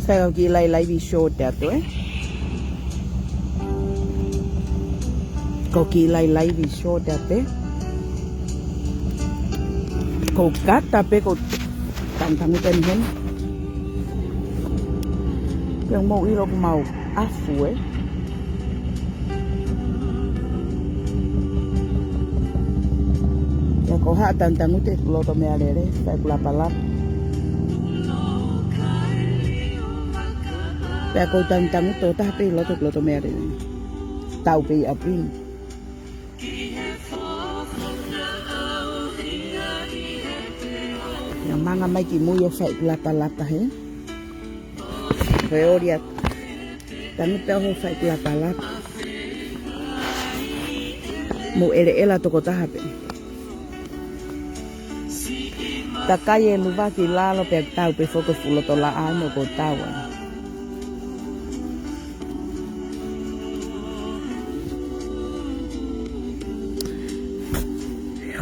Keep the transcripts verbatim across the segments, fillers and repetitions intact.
Sai, ʻoku kiʻi lailai vi short atu, ē. ʻOku kiʻi lailai vi short atu, ē. ʻOku ou kata pē ʻoku ou tangutangutu ʻeni heni. Pea mou ʻilo ʻoku mau ʻafu, ē. Pea ʻoku ou tangutangutu he loto meʻalele, fai ʻeku lapalapa. Pea ʻoku ou tangutangutu ʻo taha pē ʻi loto, loto meʻalele. Tau pē ʻi ʻapi ni. Pea manga mai ki mui ʻo fai ʻeku lapalapa hē. Ko e ʻoli atu. Tangutu pē ʻo fai ʻeku lapalapa. Mou ʻeleʻela tokotaha pē. Takai e luva ki lalo pea tau pē foki e fuʻu loto laʻā ʻoku ou tau ai.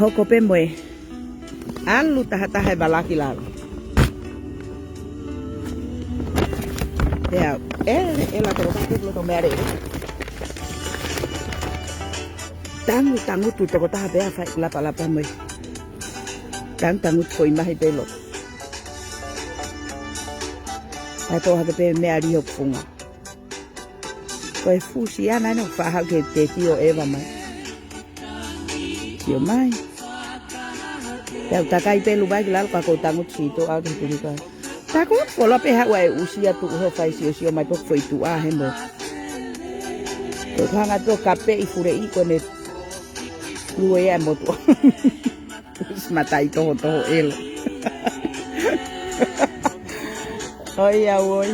Hoko pē mo e ʻalu tahataha e vala ki lalo. Pea ʻeleʻela tokotaha pē loto meʻalele. Tangutangutu tokotaha pē ʻo fai ʻeku lapalapa mo e tangutangutu foʻi mahi pē loto. Pea tō hake pē meʻa liho funga. Ko e fuʻu siana ʻeni ʻoku faʻa haʻu ke te tio ʻeva mai. Tio mai. Pea u takai pē luva ki lalo ka ʻoku ou tangutu sītuʻa ki he pulika. Tangutu fuoloa pē haʻu ʻa e ʻusi atu ʻo fai siosio mai pē foʻi tuʻa he mo. Ko e hanga atu ʻo kapeʻi fuleʻi ko ʻene lue ia e motuʻa. Usi mataʻitohotoho ʻelo. ʻOi au ʻoi.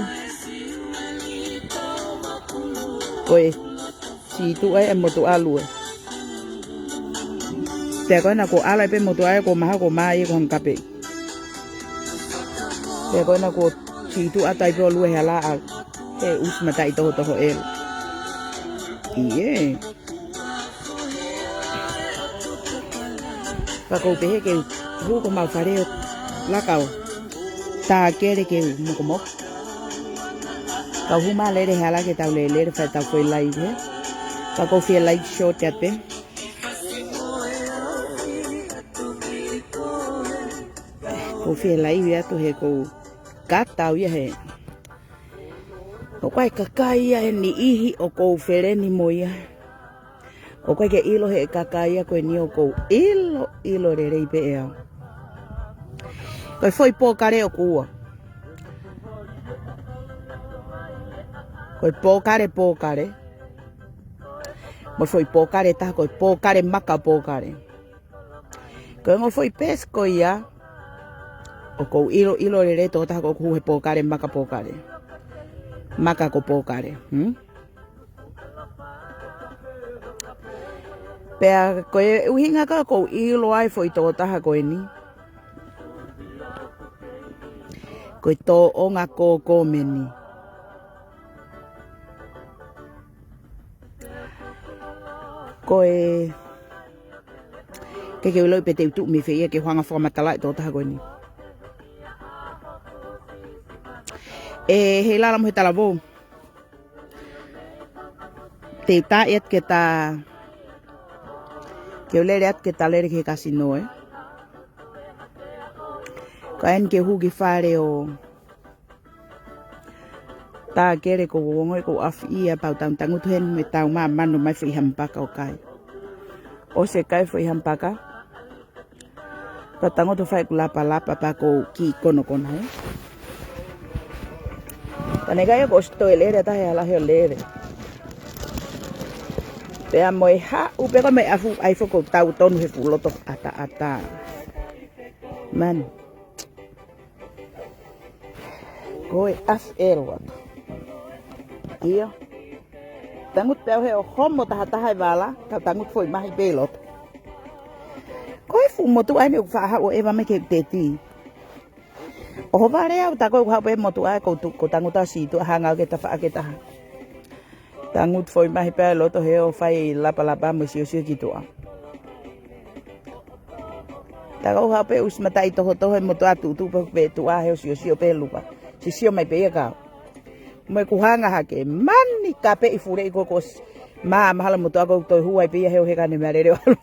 Ko e sītuʻa e motuʻa lue. Pea ko ena kuo ʻalu ai pē motuʻa ia kuo maha kuo mā ia kuo hanga kapeʻi. Pea ko ena kuo sītuʻa atu ai pē ʻo lue he hala ʻalu. He usi mataʻitohotoho ʻelo. ʻIo. Ka ʻoku ou pehē ke u hū ko mau fale ʻo laka ʻo tā kele ke u mokomoko. Ka u hū mai lele he hala ke tau lele, lele fai ʻetau foʻi live hē. Ka ʻoku ou fie live short atu pē. ʻOku ou fie live atu he ʻoku ou kata au ia he ʻoku ʻi ai e kakai ia he niʻihi ʻoku ou feleni mo ia. ʻOku ʻikai ke ʻilo he kakai ia ko eni ʻoku ou ʻilo, ʻilo lelei pē ʻe au. Ko e foʻi pōkale ʻoku ua. Ko e pōkale, pōkale. Mo e foʻi pōkale taha ko e pōkale maka pōkale. Ko e ongo foʻi peesi ko ia, ʻoku ou ʻilo, ʻilo lelei tokotaha ko ē ʻoku hū he pōkale maka pōkale. Maka ko pōkale, hmm? Pea ko e ʻuhinga ka ʻoku ou ʻilo ai foʻi tokotaha ko eni. Ko e tōʻonga kōkōmeni. Ko e, ke ke ʻiloʻi pē te u tuʻu mei fē ia ke u hanga fakamatalaʻi tokotaha ko eni. ʻE, he lala mo he talavou. Te u tā atu ke ta, ke u lele atu ke ta lele ki he kasino, ē. Ko eni ke hū ki fale ʻo tā kele ko ʻeku ongoʻi ʻoku ou ʻafi ia pea u tangutangutu heni mo e tau mā mano mai foʻi hamapaka ʻo kai. ʻOsi e kai foʻi hamapaka. Pea u tangutu fai ʻeku lapalapa pea ʻoku ou kiʻi konokona, ē. Pea ne kai ʻoku ʻosi toe lele ʻa taha he hala he ʻo lele. Pea mo e haʻu pē ko e meʻa ʻafu ai foʻi ʻoku ou tau tonu he fuʻu loto ʻataʻatā. Man. Ko e ʻafu ʻelo atu. ʻIo. Tangutu pē au he ʻo homo tahataha e vala, ka tangutu foʻi mahi pē loto. Ko e fuʻu motuʻa ʻeni ʻoku faʻa haʻu ʻo ʻeva mai ke te tio. ʻO hoʻo vale au ta ko e ʻoku haʻu pē motuʻa ʻoku ou tu-, ʻoku ou tangutu au sītuʻa hanga au ke tafaʻaki taha. Tangutu foʻi mahi pē loto he ʻo fai lapalapa mo siosio ki tuʻa. Ta ko e haʻu pē usi mataʻitohotoho e motuʻa tuʻutuʻu pē tuʻa he ʻo siosio pē lupa. Siosio mai pē ia kau. Mo e kuhanga hake mani kape ʻi fuleʻi ko kos. Ma mahalo mo toa ko toi huai pia he ʻo he kane mea lele ʻalu.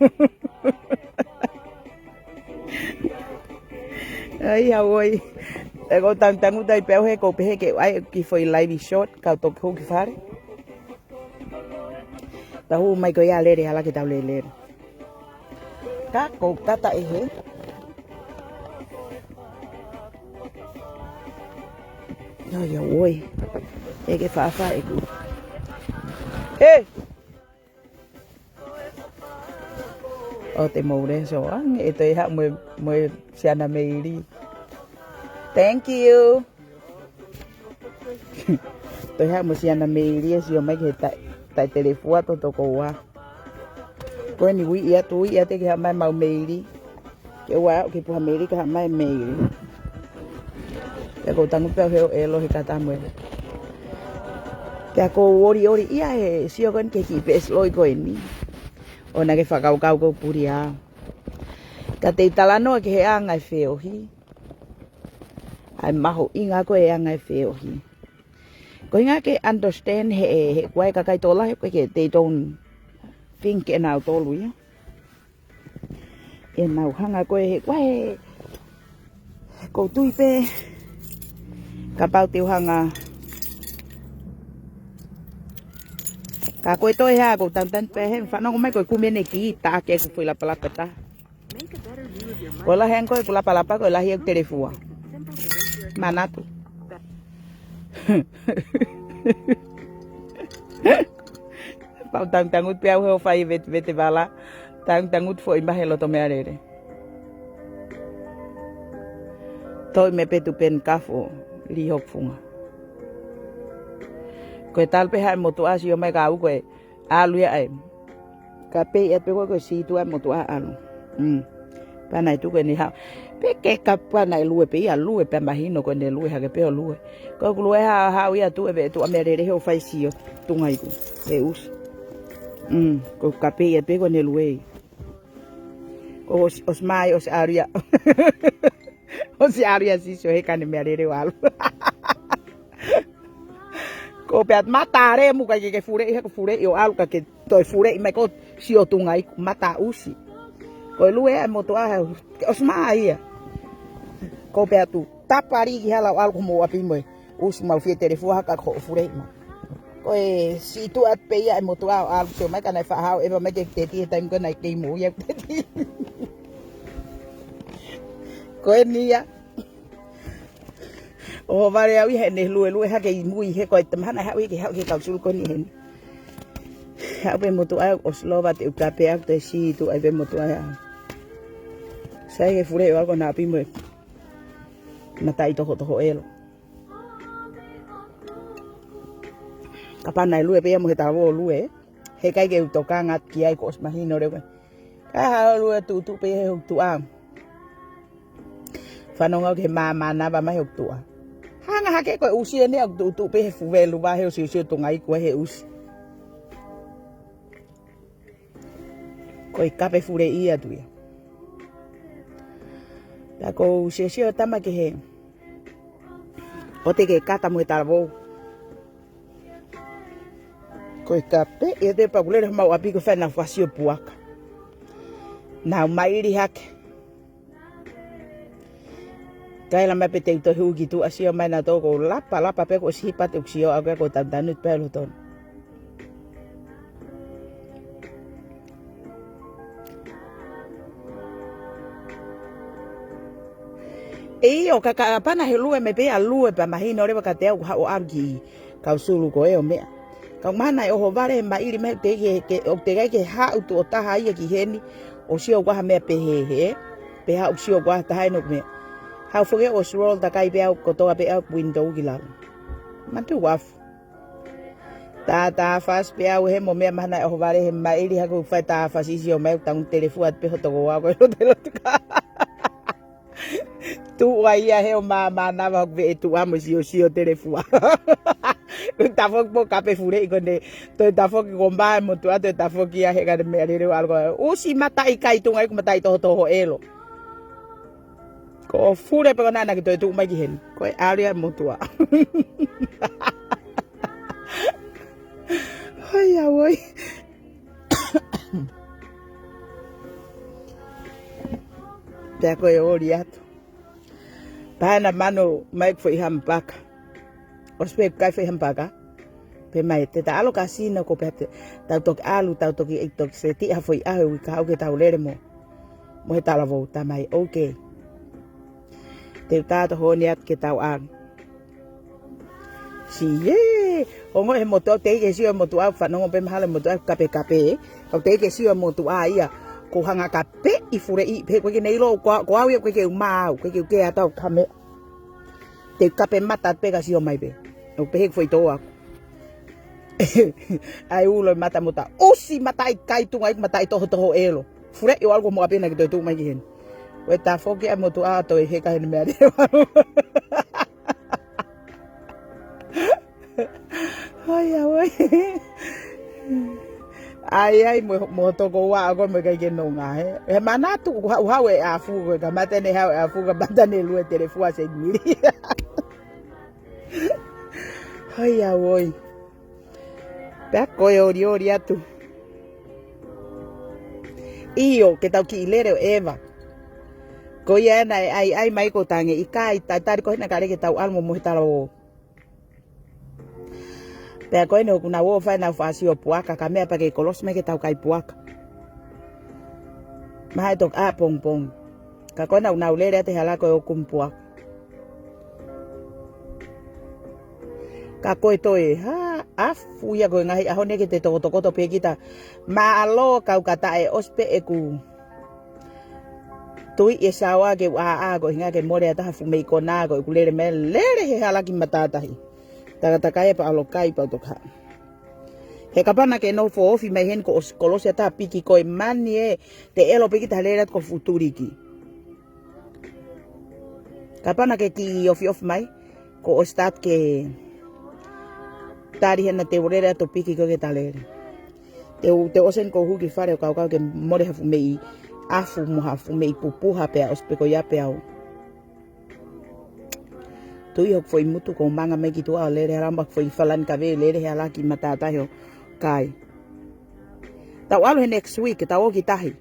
Ai, hauʻoi. ʻE ko tangutangutu ai pē au he ko pehē ke ʻai ki foʻi live short, kau toki hū ki fale. Tahu mai ko ia lele, hala ke tau lele. Ka ko kata ʻe he. Ai, hauʻoi. ʻE ke fafa ʻeku. Ē! ʻO te moure so ange, ʻe toe haʻu mo e, mo e siana meili. Thank you. Toe haʻu mo siana meili ʻe sio mai ki he tai, tai telefua to toko ua. Ko eni uiʻi atu, uiʻi atu ke haʻu mai mau meili. Ke ua aʻu ki puha meili ka haʻu mai meili. Pea ko tangutu pē au he ʻo ʻelo he kata mo e. Pea ko ʻoliʻoli ia he sio ko eni ke kiʻi peʻesi loi ko eni. ʻO na ke fakakaukau ko puli au. Ka te u talanoa ki he anga e feohi. ʻAi mahuʻinga ko e anga e feohi. Ko hinga ke understand he, he kuai kakai tō lahi ko e ke they don't think ʻenau tolu ia. ʻEnau hanga ko e he kuai he ko tui pē. Kapau te u hanga. Ka ko e toe ha ko tantan pē he fanongo mai ko e kumene ki ta ke ku fui lapalapa ta. Ko la he anko e ku lapalapa ko la he telefua. Manatu. Pau tangutangutu pē au he ʻo fai vete, vete vala. Tangutangutu foʻi mahe loto mea lele. Toi me petu pen kafo li hok funga. Ko e tal pē hae motu asi ʻo mai ka au ko e ʻalu ia ai. Ka pei ʻe pē ko e ko e situ ai motu a ʻalu. Mm. Pana e tuku eni hau. Pe ke ka pana e lue pē ia lue pē mahino ko ʻene lue hake pē ʻo lue. Ko ku lue ha, hau ia tu e ve tu a mea lele he ʻo fai sio. Tunga iku. E usi. Mm. Ko ka pei ʻe pē ko ʻene lue. Ko ʻosi, ʻosi mai, ʻosi ʻalu ia. ʻOsi ʻalu ia sisio he kane mea lele ʻo ʻalu. Ko pea mata are muka ke ke fuleʻi, he ko fuleʻi ʻo ʻalu ka ke toe fuleʻi mai ko sio tunga iku mata usi. Ko e lue e motu a he, ke ʻosi mai ia. Ko pea tu, tapali ki hala ʻo ʻalu ko mo ʻapi mo e. Usi mau fie telefua haka ko fuleʻi mai. Ko e situ atu pē ia e motu a ʻo ʻalu sio mai ka naʻe faʻa hao ʻeva mai ke teti he taimi ko naʻe kei mo ia teti. Ko eni ia. ʻO vale au ia he ʻene luelue hake ʻi mui he ko e tamahana haʻu ia ke haʻu ke kau sulu ko eni heni. Haʻu pē motu a ʻosi lova te u kape au te situ ai pē motu a. Sai ke fuleʻi ʻo ʻalu ko na ʻapi mo e. Mataʻitohotoho ʻelo. Ka pana e lue pē ia mo he tavo lue. He kai ke u tokanga ki ai ko ʻosi mahino leo. Ka ha lue tuʻutuʻu pē he hou tuʻa. Fanonga ke māmānava mai hou tuʻa. Hanga hake ko e usi ʻene au tuʻutuʻu pē he fuvelu va he usi usi o tunga iku he usi. Ko e kape fuleʻi atu ia. Ta ko u siosio tama ke he. ʻO te ke kata mo e talavou. Ko e kape, ia te pakulele mau ʻapi ko fai na fasi o puaka. Nau maili hake. Kaila mai pē te u tohi uki tu a sio mai na tō ko lapalapa pē ko sipa te u sio au ke ko tanutanu pē lotonu. ʻE ʻio, ka, ka pana he lue me pea lue pea mahino leva ka te au ha ʻo ʻalu ki kau sulu ko e ʻo meʻa. Kau mana e ʻoho vale he maili mai te ke, ke, ʻo te kai ke haʻu tuʻo taha ia ki heni, ʻo sio kua ha meʻa pehē he, pe haʻu sio kua taha ʻeno meʻa. Hau foke ʻo suro takai pea au kotoa pea au window ki lalo. Matu wafu. Tā, tā fasi pea au he mo meʻa mahana e ʻoho vale he maili haku fai tā fasi sio mai tangu telefua pē hoto ko au ko e lote lote ka. Tuʻa ia he ʻo māmānava hoku veʻe tuʻa mo sio sio telefua. Tafoki po kape fuleʻi ko ne. Toe tafoki ko mbae mo tuʻa toe tafoki ia he kane meʻa lele ʻo ʻalu ko. Usi mataʻi kai tunga iku mataʻitohotoho ʻelo. Ko fule pē ko nana ki toe tuʻu mai ki heni. Ko e ʻalu ia mo tuʻa. Ia oi. Pea ko e oli atu. Pea na mano mai foʻi hamapaka. ʻOsi pē kai foʻi hamapaka. Pea mai te ta ʻalu kasino ko pea te tau toki ʻalu, tau toki ʻi toki seti ha foʻi ʻaho ʻi ka au ke tau lele mo. Mo he talavou ta mai, okay. Te u tāto honi atu ke tau ʻalu. Si ē, ongo he motu au, teʻeki ke sio he motu au, fanongo pē mahalo he motu au, kapekape, ē. Kau teʻeki ke sio he motu au ia, ko hanga kape ʻi fuleʻi, pē ko e ke nei lo, ko, ko au ia, ko e ke uma au, ko e ke uke ata au kame. Te kape mata pē ka sio mai pē. ʻO pehē foʻi tō aku. ʻAi ulo mata mota, ʻosi mata ʻi kai tunga ʻi mata ʻi toho toho ʻelo. Fuleʻi ʻo ʻalu ko mo apena ki toe tuʻu mai ki heni. Ko e tafoki ʻa motu ʻa toe heka heni mea leo. Hoi a oi. ʻAi ʻai mo, mo toko ua ako mo kai ke nonga, he. He manatu, uhau, uhau e afu, ko e ka mata ne hau e afu, ka mata ne lue telefua se mili. Hoi a oi. Pea ko e oli oli atu. ʻIo, ke tau kiʻi lele ʻo Eva. Ko ia ena e ʻai ʻai mai ko tange ʻi kai, ta tari ko hena kare ke tau ʻalu mo mo he talavou. Pea ko ena ʻoku na uo fai na fasi ʻo puaka, ka mea pea ke kolosi mai ke tau kai puaka. Maha e toki ʻā pongpong. Ka ko ena ʻoku na ulele ate hala ko e ʻoku mo puaka. Ka ko e toe, ha, afu ia ko e ngaahi ʻaho ne ke te tokotokoto pē kita. Mālō kau ka taʻe ʻosi pē ʻeku. Tui e saoa ke u ʻā ʻā ko hinga ke mole ata ha fuʻu mei kona ko ʻeku lele mea lele he hala ki matātahi. Takatakai e pa ʻalo kai pa toka. He kapana ke nofo ofi mai heni ko ʻosi kolosi ata piki ko e mani ē te ʻelo piki ta lele atu ko fuʻu tuliki. Kapana ke kiʻi ofi ofi mai, ko ʻosi start ke tali hena te u lele atu piki ko ke ta lele. Te u, te u ʻosi eni ko huki fale ʻo kaukau ke mole ha fuʻu mei afu mo ha fuʻu mei pupuha pea ʻosi pē ko ia pea u. Tui hoku foʻi mutu ko manga mai ki tuʻa ʻo lele hala ma foʻi falani kave lele he hala ki matātahi ʻo kai. Tau ʻalu he next week, tau ō ki tahi.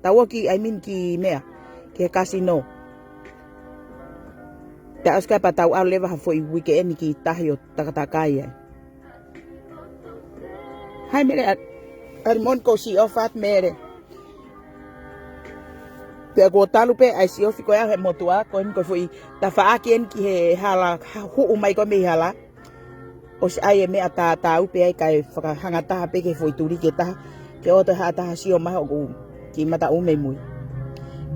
Tau ō ki, I mean ki mea, ki he kasino. Pea ʻosi kai pa tau ʻalu leva ha foʻi weekend ki tahi ʻo takatakai ai. Hai mele, a, a limoni ko si off at mele. Pea ko talu pē ʻai si ofi ko ia he motu ʻa, ko eni ko foʻi tafaʻaki eni ki he hala, ha, huʻu mai ko mei hala. ʻOsi ʻai e meʻa tātau pē ai kae fakahanga taha pē ke foʻi tuliki taha. Ke ʻoto ha taha sio maha ʻoku ki mata ʻume mui.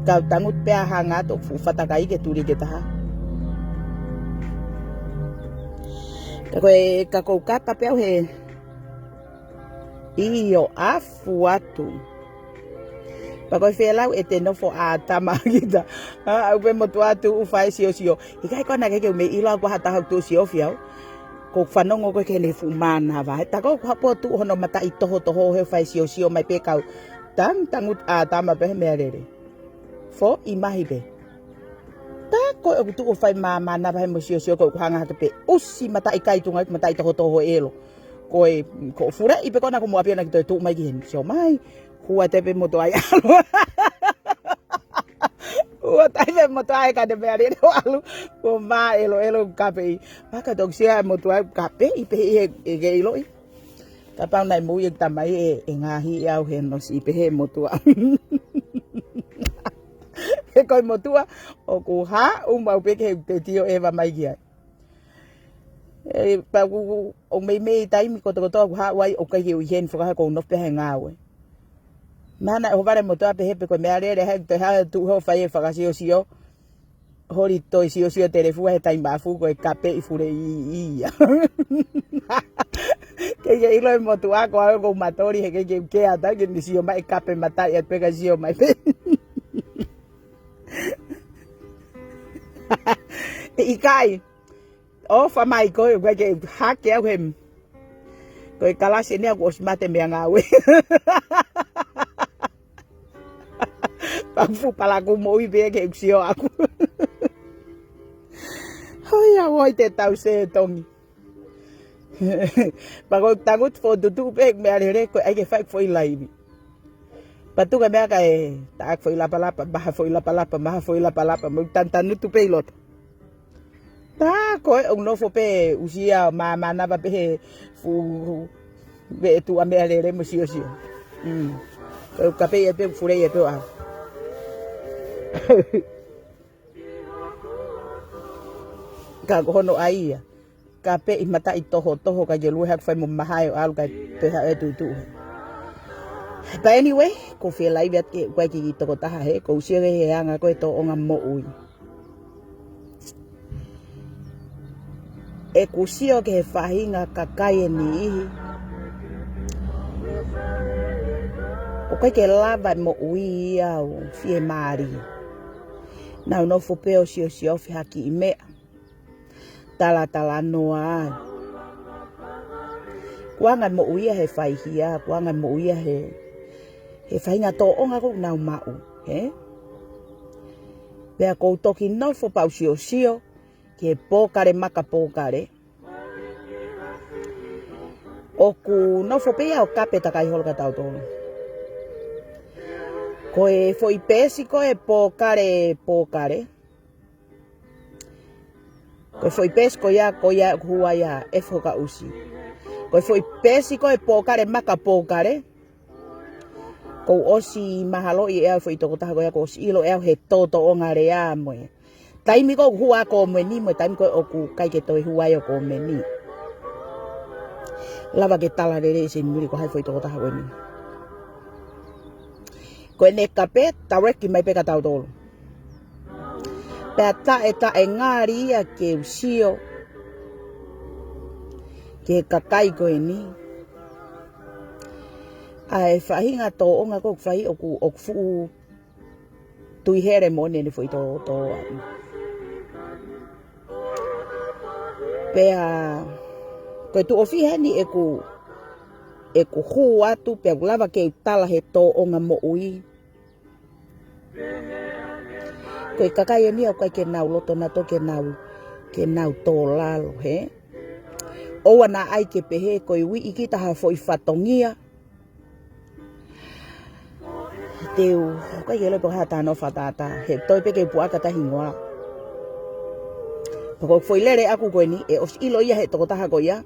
Kau tangut pē ʻa hanga atu fuʻu fatakai ke tuliki taha. Ka ko e, ka ko u kata pē au he ʻio afu atu. Pea ko e felau e te nofo ʻa tama kita. ʻA, au pē motu atu u fai siosio. ʻIkai ko na ke ke u mei ʻilo ko ha taha tu sio fiau. Ko fanongo ko ke ne fuʻu mānava. He tako ko hapo tu hono mata ʻi toho toho he fai siosio mai pē kau. Tang tangut ʻa tama pē he mea lele. Fo i mahi pē. Tako ʻoku tuʻu fai mā mānava he mo siosio ko ʻoku hanga hake pē. ʻOsi mata ʻi kai tunga mata ʻi toho toho ʻelo. Ko e, ko fuleʻi pē ko na ko mo apia na ki toe tuʻu mai ki heni. Sio mai. Hua te pē motu ai ʻalu. Hua tai pē motu ai ka te mea lele ʻo ʻalu. Ko mā ʻelo ʻelo kapeʻi. Maka toki sia motu ai kapeʻi pē ʻi he, ʻe ke ʻiloʻi. Kapau nai mui e tamai ʻe, ʻe ngaahi ʻe au he no si pē he motu au. He ko e motu au, ʻoku haʻu mau pē ke he te tio ʻeva mai ki ai. ʻE, pea ku, ku, ʻo mei mei taimi kotokotoa ku haʻu ai ʻo kai ke ui heni fakaha ko u nofo pē he ngāue. Mana ʻo vale motu a pē he pē ko e mea lele he te ha tu ho fai e fakasiosio. Holi toi siosio telefua he taimi afu ko e kapeʻi fuleʻi ia. Ke ke ʻilo e motu a ko au ko matori he ke ke ke ata ke ni sio mai kape mata ia pē ka sio mai pē. ʻE ʻikai. ʻOfa mai ko e, ko e ke hake au he. Ko e kalasi eni ʻoku ʻosi mate mea ngāue. Pau fu palaku mo ui pē ke sio aku. Hoi a woi te tau se tongi. Pea ko e tangutu foʻi tutuʻu pē meʻalele ko ē ʻai ke fai foʻi laivi. Pea tuku e meʻa kae taʻaki foʻi lapalapa, maha foʻi lapalapa, maha foʻi lapalapa, mo tantanutu pē ʻi loto. Tā ko ē ʻoku nofo pē ʻusia māmānava pē he fuʻu veʻe tuʻa meʻalele mo siosio. Mm. Ko e kape ia pē, fule ia pē ʻo ʻalu. Ka ko hono ʻai ia. Kape ʻi mataʻi tohotoho ka ke lue haku fai mo mahae ʻo ʻalu kae pehē ʻe tutuʻu. But anyway, ko e fie laivi atu ke ʻoku ʻikai ke kiʻi tokotaha he, ʻoku ou sio ki he anga ko ē tōʻonga moʻui. ʻEku sio ki he faʻahinga kakai ʻe niʻihi. ʻOku ʻikai ke lava e moʻui ia ʻo fiemālie. Nau nofo pē ʻo siosio ʻo fai ha kiʻi meʻa. Talatalanoa ai. Ko e anga e moʻui ia he faihia, ko e anga e moʻui ia he, he faʻahinga tōʻonga ʻoku nau maʻu, hē? Pea ʻoku ou toki nofo pē ʻo siosio ki he pōkale maka pōkale. ʻOku nofo pē ia ʻo kape takai holo kia tautolu. Ko e foʻi peesi ko ē pōkale, pōkale. Ko e foʻi peesi ko ia, ko ia ʻoku hū ai ʻa e fokausi. Ko e foʻi peesi ko ē pōkale maka pōkale. Kuo u ʻosi mahaloʻi ʻe au e foʻi tokotaha ko ia, kuo u ʻosi ʻilo ʻe au he tō tōʻonga lea mo e. Taimi ko ē ʻoku hū ai ʻa e kōmeni, mo e taimi ko ē ʻoku ʻikai ke toe hū ai ʻa e kōmeni. Lava ke tala lelei ʻe Seinimili ko hai e foʻi tokotaha ko eni. Ko ʻene kape, tauleki mai pē kia tautolu. Pea taʻetaʻengali ia ke u sio ki he kakai ko eni. ʻA e faʻahinga tōʻonga ko ē ʻoku fai ʻoku, ʻoku fuʻu tui hele moʻoni ʻene foʻi tō, tō ʻaʻana. Pea, ko e tuʻo fiha eni ʻeku, ʻeku hū atu, pea ʻoku lava ke u tala he tōʻonga moʻui. Ko e kakai eni ʻoku ʻikai ke nau loto nautolu ke nau, ke nau tō lalo, hē? ʻOua naʻa ʻai ke pehē ko e uiʻi kita ha foʻi fatongia. Te u, ʻoku ʻikai ke lele pe ko ha tano fatātā, he toe pē ke puʻaki ʻa e hingoa. Pea ko e foʻi lele ʻaku ko eni, ʻe ʻosi ʻilo ia he tokotaha ko ia.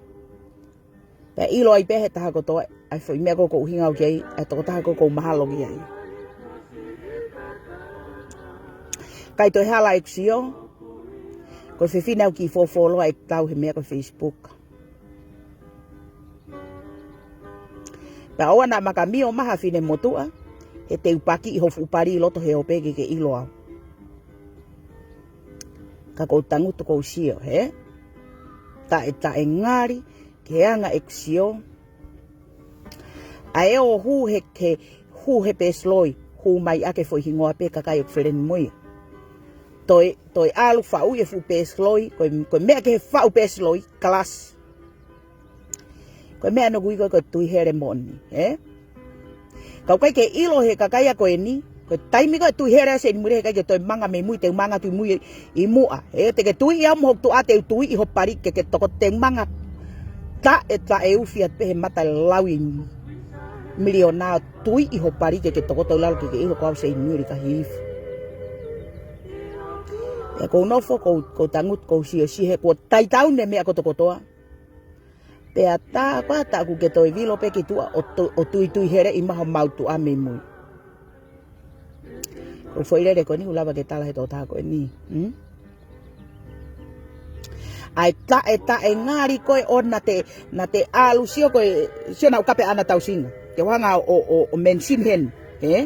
Pea ʻilo ai pē he taha kotoa, ʻa e foʻi meʻa ko ē ʻoku ou ʻuhinga au ki ai, ʻa e tokotaha ko ē ʻoku ou mahalo ki ai. ʻIkai toe hala ʻeku sio, ko e fefine au kiʻi fōfōloa ʻeku tau he meʻa ko e Facebook. Pea ʻoua naʻa makamio mai ha finemotuʻa, he te u pakiʻi ho fuʻu pali ʻi loto he ope ke ke ʻilo au. Ka ʻoku ou tangutu ʻoku ou sio, hē? Taʻetaʻengali, ki he anga ʻeku sio. ʻA e ō hū he, he, hū he peesi loi, hū mai ʻaki e foʻi hingoa pē kakai ʻoku feleni mo ia. Toe, toe ʻalu faʻu e fuʻu peesi loi, ko e, ko e meʻa ki he faʻu peesi loi, kalasi. Ko e meʻa ʻoku ou ui ko e, ko e tui hele moʻoni, ē? Ka ʻoku ʻikai ke ʻilo he kakai ia ko eni, ko e taimi ko ē tui hele ʻa Seinimili he ʻikai ke toe manga mei mui, te u manga atu ʻi mui ʻi muʻa. Ē, te ke tuiʻi au mo hoku tuʻa te u tuiʻi ho pali ke ke toko te u manga taʻetaʻeufi atu pē he mata lau ʻi miliona tuiʻi ho pali ke ke toko toe lalo ke ke ʻilo ko au Seinimili ka hifu. ʻE ʻoku ou nofo, ʻoku ou, ʻoku ou tangutu, ʻoku ou siosio he kuo taitau ʻene meʻa kotokotoa. Pea tā ko ē ʻa taku ke toe vilo pē ki tuʻa ʻo tu-, ʻo tuitui heleʻi mai homau tuʻa mei mui. Ko e foʻi lele ko eni ʻoku lava ke tala he tokotaha ko eni. Hmm? ʻA e taʻetaʻengali ko ē ʻo naʻa te, naʻa te ʻalu sio ko e, sio naʻa ku kape ʻa e tausinga. Ke u hanga ʻo, ʻo, ʻo mention heni. Hē?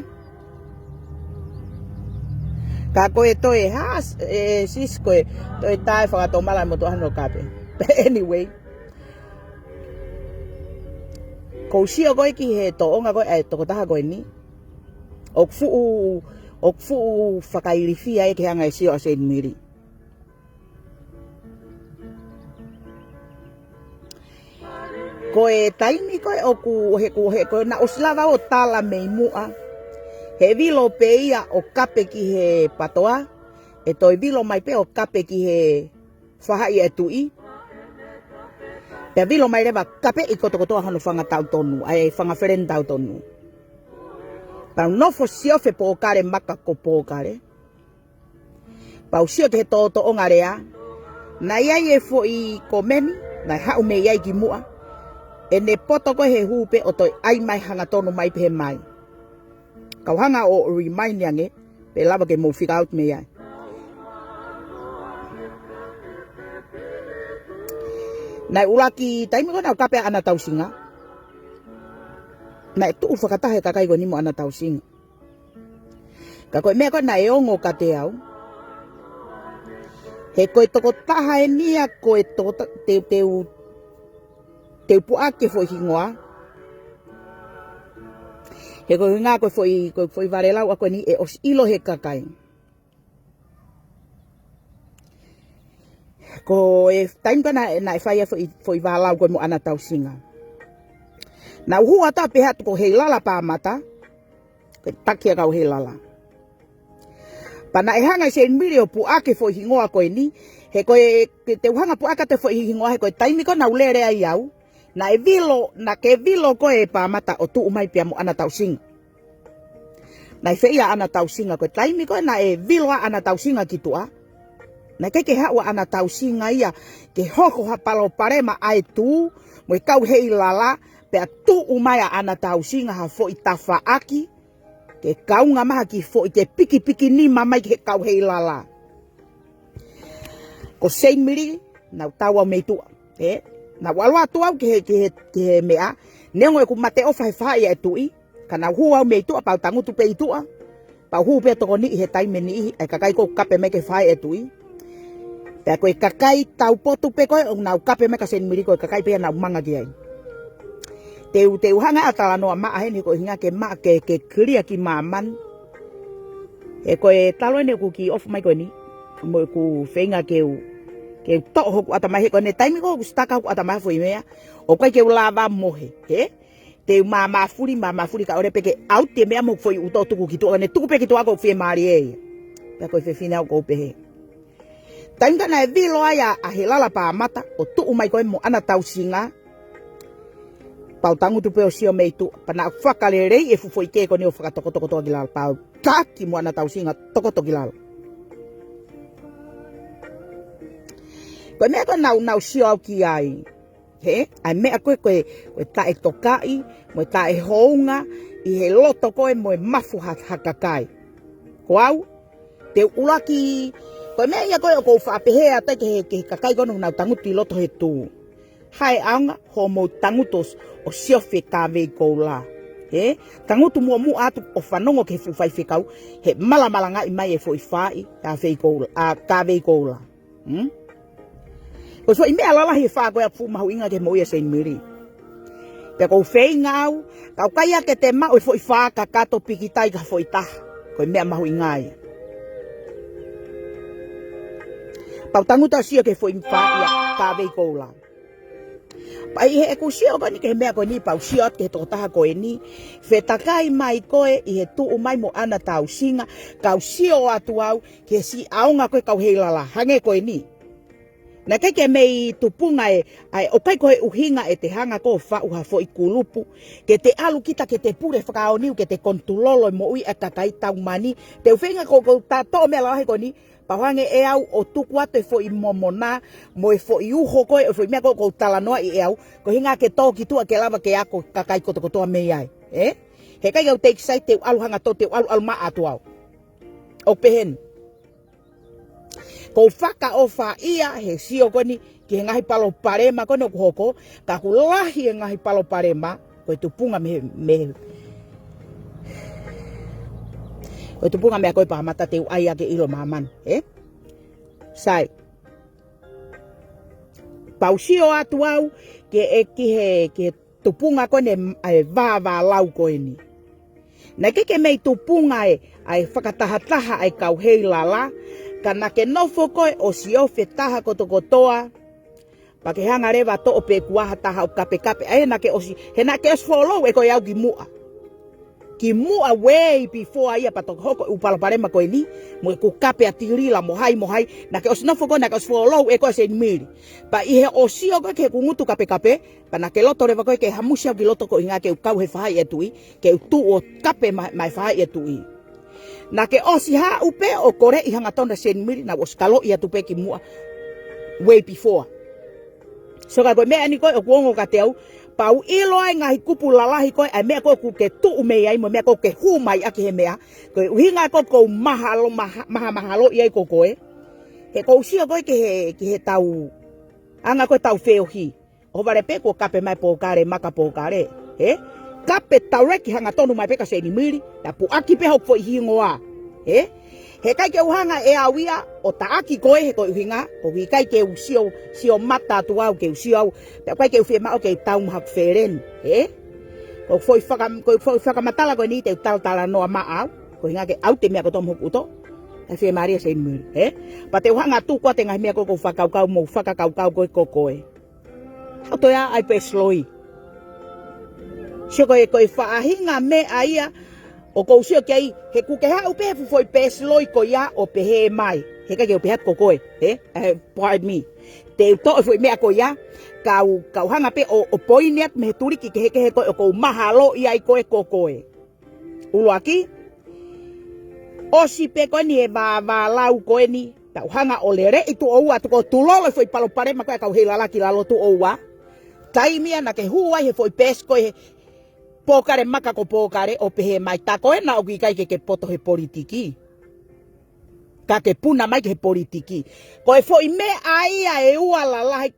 Ka ko e toe hā, ē, sis ko e, toe taʻe fakatomala mo toe hano kape. But anyway. ʻOku ou sio ko ē ki he tōʻonga ko ē ʻa e tokotaha ko eni. ʻOku fuʻu, ʻoku fuʻu fakailifia ʻe ke hanga ʻe sio ʻa Seinimili. Ko e taimi ko ē ʻoku, he ko, he ko naʻa ʻosi lava ʻo tala mei muʻa. He vilo pē ia ʻo kape ki he patoa, ʻe toe vilo mai pē ʻo kape ki he fahaʻi ʻa e tuʻi. Pea vilo mai leva kapeʻi kotokotoa hono fanga tautonu, ʻa e fanga feleni tautonu. Pea u nofo siofe pōkale maka ko pōkale. Pea u sio ki he tōtōʻonga lea. Naʻe ʻi ai e foʻi komeni, naʻe haʻu mei ai kimuʻa. ʻEne poto ko ē he hū pē ʻo toe ʻai mai hangatonu mai pehē mai. Kau hanga ʻo remind ange, pe lava ke mou figure out mei ai. Naʻe ʻuluaki taimi ko ē naʻa ku kape ʻa ʻAna Tausinga. Naʻe tuʻu fakataha e kakai ko eni mo ʻAna Tausinga. Ka ko e meʻa ko ē naʻe ongo kiate au. He ko e tokotaha eni ia ko e tokota-, te, te u, te u puʻaki e foʻi hingoa. He ko e hingoa ko e foʻi, ko e foʻi valelau ʻa ko eni ʻe ʻosi ʻilo he kakai. Ko e taimi ko ē naʻe, naʻe fai ai e foʻi, foʻi vālau ko ē mo ʻAna Tausinga. Naʻa ku hū atu pē atu ko Heilala Pāmata, ko e taki ʻa e kau Heilala. Pea naʻe hanga ʻe Seinimili ʻo puʻaki e foʻi hingoa ko eni, he ko e, ke te u hanga puʻaki atu e foʻi hingoa he ko e taimi ko ē naʻa ku lele ai au, naʻe vilo, naʻa ke vilo ko ē Pāmata ʻo tuʻu mai pea mo ʻAna Tausinga. Naʻe feia ʻAna Tausinga ko e taimi ko ē naʻe vilo ai ʻAna Tausinga ki tuʻa. Naʻe ʻikai ke haʻu ʻa ʻAna Tausinga ia ke hoko ha palopalema ʻa e tuʻu, mo e kau Heilala, pea tuʻu mai ʻa ʻAna Tausinga ha foʻi tafaʻaki, ke kaunga mai ha kiʻi foʻi ke pikipiki nima mai ki he kau Heilala. Ko Seinimili, naʻa ku tau au mei tuʻa. Ē? Naʻa ku ʻalu atu au ki he, ki he, ki he meʻa. Neongo ʻeku mate ʻofa he faʻahi ʻa e tuʻi. Ka naʻa ku hū au mei tuʻa, pea u tangutu pē ʻi tuʻa. Pea u hū pē ʻo tokoniʻi he taimi ʻe niʻihi, ʻa e kakai ko ē ʻoku kape mai ki he faʻahi ʻa e tuʻi. Pea ko e kakai taupotu pē ko ē, ʻoku nau kape mai kia Seinimili ko e kakai pē ia naʻa ku manga ki ai. Te u, te u hanga ʻo talanoa maʻa heni ko e ʻuhinga ke maʻa ke, ke clear ki māmani. He ko e talu eni ʻeku kiʻi off mai ko eni. Mo ʻeku feinga ke u, ke u toʻo hoku ʻatamai he ko ʻene taimi ko ē ʻoku stuck hoku ʻatamai he foʻi meʻa. ʻOku ʻikai ke u lava mohe, hē? Te u māmāfuli, māmāfuli kae ʻoua pē ke ʻauti e meʻa mo e foʻi ʻuto ʻo tuku ki tuʻa, ʻene tuku pē ki tuʻa ko e fiemālie ia. Pea ko e fefine au ʻoku ou pehē. Taimi ko ē naʻe vilo ai ʻa, ʻa Heilala Pāmata, ʻo tuʻu mai ko ē mo ʻAna Tausinga. Pea u tangutu pē ʻo sio mei tuʻa, pea naʻa ku fakaleleiʻi e fuʻu foʻi kē ko eni ʻo fakatokotokotoa ki lalo, pea u taki mo ʻAna Tausinga tokoto ki lalo. Ko e meʻa ko ē naʻa ku, naʻa ku sio au ki ai. Hē, ʻa e meʻa ko ē, ko e, ko e taʻetokaʻi, mo e taʻehounga, ʻi he loto ko ē mo e mafu ha, ha kakai. Ko au, te u ʻuluaki, ko e meʻa ia ko ē ʻoku ou faʻa pehē atu ai ki he, ki he kakai ko ē naʻa nau tangutu ʻi loto he tuʻu. Haʻu ʻo ʻaonga, hoʻomou tangutu ʻo, ʻo siofi e kavei koula. Hē, tangutu muʻomuʻa atu ʻo fanongo ki he fuʻu faifekau, he malamalangaʻi mai e foʻi faʻahi, kavei koula, ʻa, kavei koula. Hmm? Ko e foʻi meʻa lalahi ʻe fā ko ē ʻoku fuʻu mahuʻinga ki he moʻui ʻa Seinimili. Pea ʻoku ou feinga au, ka ʻoku ʻikai ke te maʻu e foʻi fā kakato pikitai ki ha foʻi taha. Ko e meʻa mahuʻinga ia. Pea u tangutu ʻo sio ki he foʻi faʻahi ʻa kavei koula. Pea ʻi heʻeku sio ko eni ki he meʻa ko eni pea u sio atu ki he tokotaha ko eni. Fetakai mai ko ē ʻi he tuʻu mai mo ʻAna Tausinga, kau sio atu au, ki he siʻi ʻaonga ko ē kau Heilala, hangē ko eni. Naʻe ʻikai ke mei tupunga e, ʻa e, ʻoku ʻikai ko e ʻuhinga ʻete hanga ko ē ʻo faʻu ha foʻi kulupu, ke te ʻalu kita ke te pule fakaʻaonga ke te konitulolo e moʻui ʻa e kakai tau mani, te u feinga ko, ko u ta toʻo meʻa lalahi ko eni, pea u hanga ʻe au ʻo tuku atu e foʻi momona, mo e foʻi uho ko ē, ʻo e foʻi meʻa ko ē ʻoku ou talanoaʻi ʻe au, ko e ʻuhinga ke tō ki tuʻa ke lava ke ako kakai kotokotoa mei ai, ē? He ʻikai ke u take side te u ʻalu hangatonu te u ʻalu ʻalu maʻa atu au. ʻOku pehē ni. ʻOku ou fakaʻofaʻia he sio ko eni ki he ngaahi palopalema ko eni ʻoku hoko, ka ʻoku lahi e ngaahi palopalema, ko e tupunga mei, mei, ko e tupunga mei he ko ē Pāmata te u ʻai ake ʻilo māmani, ē? Sai. Pea u sio atu au ke e ki he, ki he tupunga ko eni ʻa e vāvālau ko eni. Naʻe ʻikai ke mei tupunga e, ʻa e fakatahataha ʻa e kau Heilala, ka naʻa ke nofo ko ē ʻo siofi e taha kotokotoa, pea ke hanga leva ʻo toʻo pē kuo ha taha ʻo kapekape, ʻa ē naʻa ke ʻosi, he naʻa ke ʻosi follow ʻe koe au kimuʻa. Kimuʻa, way before ia pea toki hoko e ʻū palopalema ko eni, mo ʻeku kape ʻa Tilila mo hai mo hai, naʻa ke ʻosi nofo koe, naʻa ke ʻosi follow ʻe koe ʻa Seinimili. Pea ʻi he ʻosi ʻo koe ki heʻeku ngutu kapekape, pea naʻa ke loto leva koe ke hamusi au ki loto ko e ʻuhinga ke u kau he faʻahi ʻa e tuʻi, ke u tuʻu ʻo kape ma-, maʻa e faʻahi ʻa e tuʻi. Naʻa ke ʻosi haʻu pē ʻo koleʻi hangatonu ʻa Seinimili, naʻa ku ʻosi kaloʻi atu pē kimuʻa, way before. So ka ko e meʻa ni ko ē ʻoku ongo kiate au, pea u ʻilo ai ngaahi kupu lalahi ko ē, ʻa e meʻa ko ē ʻoku ke tuʻu mei ai, mo e meʻa ko ē ʻoku ke hū mai ʻaki he meʻa, ko e ʻuhinga ko ē ʻoku ou mahalo, maha-, mahamahaloʻi ai ko koe. He ʻoku ou sio ko ē ki he, ki he tau, anga ko ē tau feohi. ʻOhovale pē kuo kape mai Pōkale, Maka Pōkale. He? Kape tauleki hangatonu mai pē kia Seinimili, naʻa puʻaki pē hoku foʻi hingoa. He? He ʻikai ke u hanga ʻe au ia ʻo taʻaki koe he ko e ʻuhinga, ʻoku ʻikai ke u sio, sio mata atu au ke u sio au, pea ʻikai ke u fiemaʻu ke u tau mo haku feleni. He? Ko e foʻi faka-, ko e foʻi fakamatala ko eni te u talatalanoa maʻau, ko e ʻuhinga ke ʻoatu e meʻa kotoa mo hoku ʻuto, ʻa e fiemālie ʻa Seinimili. He? Pea te u hanga atu ko ē ʻa e ngaahi meʻa ko ē ʻoku ou fakakaukau mo fakakaukau ko ē ko koe. Haʻu toe ʻai pēsiloi. Sio ko e, ko e faʻahinga meʻa ia ʻoku ou sio ki ai, he ʻoku ke haʻu pē he fuʻu foʻi pēsiloi ko ia ʻo pehē mai. He ʻikai ke u pehē atu ko koe, he? Eh, pardon me. Te u toʻo e foʻi meʻa ko ia, kau, kau hanga pē ʻo, ʻo poini atu mei he tuliki kehekehe ko ē ʻoku ou mahaloʻi ai ko ē ko koe. ʻUluaki, ʻosi pē ko eni e vāvālau ko eni, tau hanga ʻo leleʻi tuʻo ua atu ko e tulolo e foʻi palopalema ko ē ʻa e kau Heilala ki lalo tuʻo ua. Taimi ia naʻa ke hū ai he foʻi peesi ko ē he Pōkale Maka ko Pōkale ʻo pehē mai tā ko ena ʻoku ʻikai ke ke poto he politiki. Ka ke puna mai ki he politiki. Ko e foʻi meʻa ia ʻe ua lalahi,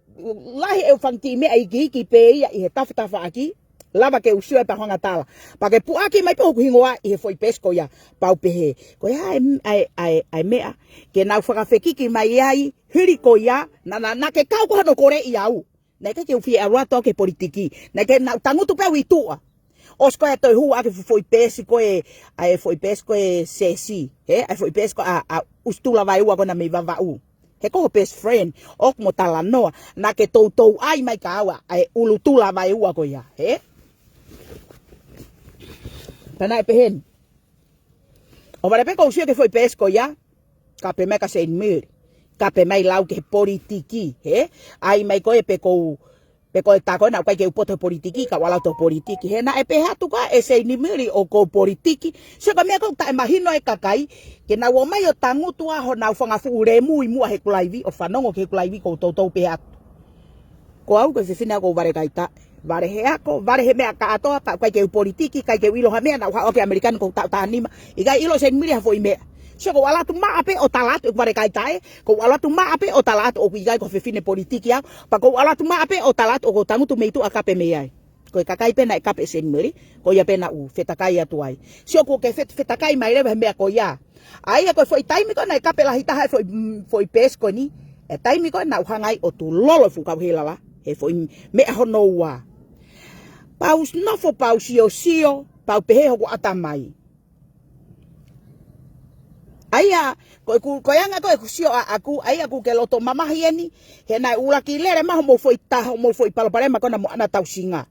lahi e fanga kiʻi meʻa ikiiki pē ia ʻi he tafatafaʻaki, lava ke u sio ai pea u hanga ʻo tala. Pea ke puʻaki mai pē hoku hingoa ʻi he foʻi peesi ko ia, pea u pehē. Ko e hā e, ʻa e, ʻa e, ʻa e meʻa ke nau fakafekiki mai ai, hili ko ia, naʻa, naʻa, naʻa ke kau ko hono koleʻi au. Naʻe ʻikai ke u fie ʻalu atu au ki he politiki. Naʻe ʻikai, naʻa ku tangutu pē au ʻi tuʻa. ʻOsi ko ē ʻa e toe hū ʻa e foʻi peesi ko ē, ʻa e foʻi peesi ko ē Sesi, he? ʻA e foʻi peesi ko ē ʻa, ʻa ʻUsitula Vaeua ko ena mei Vavaʻu. He ko ho best friend, ʻoku mo talanoa, naʻa ke toutou ʻai mai kia au ʻa e ʻUlutula Vaeua ko ia, he? Pea naʻe pehē ni. ʻOhovale pē ʻoku ou sio ki he foʻi peesi ko ia, kape mai kia Seinimili. Kape mai lau ki he politiki, he? ʻAi mai ko ē pe ʻoku ou, pe ko e tā ko ena ʻoku ʻikai ke u poto he politiki, ka u ʻalu atu ʻo politiki. He naʻe pehē atu ko ē ʻe Seinimili ʻoku ou politiki. Sio ko e meʻa ʻoku taʻemahino e kakai, ke nau ō mai ʻo tangutu ʻa honau fanga fuʻu lemu ʻi muʻa heʻeku laivi, ʻo fanongo ki heʻeku laivi ʻoku ou toutou pehē atu. Ko au ko e fefine ʻoku ou vale kaitaʻe. Vale he ako, vale he meʻa kātoa, ka ʻoku ʻikai ke u politiki, ʻikai ke u ʻilo ha meʻa, naʻa ku haʻu ʻo ki ʻAmelika ni ʻoku ou taʻu taha nima. ʻIkai ʻilo ʻe Seinimili ha foʻi meʻa. Sio ʻoku ou ʻalu atu maʻa pē ʻo tala atu ʻeku vale kaitaʻe, ʻoku ou ʻalu atu maʻa pē ʻo tala atu ʻoku ʻikai ko ha fefine politiki au, pea ʻoku ou ʻalu atu maʻa pē ʻo tala atu ʻoku ou tangutu mei tuʻa kape mei ai. Ko e kakai pē naʻe kape ʻe Seinimili, ko ia pē naʻa ku fetakai atu ai. Sio ʻoku ke fet-, fetakai mai leva he meʻa ko ia. ʻA ia ko e foʻi taimi ko ē naʻe kape lahi taha e foʻi, mm, foʻi peesi ko eni, e taimi ko ē naʻa ku hanga ai ʻo tulolo e fuʻu kau Heilala, he foʻi meʻa hono ua. Pea u nofo, pea u siosio, pea u pehē hoku ʻatamai. ʻA ia, ko ʻeku, ko e anga ko ē ʻeku sio ʻaʻaku, ʻa ia ʻoku ke loto mamahi eni, he naʻe ʻuluaki lele mai hoʻomou foʻi taha, hoʻomou foʻi palopalema ko ena mo ʻAna Tausinga.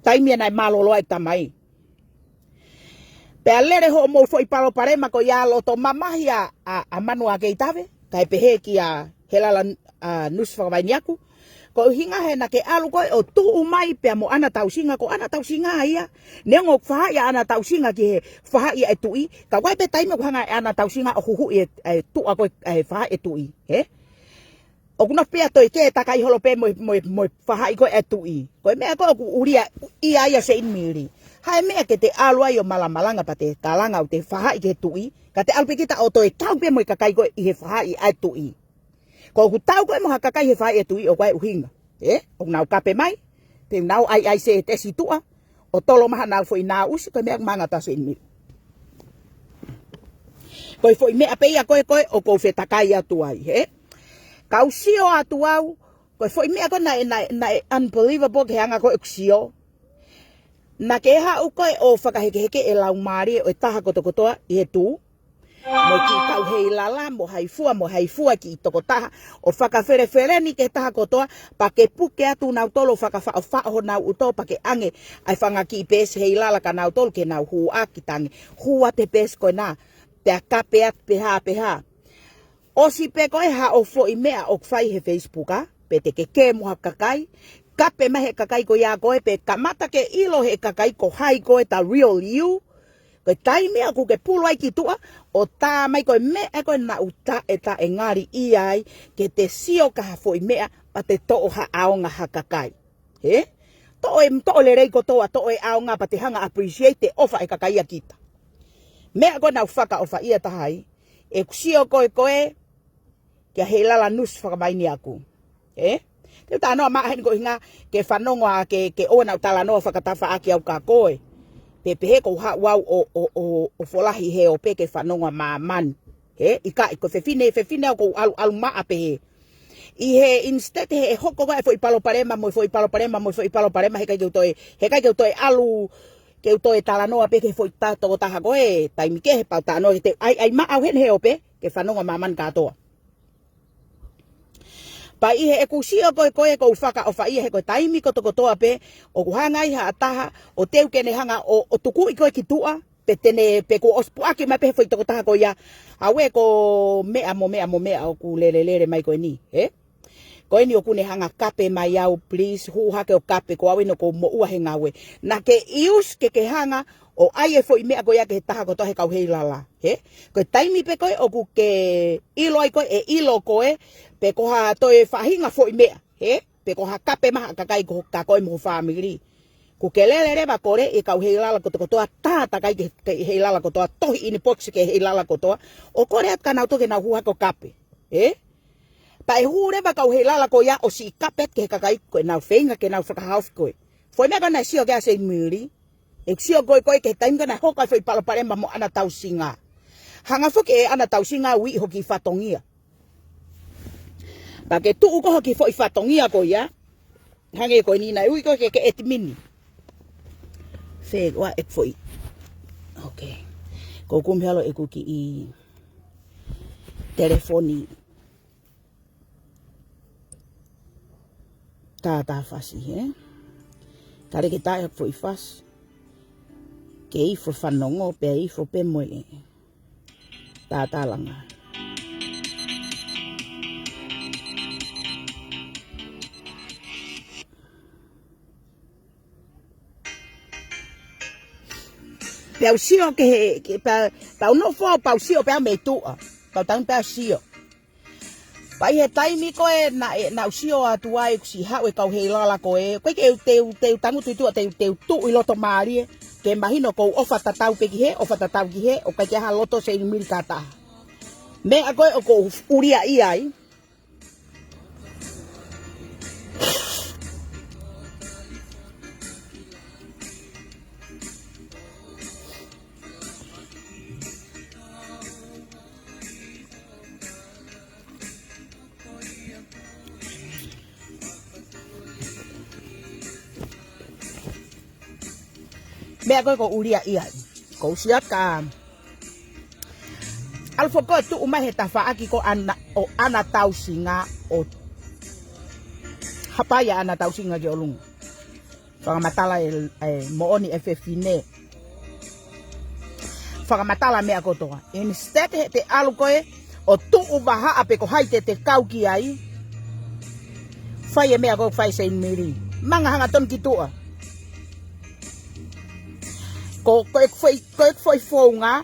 Taimi ia naʻe mālōlō ai e tamai. Pea lele hoʻomou foʻi palopalema ko ia, loto mamahi ʻa, ʻa, ʻa Manu ʻa Keitave, kae pehē kia Helala, ʻa, Nusi Fakavainiaku. Ko e ʻuhinga he naʻa ke ʻalu koe ʻo tuʻu mai pea mo ʻAna Tausinga, ko ʻAna Tausinga ia. Neongo ʻoku faʻahi ʻa ʻAna Tausinga ki he faʻahi ʻa e tuʻi, ka ko e pē taimi ʻoku hanga ʻe ʻAna Tausinga ʻo huhuʻi e, e tuʻa ko ē, e faʻahi ʻa e tuʻi, he? ʻOku nofo pē ia ʻo toe kē takai holo pē mo, mo, mo e faʻahi ko ē ʻa e tuʻi. Ko e meʻa ko ē ʻoku ʻulia ia ʻia Seinimili. Ha e meʻa ke te ʻalu ai ʻo malamalanga pea te kalanga ʻo te faʻahi ki he tuʻi, ka te ʻalu pē kita ʻo toe kau pē mo e kakai ko ē ʻi he faʻahi ʻa e tuʻi. Ko ʻeku tau ko ē mo ha kakai he faʻahi ʻa e tuʻi ʻoku ʻi ai e ʻuhinga. Ē? ʻOku nau kape mai, pe ʻoku nau ʻai ʻai se tesi tuʻa, ʻo tolo mai haʻanau foʻi naʻusi, ko e meʻa ʻoku manga ʻa Seinimili. Ko e foʻi meʻa pē ia ko ē ko ē ʻoku ou fetakai atu ai, he? Kau sio atu au, ko e foʻi meʻa ko ē naʻe, naʻe, naʻe unbelievable ki he anga ko ē ʻeku sio. Naʻa ke haʻu koe ʻo fakahekeheke e laumālie ʻo e taha kotokotoa ʻi he tuʻu. mo e kiʻi kau heilala, mo hai fua, mo hai fua kiʻi tokotaha, ʻo fakafelefeleni ki he taha kotoa, pea ke puke atu nautolu ʻo fakafaʻofaʻo honau ʻuto, pea ke ʻange ʻa e fanga kiʻi peesi heilala kia nautolu ke nau hū ʻaki tangi. Hū atu he peesi ko ena, pea kape atu pē hā pē hā. ʻOsi pē ko ē haʻo foʻi meʻa ʻoku fai he Facebook, ā, pe te ke kē mo ha kakai, kape mai he kakai ko ia ko ē, pe kamata ke ʻilo he kakai ko hai ko e the real you. Ko e taimi ʻoku ke pulu ai ki tuʻa, ʻo tā mai ko e meʻa ko ē naʻa ku taʻetaʻengali ʻi ai, ke te sio ki ha foʻi meʻa, pea te toʻo ha ʻaonga ha kakai. Hē? Toʻo e, toʻo lelei kotoa, toʻo e ʻaonga pea te hanga appreciate e ʻofa e kakai ʻia kita. Meʻa ko ē naʻa ku fakaʻofaʻia taha ai, ʻeku sio ko ē ko ē, kia Heilala Nusi fakamaini ʻaku. Ē? Te u talanoa maʻa heni ko hinga ke fanongo ā ke, ke ʻoua naʻa ku talanoa fakatafaʻaki au kia koe. Pe pehē ʻoku ou haʻu au ʻo, ʻo, ʻo, ʻo folahi he ope ke fanongo ā māmani. Hē? ʻIkai, ko e fefine, fefine au ʻoku ou ʻalu, ʻalu maʻa pehē. ʻI he instead he hoko ko ē foʻi palopalema, mo e foʻi palopalema, mo e foʻi palopalema, heʻikai ke u toe, heʻikai ke u toe ʻalu, ke u toe talanoa pē ki he foʻi ta-, tokotaha ko ē, taimi kehe pea u talanoa ki he, ʻai, ʻai maʻa au heni he ope, ke fanongo ā māmani kātoa. Pea ʻi heʻeku sio ko ē ko ē ʻoku ou fakaʻofaʻia he ko e taimi kotokotoa pē, ʻoku hanga ai ha taha, ʻo teu ke ne hanga ʻo, ʻo tukuʻi koe ki tuʻa, pe te ne, pe kuo ʻosi puʻaki mai pē he foʻi tokotaha ko ia. Auē ko e meʻa mo e meʻa mo e meʻa ʻoku lele lele mai ko eni, ē? Ko eni ʻoku ne hanga kape mai au, please, hū hake ʻo kape, ko au eni ʻoku ou moʻua he ngāue. Naʻa ke use ke ke hanga ʻo ʻai e foʻi meʻa ko ia ki he taha kotoa he kau heilala, hē? Ko e taimi pē ko ē ʻoku ke ʻilo ai ko ē, ʻe ʻilo ko ē, pe ko ha toe faʻahinga foʻi meʻa, hē? Pe ko ha kape mai ha kakai ko, kia koe mo ho fāmili. ʻOku ke lele leva ʻo kole e kau heilala kotokotoa, tā takai ki he, ki he heilala kotoa, tohi inbox ki he heilala kotoa, ʻo kole atu kia nautolu ke nau hū hake ʻo kape. Ē? Pea ʻe hū leva e kau heilala ko ia ʻo siʻi kape ki he kakai ko ē naʻa nau feinga ke nau fakahaofi koe. Foʻi meʻa ko ē naʻe sio ki ai ʻa Seini Mili, ʻeku sio ko ē ko ē ki he taimi ko ē naʻe hoko ai e foʻi palopalema mo ʻAna Tausinga. Hanga foki ʻe ʻAna Tausinga ʻo uiʻi hoʻo kiʻi fatongia. Pea ke tuʻu ko ē hoʻo kiʻi foʻi fatongia ko ia. Hangē ko eni naʻe ui koe ke ke ʻetimini. Fē ua ʻeku foʻi. Ok. ʻOku ou kumi holo ʻeku kiʻi telefoni. Tātā fasi, hē? Tale ke tā ʻeku foʻi fasi. Ke ifo fanongo, pea ifo pē mo e tātālanga. Pea u sio ki he, ki, pea, pea u nofo, pea u sio pē au mei tuʻa. Pea u tangutu pē au ʻo sio. Pea ʻi he taimi ko ē naʻe, naʻa ku sio atu ai, kuo siʻi haʻu e kau heilala ko ē. ʻOku ʻikai ke u, te u, te u tangutu ʻi tuʻa, te u, te u tuʻu ʻi loto mālie. Ke mahino ʻoku ou ʻofa tatau pē ki hē, ʻofa tatau ki hē, ʻoku ʻikai ke ʻi ai ha loto Seini Mili ki ha taha. Meʻa ko ē ʻoku ou ulia ʻi ai. Meʻa ko ē ʻoku ou ulia ʻi ai. ʻOku ou sio atu kia ʻAlu foki ʻo tuʻu mai he tafaʻaki ko ʻAna, ʻo ʻAna Tausinga ʻo hapai ʻa ʻAna Tausinga ki ʻolunga. Fakamatala e, e moʻoni e fefine. Fakamatala meʻa kotoa. Instead he te ʻalu koe ʻo tuʻu vahaʻa pe ko hai te te kau ki ai. Fai e meʻa ko ē ʻoku fai ʻe Seini Mili. Manga hangatonu ki tuʻa. Ko, ko ʻeku foʻi, ko ʻeku foʻi founga.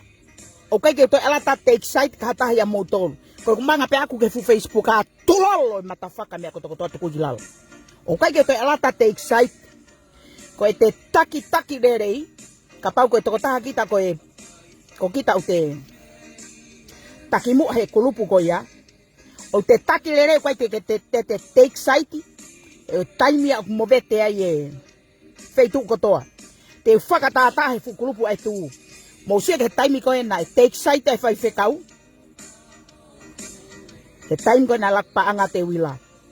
ʻOku ʻikai ke u toe ʻalu atu ʻo take side ki ha taha ʻia moutolu. Ko ʻeku manga pē ʻaku ki he fuʻu Facebook ʻa tulolo e matafaka meʻa kotokotoa tuku ki lalo. ʻOku ʻikai ke u toe ʻalu atu ʻo take side. Ko e te takitaki lelei, kapau ko e tokotaha kita ko e, ko kita ʻoku te taki muʻa he kulupu ko ia. ʻOku te taki lelei ʻoku ʻikai te, te, te, te take side, ʻe taimi ia ʻoku movete ai e feituʻu kotoa. Te u fakatātā he fuʻu kulupu ʻa e tuʻu. Mou sio ki he taimi ko ē naʻe take side e faifekau. He taimi ko ē naʻe laku paʻanga Teuila.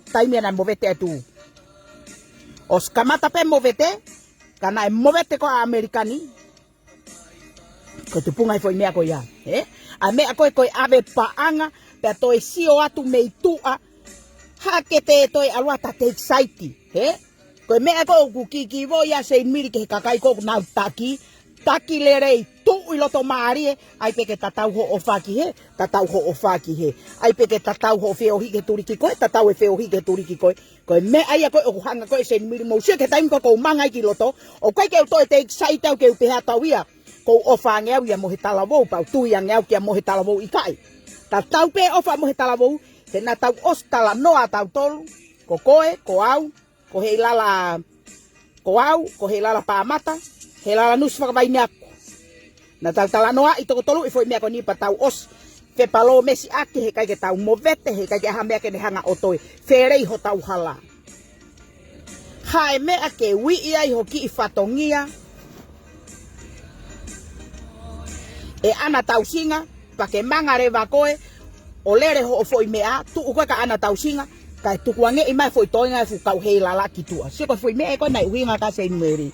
Taimi ia naʻe movete e tuʻu. ʻOsi kamata pē movete, ka naʻe movete ko ē ʻa ʻAmelika ni. Ko e tupunga e foʻi meʻa ko ia, ē? ʻA e meʻa ko ē ko e ʻave paʻanga, pea toe sio atu mei tuʻa, hake te toe ʻalu atu ʻo take side, hē? Ko e meʻa ko ē ʻoku kīkīvoʻi ʻa Seini Mili ki he kakai ko ē ʻoku nau taki, taki lelei, tuʻu ʻi loto mālie, ʻai pē ke tatau hoʻo ʻofa ki hē, tatau hoʻo ʻofa ki hē. ʻAi pē ke tatau hoʻo feohi ki he tuliki ko ē, tatau e feohi ki he tuliki ko ē. Ko e meʻa ia ko ē ʻoku hanga ko ē ʻe Seini Mili, mou sio ki he taimi ko ē ʻoku ou manga ai ki loto, ʻoku ʻikai ke u toe take side au ke u pehē atu au ia, ʻoku ou ʻofa ange au ia mo he talavou, pea u tui ange au kia mo he talavou, ʻikai. Tatau pē ʻofa mo he talavou, he naʻa tau ʻosi talanoa tautolu, ko koe, ko au, ko Heilala, ko au, ko Heilala Pāmata, Heilala Nusi Fakavainiaku. Naʻa tau talanoaʻi toko tolu ʻi he foʻi meʻa ko eni pea tau ʻosi fepalōmesi ʻaki he ʻikai ke tau movete, he ʻikai ke ʻi ai ha meʻa ke ne hanga ʻo toe felei hotau hala. Haʻu e meʻa ke uiʻi ai ho kiʻi fatongia ʻe ʻAna Tausinga, pea ke manga leva koe ʻo lele hoʻo foʻi meʻa, tuʻu koe kia ʻAna Tausinga, kae tukuangeʻi mai e foʻi toenga ʻa e fuʻu kau Heilala ki tuʻa. Sio ko e foʻi meʻa ko ē naʻe ʻuhinga kia Seini Mili.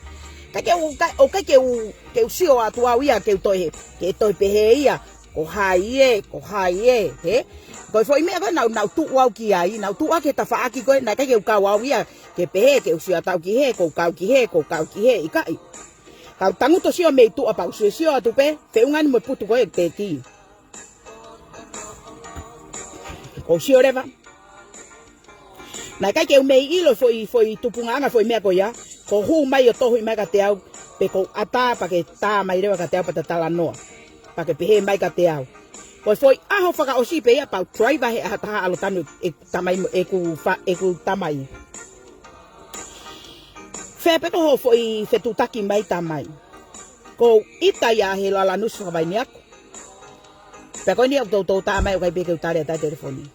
Ka ke u, ka, ʻoku ʻikai ke u, ke u sio atu au ia, ke u toe, ke toe pehē ia, ko hai ē, ko hai ē, hē? Ko e foʻi meʻa ko ē naʻa, naʻa ku tuʻu au ki ai, naʻa ku tuʻu au ki he tafaʻaki ko ē, naʻe ʻikai ke u kau au ia, ke pehē, ke u sio atu au ki hē, ʻoku ou kau ki hē, ʻoku ou kau ki hē, ʻikai. Ka u tangutu ʻo sio mei tuʻa pea u sio, sio atu pē, feʻunga eni mo e putu ko ē ʻe teki. ʻOku ou sio leva. Naʻe ʻikai ke u mei ʻilo e foʻi, foʻi tupuʻanga, foʻi meʻa ko ia. Ko e hū mai ʻo tohi mai kiate au, pe ʻoku ou ʻatā pea ke tā mai leva kiate au pea ta talanoa. Pea ke pehē mai kiate au. Ko e foʻi ʻaho fakaʻosi pē ia pea u drive he ʻaho taha ʻalu ʻo tanu e tamai mo, ʻeku fa-, ʻeku tamai. Fē pē ko hoʻo foʻi fetuʻutaki mai tamai? Ko e ʻita ia ʻa Heilala Nusi Fakavainiaku. Pea ko eni ʻoku toutou tā mai ʻoku ʻikai pē ke u tali atu e telefoni.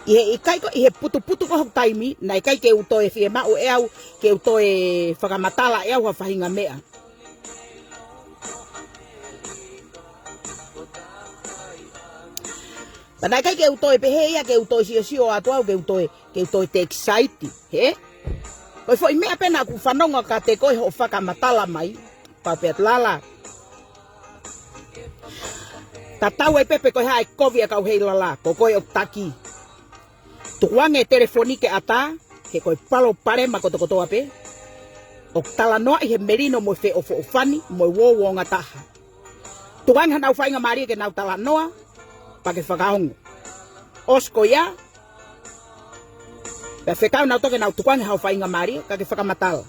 ʻI he ʻikai ko ē, ʻi he putuputu ko ē hoku taimi, naʻe ʻikai ke u toe fiemaʻu ʻe au, ke u toe fakamatala ʻe au ha faʻahinga meʻa. Pea naʻe ʻikai ke u toe pehē ia, ke u toe siosio atu au, ke u toe, ke u toe take side, hē? Ko e foʻi meʻa pē naʻa ku fanongo kiate koe hoʻo fakamatala mai, pea u pehē atu Lala. Tatau ai pē pe ko e hā e kovi ʻa e kau Heilala, ko koe ʻoku taki. Tukuange e telefoni ke ʻatā, he ko e palopalema kotokotoa pē. ʻOku talanoaʻi he melino mo e feʻofoʻofani, mo e uouongataha. Tukuange hanau faingamālie ke nau talanoa, pea ke fakaongo. ʻOsi ko ia, pea fekau nautolu ke nau tukuange haʻo faingamālie, kae ke fakamatala.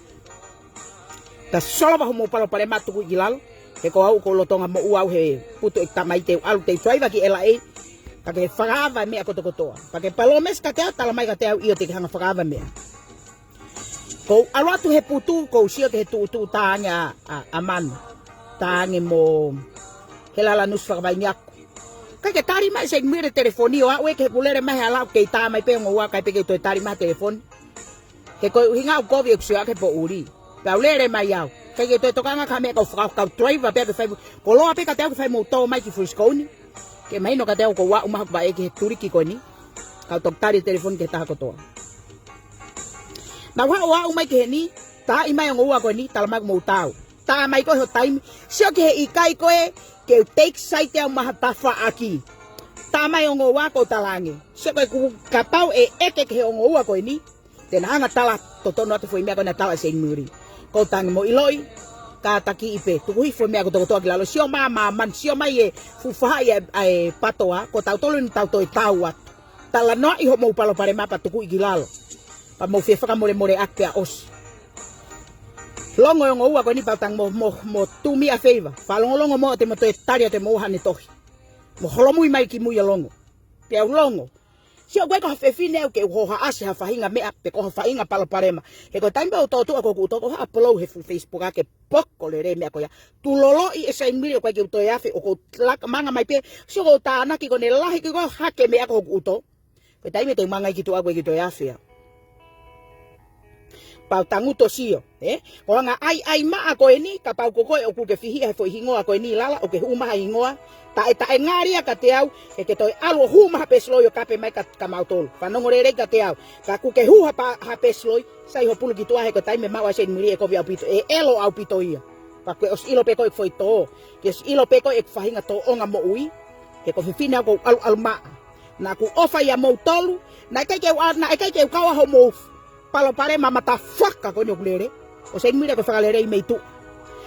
Ta solova homou palopalema tuku ki lalo, he ko au ʻoku ou lolotonga moʻua au he putu ʻeku tamai, te u ʻalu te u drive ki L A, kae ke fakaava e meʻa kotokotoa. Pea ke palōmesi kiate au, tala mai kiate au ʻio te ke hanga fakaava e meʻa. ʻOku ou ʻalu atu he putu, ʻoku ou sio ki he tuʻutuʻu tā ange ʻa, ʻa, ʻa Manu. Tā ange mo Heilala Nusi Fakavainiaku. ʻIkai ke tali mai ʻe Seini Mili e telefoni ʻo aʻu ē ki heʻeku lele mai he ʻalu ʻo kei tā mai pē ongo ua, ʻikai pē ke toe tali mai e telefoni. He ko e ʻuhinga ʻoku kovi ʻeku sio ʻaki he poʻuli. Pea u lele mai au. ʻIkai ke toe tokanga ki ha meʻa, kau faka-, kau drive pē ke fai mo-, koloa pē kiate au ke fai mo tō mai ki Frisco ni. Ke mahino kiate au ʻoku ou aʻu mai hoku vaʻe ki he tuliki ko eni. Kau toki tali e telefoni ki he taha kotoa. Naʻa ku haʻu ʻo aʻu mai ki heni, tāʻi mai ongo ua ko eni, tala mai ʻoku mou tau. Tā mai ko ē ho taimi, sio ki he ʻikai ko ē, ke u take side au maʻa ha tafaʻaki. Tā mai ongo ua ʻoku ou tala ange. Sio ko ē ku kapau ʻe ʻeke ki he ongo ua ko eni, te na hanga tala totonu atu e foʻi meʻa ko ē naʻe tala ʻe Seini Mili. ʻOku ou tangi mo ʻiloʻi, kātakiʻi pē, tuku hifo e meʻa kotokotoa ki lalo, sio mai ʻa māmani, sio mai e fuʻu faʻahi ʻa e, ʻa e PTOA, ko tautolu eni tau toe tau atu. Talanoaʻi hoʻomou palopalema pea tukuʻi ki lalo. Pea mou fie fakamolemoleʻaki pea ʻosi. Longo e ongo ua ko eni pea u tangi mo, mo, mo do me a favor. Fakalongolongo mo te mo toe tali atu mo haʻane tohi. Mo holomui mai ki mui ʻo longo. Pea u longo. Sio koe ko ha fefine au ke u hohaʻasi ha faʻahinga meʻa, pe ko ha faʻahinga palopalema. He ko e taimi pē ʻoku ou tōtuʻa ko ʻeku ʻuto, ʻoku ou haʻa polou he fuʻu Facebook ʻa ke poko lelei e meʻa ko ia. Tuʻu loloʻi ʻe Seini Mili ʻoku ʻikai ke u toe afe, ʻoku ou laka manga mai pē, sio ʻoku ou tānaki ko ʻene lahi ke u hake e meʻa ko ʻeku ʻuto. Ko e taimi te u manga ai ki tuʻa ʻoku ʻikai ke u toe afe au. Pea u tangutu ʻo sio, ē? Ko e anga ʻaiʻai maʻa ko eni, kapau ko koe ʻoku ke fihi ʻa e foʻi hingoa ko eni Lala, ʻoku ke hū mai ha hingoa, taʻe, taʻe ngali ia kiate au, he ke toe ʻalu ʻo hū mai ha pesiloi ʻo kape mai kia, kia mautolu. Fanongo lelei kiate au. Ka ʻoku ke hū ha pa-, ha pesiloi, sai hoʻo pulu ki tuʻa he ko e taimi ʻe maʻu ai ʻe Seini Mili ʻe kovi ʻaupito, ʻe ʻelo ʻaupito ia. Ka ke ʻosi ʻilo pē ko e foʻi tō, ke ʻosi ʻilo pē ko e faʻahinga tōʻonga moʻui, he ko e fefine au ʻoku ou ʻalu ʻalu maʻa. Naʻa ku ʻofa ʻia moutolu, naʻe ʻikai ke u ʻa-, naʻe ʻikai ke u kau ai hoʻomou palopalema matafaka ko eni ʻoku lele, ʻo Seinimili ko e fakalelei mei tuʻa.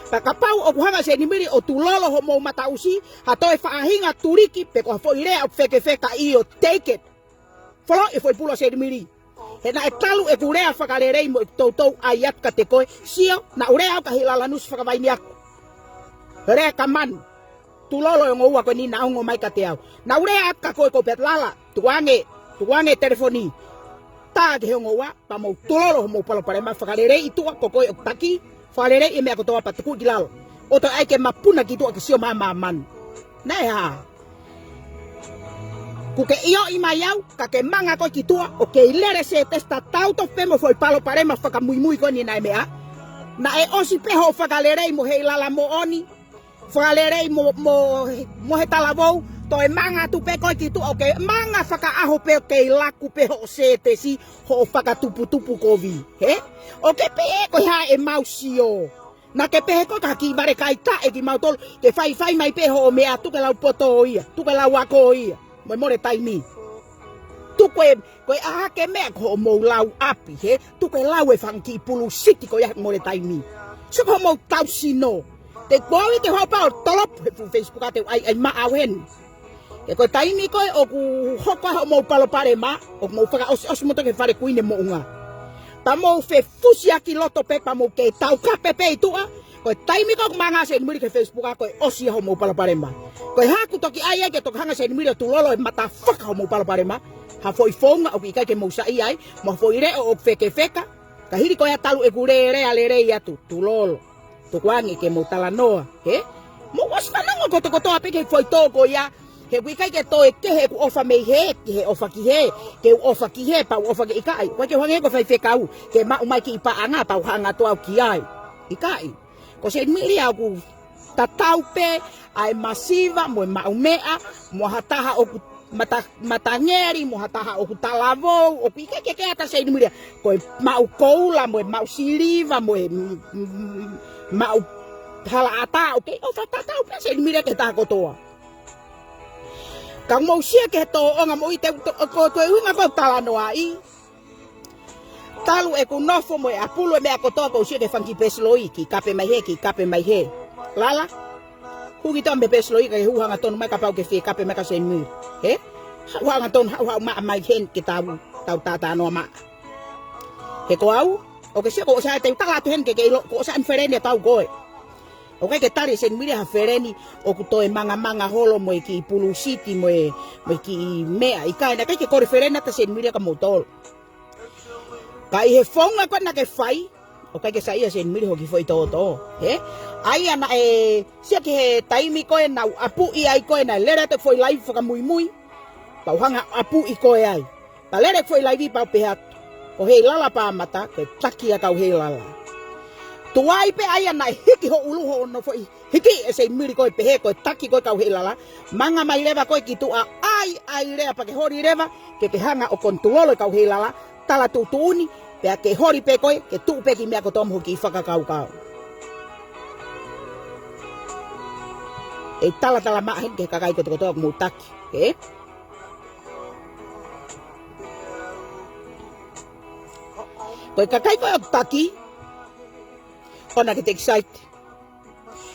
Pea kapau ʻoku hanga ʻe Seinimili ʻo tulolo hoʻomou mataʻusi, ha toe faʻahinga tuliki, pe ko ha foʻi lea ʻoku fekefeka ʻio, take it. Folo e foʻi pulu ʻa Seinimili. He naʻe talu ʻeku lea fakalelei mo ʻeku toutou ʻai atu kiate koe, sio, naʻa ku lea au kia Heilala Nusi Fakavaini aku. Lea kia Manu. Tulolo e ongo ua ko eni naʻa ongo mai kiate au. Naʻa ku lea atu kia koe ko Pete Lala. Tukuange, tukuange telefoni. Tā ki he ongo ua, pea mou tulolo hoʻomou palopalema fakalelei ʻi tuʻa ko koe ʻoku taki, fakalelei e meʻa kotoa pea tuku ki lalo. ʻO toe ʻai ke mapuna ki tuʻa ke sio mai ʻa Manu. Naʻe hā? Kuo ke ʻioʻi mai au, ka ke manga koe ki tuʻa, ʻoku kei lele Setesi tatau tofu pē mo e foʻi palopalema fakamuimui ko eni naʻe meʻa. Naʻe ʻosi pē hoʻo fakalelei mo Heilala Moʻoni, fakalelei mo, mo, mo he talavou, toe manga atu pē koe ki tuʻa, ʻoku ke manga fakaʻaho pē ʻoku kei laku pē hoʻo Setesi, hoʻo fakatuputupu kovi, hē? ʻOku ke pehē ko e hā ʻemau sio? Naʻa ke pehē ko e kiʻi vale kai taʻe kimautolu, ke faifai mai pē hoʻo meʻa, tuku e lau poto ia, tuku e lau ako ia, mo e mole taimi. Tuku e, ko e ʻā hake meʻa ko hoʻomou lau ʻapi, hē? Tuku e lau e fanga kiʻi pulu siti ko ia he mole taimi. Sio ko hoʻomou tau sino. Te kuo ʻi te hau pau tolopu he fuʻu Facebook ʻa te u ʻai ʻai maʻa au heni. He ko e taimi ko ē ʻoku hoko ai hoʻomou palopalema, ʻoku mou fakaʻosiʻosi moutolu ki he fale kuini moʻunga. Pea mou fefusiaki loto pē pea mou kei taukape pē ʻi tuʻa, ko e taimi ko ē ʻoku manga ʻa Seinimili ki he Facebook ʻa ko e ʻosi ia hoʻomou palopalema. Ko e hā ʻoku toki ʻai ai ke toki hanga ʻe Seinimili ʻo tulolo e matafaka hoʻomou palopalema, ha foʻi founga ʻoku ʻikai ke mou saiʻia ai, mo ha foʻi leʻo ʻoku fekefeka, ka hili ko ia talu ʻeku lea lelei atu, tulolo. Tukuange ke mou talanoa, hē? Mou ʻosi fanongo kotokotoa pē ki he foʻi tō ko ia, he ʻoku ʻikai ke toe kehe ʻeku ʻofa mei hē, ki he ʻofa ki hē, ke u ʻofa ki hē, pea u ʻofa ki ʻikai. ʻOku ʻikai ke u hangē ko e faifekau, ke maʻu mai kiʻi paʻanga, pea u hanga atu au ki ai. ʻIkai. Ko Seinimili ʻoku tatau pē ʻa e masiva mo e maʻumeʻa, mo ha taha ʻoku mata-, matangeli, mo ha taha ʻoku talavou, ʻoku ʻikai ke kei ʻata Seinimili. Ko e maʻu koula, mo e maʻu siliva, mo e, mm, mm, maʻu halaʻatā, ʻoku kei ʻofa tatau pē Seinimili ki he taha kotoa. Ka mou sio ki he tōʻonga moʻui te, to-, ko, ko e ʻuhinga ko e talanoaʻi. Talu ʻeku nofo mo e ʻapulu e meʻa kotoa ʻoku ou sio ki he fanga kiʻi peesi loi, kiʻi kape mai hē, kiʻi kape mai hē. Lala, hū ki tuʻa mei he peesi loi ka ke hū hangatonu mai kapau ʻoku ke fie kape mai kia Seinimili. Hē? Haʻu hangatonu, haʻu haʻu maʻa mai heni ke tau, tau tātānoa maʻa. He ko au, ʻoku ke sio ko e ʻosi ʻa e te u tala atu heni ke ke ʻilo, ko e ʻosi ʻa e feleni ʻa tau ko ē. ʻOku ʻikai ke tali ʻe Seinimili ha feleni ʻoku toe mangamanga holo mo e kiʻi pulu siti mo e, mo e kiʻi meʻa. ʻIkai, naʻe ʻikai ke kole feleni ʻata Seinimili kia moutolu. Ka ʻi he founga ko ē naʻa ke fai, ʻoku ʻikai ke saiʻia ʻe Seinimili hoʻo kiʻi foʻi tōtō, hē? ʻA ia naʻe, sio ki he taimi ko ē naʻa ku ʻapuʻi ai ko ē naʻe lele atu e foʻi laivi fakamuimui, pea u hanga ʻapuʻi koe ai. Pea lele e foʻi laivi pea u pehē atu, ko Heilala Pāmata, ko e taki ʻa e kau Heilala. Tuai pē ʻa ia naʻe hiki hoʻo ʻulu hoʻo nofo ʻi hiki ʻe Seinimili ko e pehē ko e taki ko e kau Heilala, manga mai leva koe ki tuʻa ʻai, ʻai lea pea ke holi leva, ke ke hanga ʻo kontulolo e kau Heilala, tala tuʻutuʻuni, pea ke holi pē koe, ke tuʻu pē kiʻi meʻa kotoa mo hoʻo kiʻi fakakaukau. ʻE talatala maʻa heni ki he kakai kotokotoa ʻoku mou taki, hē? Ko e kakai ko ē ʻoku taki, ʻoua naʻa ke take side.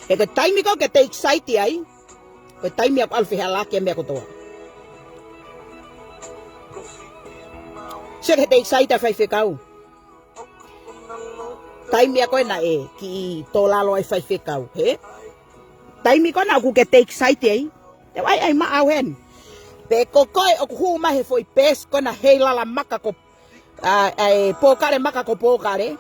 He ko e taimi ko ē ʻoku ke take side ai, ko e taimi ʻoku ʻalu fehālaaki e meʻa kotoa. Sio ki he take side ʻa e faifekau. Taimi ʻa ko ē naʻe kiʻi tō lalo ai faifekau, hē? Taimi ko ē naʻa ʻoku ke take side ai, te u ʻai ʻai maʻa au heni. Pe ko koe ʻoku hū mai he foʻi peesi ko ena Heilala Maka ko ʻa, ʻa e Pōkale Maka ko Pōkale.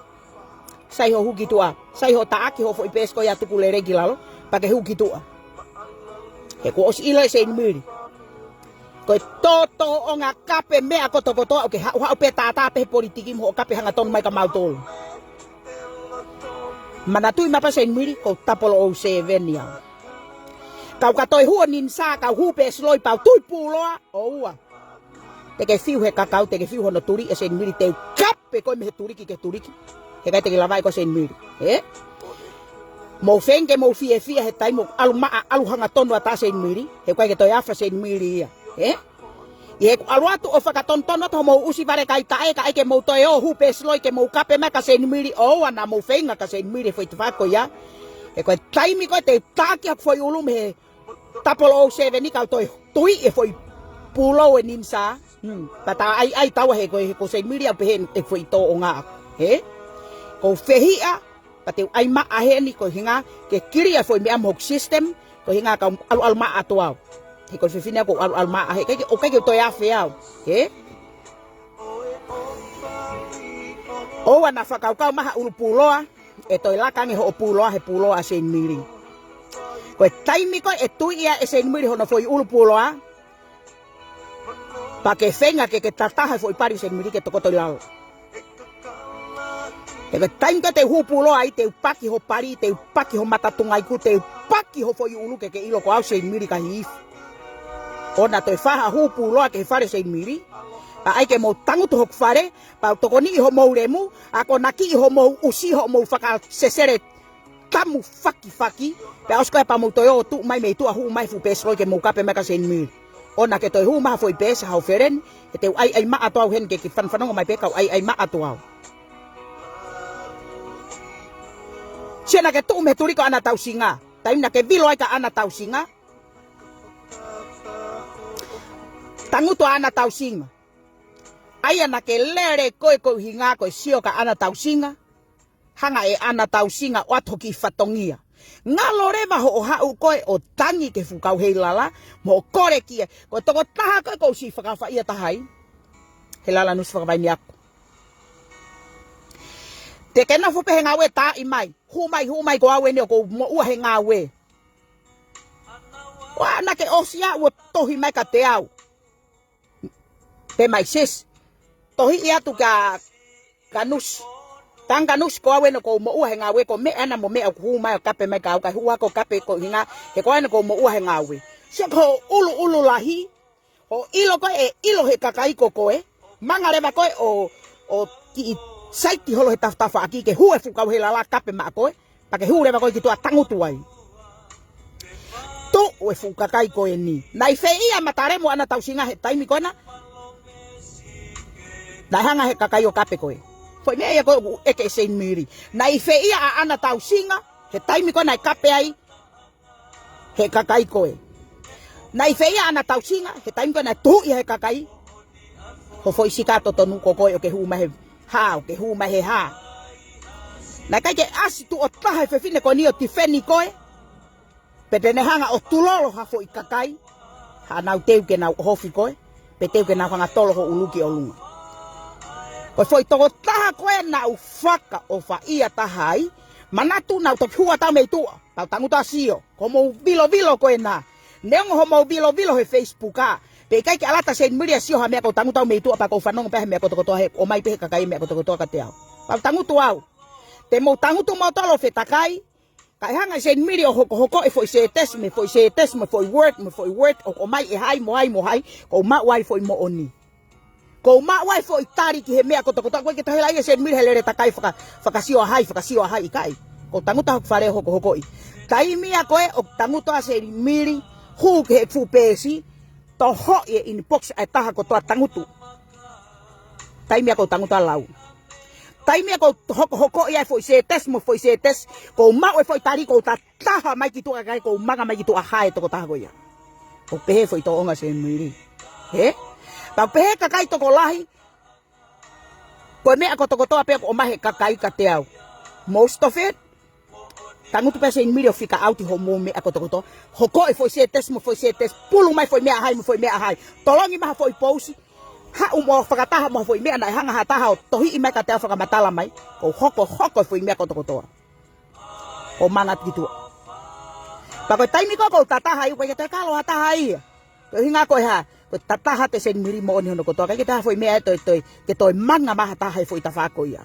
Sai hoʻo hū ki tuʻa. Sai hoʻo taʻaki hoʻo foʻi peesi ko ia tuku lelei ki lalo, pea ke hū ki tuʻa. He kuo ʻosi ʻilo ʻe Seinimili. Ko e tōtōʻonga kape meʻa kotokotoa ʻoku ke haʻuhaʻu pē tātā pē he politiki mo hoʻo kape hangatonu mai kia mautolu. Manatuʻi mai pē Seinimili, ko Tapolo ʻo seven ia. Kau ka toe hū ʻo ninisa, kau hū peesi loi pea u tui pūloa, ʻoua. Te ke fiu he kakau, te ke fiu hono tuli ʻe Seinimili, te u kape koe mei he tuliki ki he tuliki. He ʻikai te ke lava ʻe koe Seinimili. Hē? Mou feinga ke mou fiefia he taimi ʻoku ʻalu maʻa, ʻalu hangatonu atu ʻa Seinimili, he ʻoku ʻikai ke toe afe ʻa Seinimili ia. Ē? ʻI heʻeku ʻalu atu ʻo fakatonutonu atu hoʻomou ʻusi vale kai taʻe, ka ʻai ke mou toe ō hū pēsiloi ke mou kape mai kia Seinimili, ʻoua naʻa mou feinga kia Seinimili he foʻi tafaʻaki ko ia. He ko e taimi ko ē te u taki ʻeku foʻi ʻulu mei he tapolo o seveni ka u toe tuiʻi e foʻi pulou e NIMSA. Hmm. Pea ta ʻai, ʻai taua he ko e, he ko Seinimili ʻoku pehē ʻeku foʻi tōʻonga ʻaʻaku. Ē? Ko u fehiʻa, pea te u ʻai maʻa heni ko e ʻuhinga ke kilia e foʻi meʻa mo hoku system, ko e ʻuhinga ka u ʻaluʻalu maʻa atu au. He ko e fefine ʻoku ou ʻaluʻalu maʻa he, ʻikai ke, ʻoku ʻikai ke u toe afe au. Ē? ʻOua naʻa fakakaukau mai ha ʻulu pulou, ʻe toe laka ange hoʻo pulou he pulou ʻa Seinimili. Ko e taimi ko ē ʻe tuiʻi ai ʻe Seinimili hono foʻi ʻulu pulou, pea ke feinga ke ke tataha e foʻi pali ʻo Seinimili ke tokoto ʻi lalo. He ko e taimi ko ē te u hū pulou ai, te u paki ho pali, te u paki ho matatunga iku, te u paki ho foʻi ʻulu ke ke ʻilo ko au Seinimili ka hifo. ʻOua naʻa toe fai ha hū pulou ki he fale ʻo Seinimili. Pea ʻai ke mou tangutu hoku fale, pea u tokoniʻi hoʻomou lemu, akonakiʻi hoʻomou ʻusi, hoʻomou fakasesele tamu fakifaki, pea ʻosi ko ia pea mou toe ō tuʻu mai mei tuʻa, hū mai fuʻu pēsiloi ke mou kape mai kia Seinimili. ʻOua naʻa ke toe hū mai ha foʻi pēsi, haʻo feleni, he te u ʻai, ʻai maʻa atu au heni ke ke fanafanongo mai pē ka u ʻai, ʻai maʻa atu au. Sio naʻa ke tuʻu mei he tuliko ʻAna Tausinga. Taimi naʻa ke vilo ai kia ʻAna Tausinga. Tangutu ʻa ʻAna Tausinga. ʻAi ʻana ke lele koe ko e ʻuhinga ko e sio kia ʻAna Tausinga. Hanga ʻe ʻAna Tausinga ʻo ʻoatu hoʻo kiʻi fatongia. Ngalo leva hoʻo haʻu koe ʻo tangi ki he fuʻu kau heilala, mo hoʻo kole ki he, ko e tokotaha koe ʻoku ou siʻi fakaʻofaʻia taha ai. He lala nusi fakavaini ako. Te ke nofo pē he ngāue, taaʻi mai. Hū mai, hū mai ko au eni ʻoku ou moʻua he ngāue. ʻOua naʻa ke ʻosi ʻa ʻoua tohi mai kiate au. Pehē mai Sesi. Tohiʻi atu kia, kia Nusi. Tangata Nusi, ko au eni ʻoku ou moʻua he ngāue, ko e meʻa ʻana mo e meʻa ʻoku hū mai ʻo kape mai kia au, kae hū hake ʻo kape ko e ʻuhinga he ko au eni ʻoku ou moʻua he ngāue. Sio ki hoʻo ʻuluʻulu lahi, hoʻo ʻilo ko ē ʻe ʻilo he kakai ko koe, manga leva koe ʻo, ʻo kiʻi saiti holo he tafatafaʻaki ke hū e fuʻu kau heilala kape maʻa koe, pea ke hū leva koe ki tuʻa tangutu ai. Tuʻu e fuʻu kakai ko eni. Naʻe ʻi fē ia ʻa Matalemu, ʻAna Tausinga he taimi ko ena? Naʻe hanga he kakai ʻo kape koe. Foʻi meʻa ia ko ē ʻoku ʻeke ʻe Seinimili. Naʻe ʻi fē ia ʻa ʻAna Tausinga he taimi ko ena naʻe kape ai he kakai koe? Naʻe ʻi fē ia ʻa ʻAna Tausinga he taimi ko ena naʻe tuhuʻi he kakai? Ho foʻi sika totonu ko koe ʻoku ke hū mai he hā, ʻoku ke hū mai he hā. Naʻe ʻikai ke ʻasi tuʻo taha e fefine ko eni ʻo tifeni koe, pe te ne hanga ʻo tulolo ha foʻi kakai, haʻanau teu ke nau ʻohofi koe, pe teu ke nau hanga ʻo tolo ho ʻulu ki ʻolunga. Ko e foʻi tokotaha ko ē naʻa ku fakaʻofaʻia taha ai, manatu naʻa ku toki hū atu au mei tuʻa, tau tangutu ʻo sio, ko hoʻomou vilovilo ko ena. Neongo hoʻomou vilovilo he Facebook ā, pea ʻikai ke ʻalu atu ʻa Seinimili ʻo sio ha meʻa, ʻoku ou tangutu au mei tuʻa pea ʻoku ou fanongo pē he meʻa kotokotoa he ʻomai pē he kakai e meʻa kotokotoa kiate au. Tau tangutu au. Te mou tangutu moutolu ʻo fetakai, kae hanga ʻe Seinimili ʻo hokohoko e foʻi sētesi mo e foʻi sētesi mo e foʻi word mo e foʻi word ʻoku ʻomai ʻe hai mo hai mo hai, ʻoku ou maʻu ai e foʻi moʻoni. ʻOku ou maʻu ai e foʻi tali ki he meʻa kotokotoa, ʻoku ʻikai ke toe hela ia ʻe Seinimili he lele takai faka-, fakasio ʻa hai, fakasio ʻa hai, ʻikai. ʻOku ou tangutu hoku fale ʻo hokohokoʻi. Taimi ia ko ē ʻoku tangutu ai ʻa Seinimili, hū ki he fuʻu pēsi, tohoʻi e inbox ʻa e taha kotoa, tangutu. Taimi ia ʻoku ou tangutu ʻo lau. Taimi ia ʻoku ou hokohokoʻi ai e foʻi sētesi mo e foʻi sētesi, ʻoku ou maʻu e foʻi tali, ʻoku ou tataha mai ki tuʻa, kae ʻoku ou manga mai ki tuʻa, hā e tokotaha ko ia. ʻOku pehē e foʻi tōʻonga ʻo Seinimili. Hē? Pea ʻoku pehē e kakai tokolahi, ko e meʻa kotokotoa pē ʻoku ʻomai he kakai kiate au. Most of it, tangutu pē ʻa Seinimili ʻo fika ʻauti hoʻomou meʻa kotokotoa. Hoko e foʻi sētesi mo e foʻi sētesi, pulu mai e foʻi meʻa ʻa hai mo e foʻi meʻa ʻa hai. Tolongi mai ha foʻi pousi, haʻu mo fakataha mo ha foʻi meʻa naʻe hanga ʻe ha taha ʻo tohiʻi mai kiate au, fakamatala mai. ʻOku ou hokohoko e foʻi meʻa kotokotoa. ʻO manga atu ki tuʻa. Pea ko e taimi ko ē ʻoku ou tataha ai, ʻoku ʻikai ke toe kalo ha taha ia. Ko e ʻuhinga ko e hā, ko e tataha atu ʻe Seinimili moʻoni hono kotoa, ʻikai ke toe ha foʻi meʻa ʻe toe, toe, ke toe manga mai ha taha he foʻi tafaʻaki ko ia.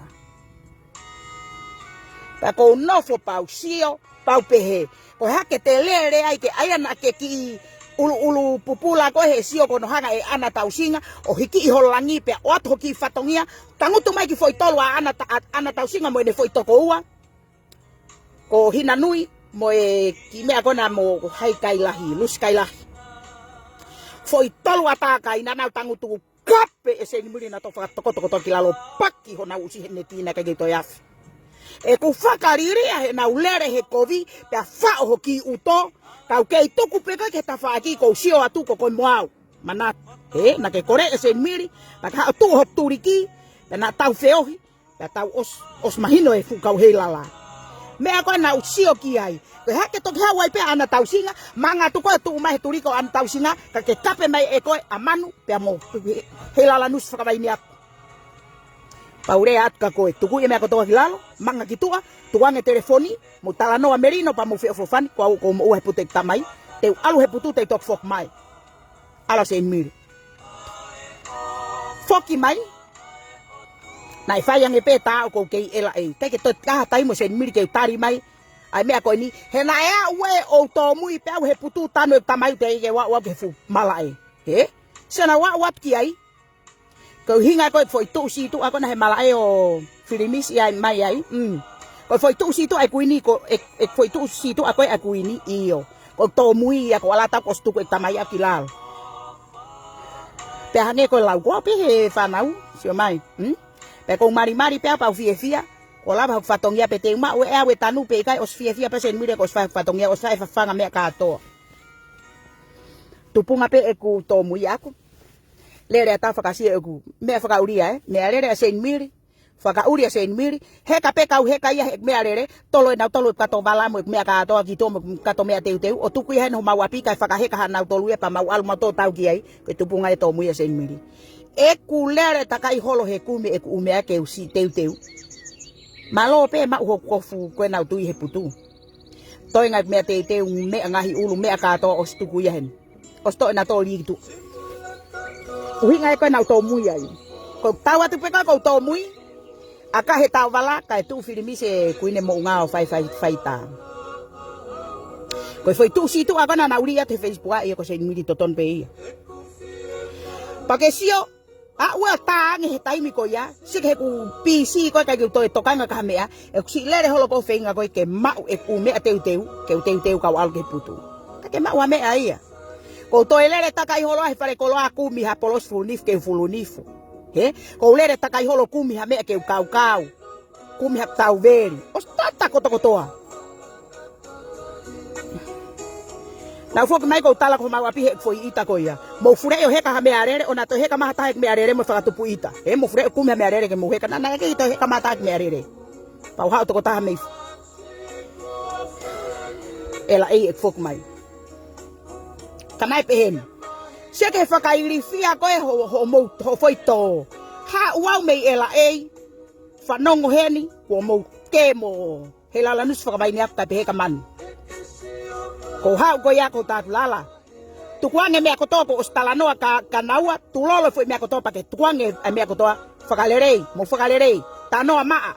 Pea ʻoku ou nofo pea u sio, pea u pehē, ko e hā ke te lele ai ke ʻai ʻana ke kiʻi ʻuluʻulu pupula koe he sio ko hono hanga ʻe ʻAna Tausinga ʻo hikiʻi ho langi pea ʻoatu hoʻo kiʻi fatongia, tangutu mai ki he foʻi tolu ʻa ʻAna Ta-, ʻa ʻAna Tausinga mo ʻene foʻi tokoua. ko Hinanui, mo e kiʻi meʻa ko ena mo Haikailahi, Lusikailahi. Foʻi tolu ata kai naʻa nau tangutu kape ʻe Seinimili naʻa nau fakatokotokotoa ki lalo paki honau ʻusi he neti naʻe ʻikai ke toe afe. ʻEku fakaliliʻa heʻenau lele he kovi, pea faʻo ho kiʻi ʻuto, kau kei tuku pē koe ki he tafaʻaki kou sio atu ko koe mo au. Manatu, he, naʻa ke kole ʻe Seinimili, naʻa ke haʻu ʻo tuʻu ho tuliki, pea naʻa tau feohi, pea tau ʻos-, ʻosi mahino e fuʻu kau Heilala. Meʻa ko ē naʻa ku sio ki ai. Ko e hā ke toki haʻu ai pē ʻa ʻAna Tausinga, manga atu koe tuʻu mai he tuliki ʻo ʻAna Tausinga, ka ke kape mai ʻe koe ʻa Manu, pea mo Heilala Nusi Fakavainiapu. Pea u lea atu kia koe, tuku e meʻa kotoa ki lalo, manga ki tuʻa, tukuange telefoni, mou talanoa melino pea mou feʻofoʻofani, ko au ʻoku ou moʻua he putu ʻeku tamai, te u ʻalu he putu te u toki foki mai. ʻAlu ʻa Seinimili. Foki mai, naʻe fai ange pē tā ʻoku ou kei ʻela ʻei. ʻIkai ke toe ʻi ai ha taimi ʻo Seinimili ke u tali mai ʻa e meʻa ko eni, he naʻe aʻu ē ʻo u tōmui pē au he putu, tanu ʻeku tamai, teʻeki ke u aʻu au ki he fuʻu malaʻe. He? Sio naʻa ku aʻu atu ki ai. Ko e ʻuhinga ko e foʻi tuʻu sītuʻa ko ena he malaʻe ʻo Filimisi ʻi ai mai ai. Mm. Ko e foʻi tuʻu sītuʻa ʻa e Kuini ko e, e foʻi tuʻu sītuʻa ko ē ʻa e Kuini, ʻio. Ko e tōmui ia ko ala tau ko ʻosi tuku ʻeku tamai ʻaki lalo. Pea hangē ko e lau ko ē pē he fānau, sio mai. Mm? Pea kou malimali pē au pea u fiefia. Ko e lava hoku fatongia pē te u maʻu ʻe au e tanu pe ʻikai, ʻosi fiefia pē Seinimili ko ʻosi fai hoku fatongia, ʻosi fai e fafanga meʻa kātoa. Tupunga pē ʻeku tōmui ʻaku. Lele ʻatā fakasio ʻeku meʻa fakaʻulia, ē. Meʻalele ʻa Seinimili. Fakaʻuli ʻa Seinimili. Heka pē kau heka ia he meʻalele. Tolo ʻenau tolo ʻeku kato vala mo ʻeku meʻa kātoa ki tuʻa mo ʻeku kato meʻa teuteu. ʻO tuku ia heni homau ʻapi kae fakaheka hanau tolu ia pea mau ʻalu mautolu ʻo tau ki ai. Ko e tupunga e tōmui ʻa Seinimili. ʻEku lele takai holo he kumi ʻeku ʻū meʻa ke u siʻi teuteu. Mālō pē maʻu hoku kofu ko ē naʻa ku tui he putu. Toenga ʻeku meʻa teuteu, meʻa ngaahi ʻulu, meʻa kātoa ʻosi tuku ia heni. ʻOsi toʻo ʻenautolu ki tuʻa. ʻUhinga ē ko ē naʻa ku tōmui ai. Ko e tau atu pē ko ē kou tōmui, ʻaka he tau vala, kae tuʻu Filimisi e Kuini Moʻunga ʻo fai, fai, fai tā. Ko e foʻi tuʻu sītuʻa ko ena naʻa ku lī atu he Facebook ʻa ia ko Seinimili totonu pē ia. Pea ke sio, aʻu ē ʻo tā ange he taimi ko ia, sio ki heʻeku P C ko ē ʻikai ke u toe tokanga ki ha meʻa, ʻeku siʻi lele holo ko ē ʻo feinga ko ē ke maʻu ʻeku meʻa teuteu, ke u teuteu kau ʻalu ki he putu. Ka ke maʻu ha meʻa ia. Kou toe lele takai holo he fale koloa kumi ha polosi fulunifu ke u fulunifu. He? Kou lele takai holo kumi ha meʻa ke u kaukau. Kumi ha tau veli. ʻOsi tata kotokotoa. Naʻa ku foki mai kou tala ki homau ʻapi he foʻi ʻita ko ia. Mou fuleʻi ʻo heka ha meʻalele, ʻoua naʻa toe heka mai ha taha ʻeku meʻalele mo e fakatupu ʻita. He mou fuleʻi ʻo kumi ha meʻalele ke mou heka. Naʻa, naʻe ʻikai toe heka mai ha taha ʻeku meʻalele. Pea u haʻu tokotaha mei ʻEla ʻei ʻeku foki mai. Ka naʻe pehē ni. Sio ki he fakailifia ko ē ho, hoʻomou, hoʻo foʻi tō. Haʻu au mei ʻEla ʻei. Fanongo heni, kuo mou kemo. Heilala Nusi Fakavainiapu kae pehē kia Manu. Ko e haʻu ko ia ko Takulala. Tukuange meʻa kotoa kuo ʻosi talanoa kia, kia naua, tulolo foʻi meʻa kotoa pea ke tukuange e meʻa kotoa, fakalelei, mou fakalelei, talanoa maʻa.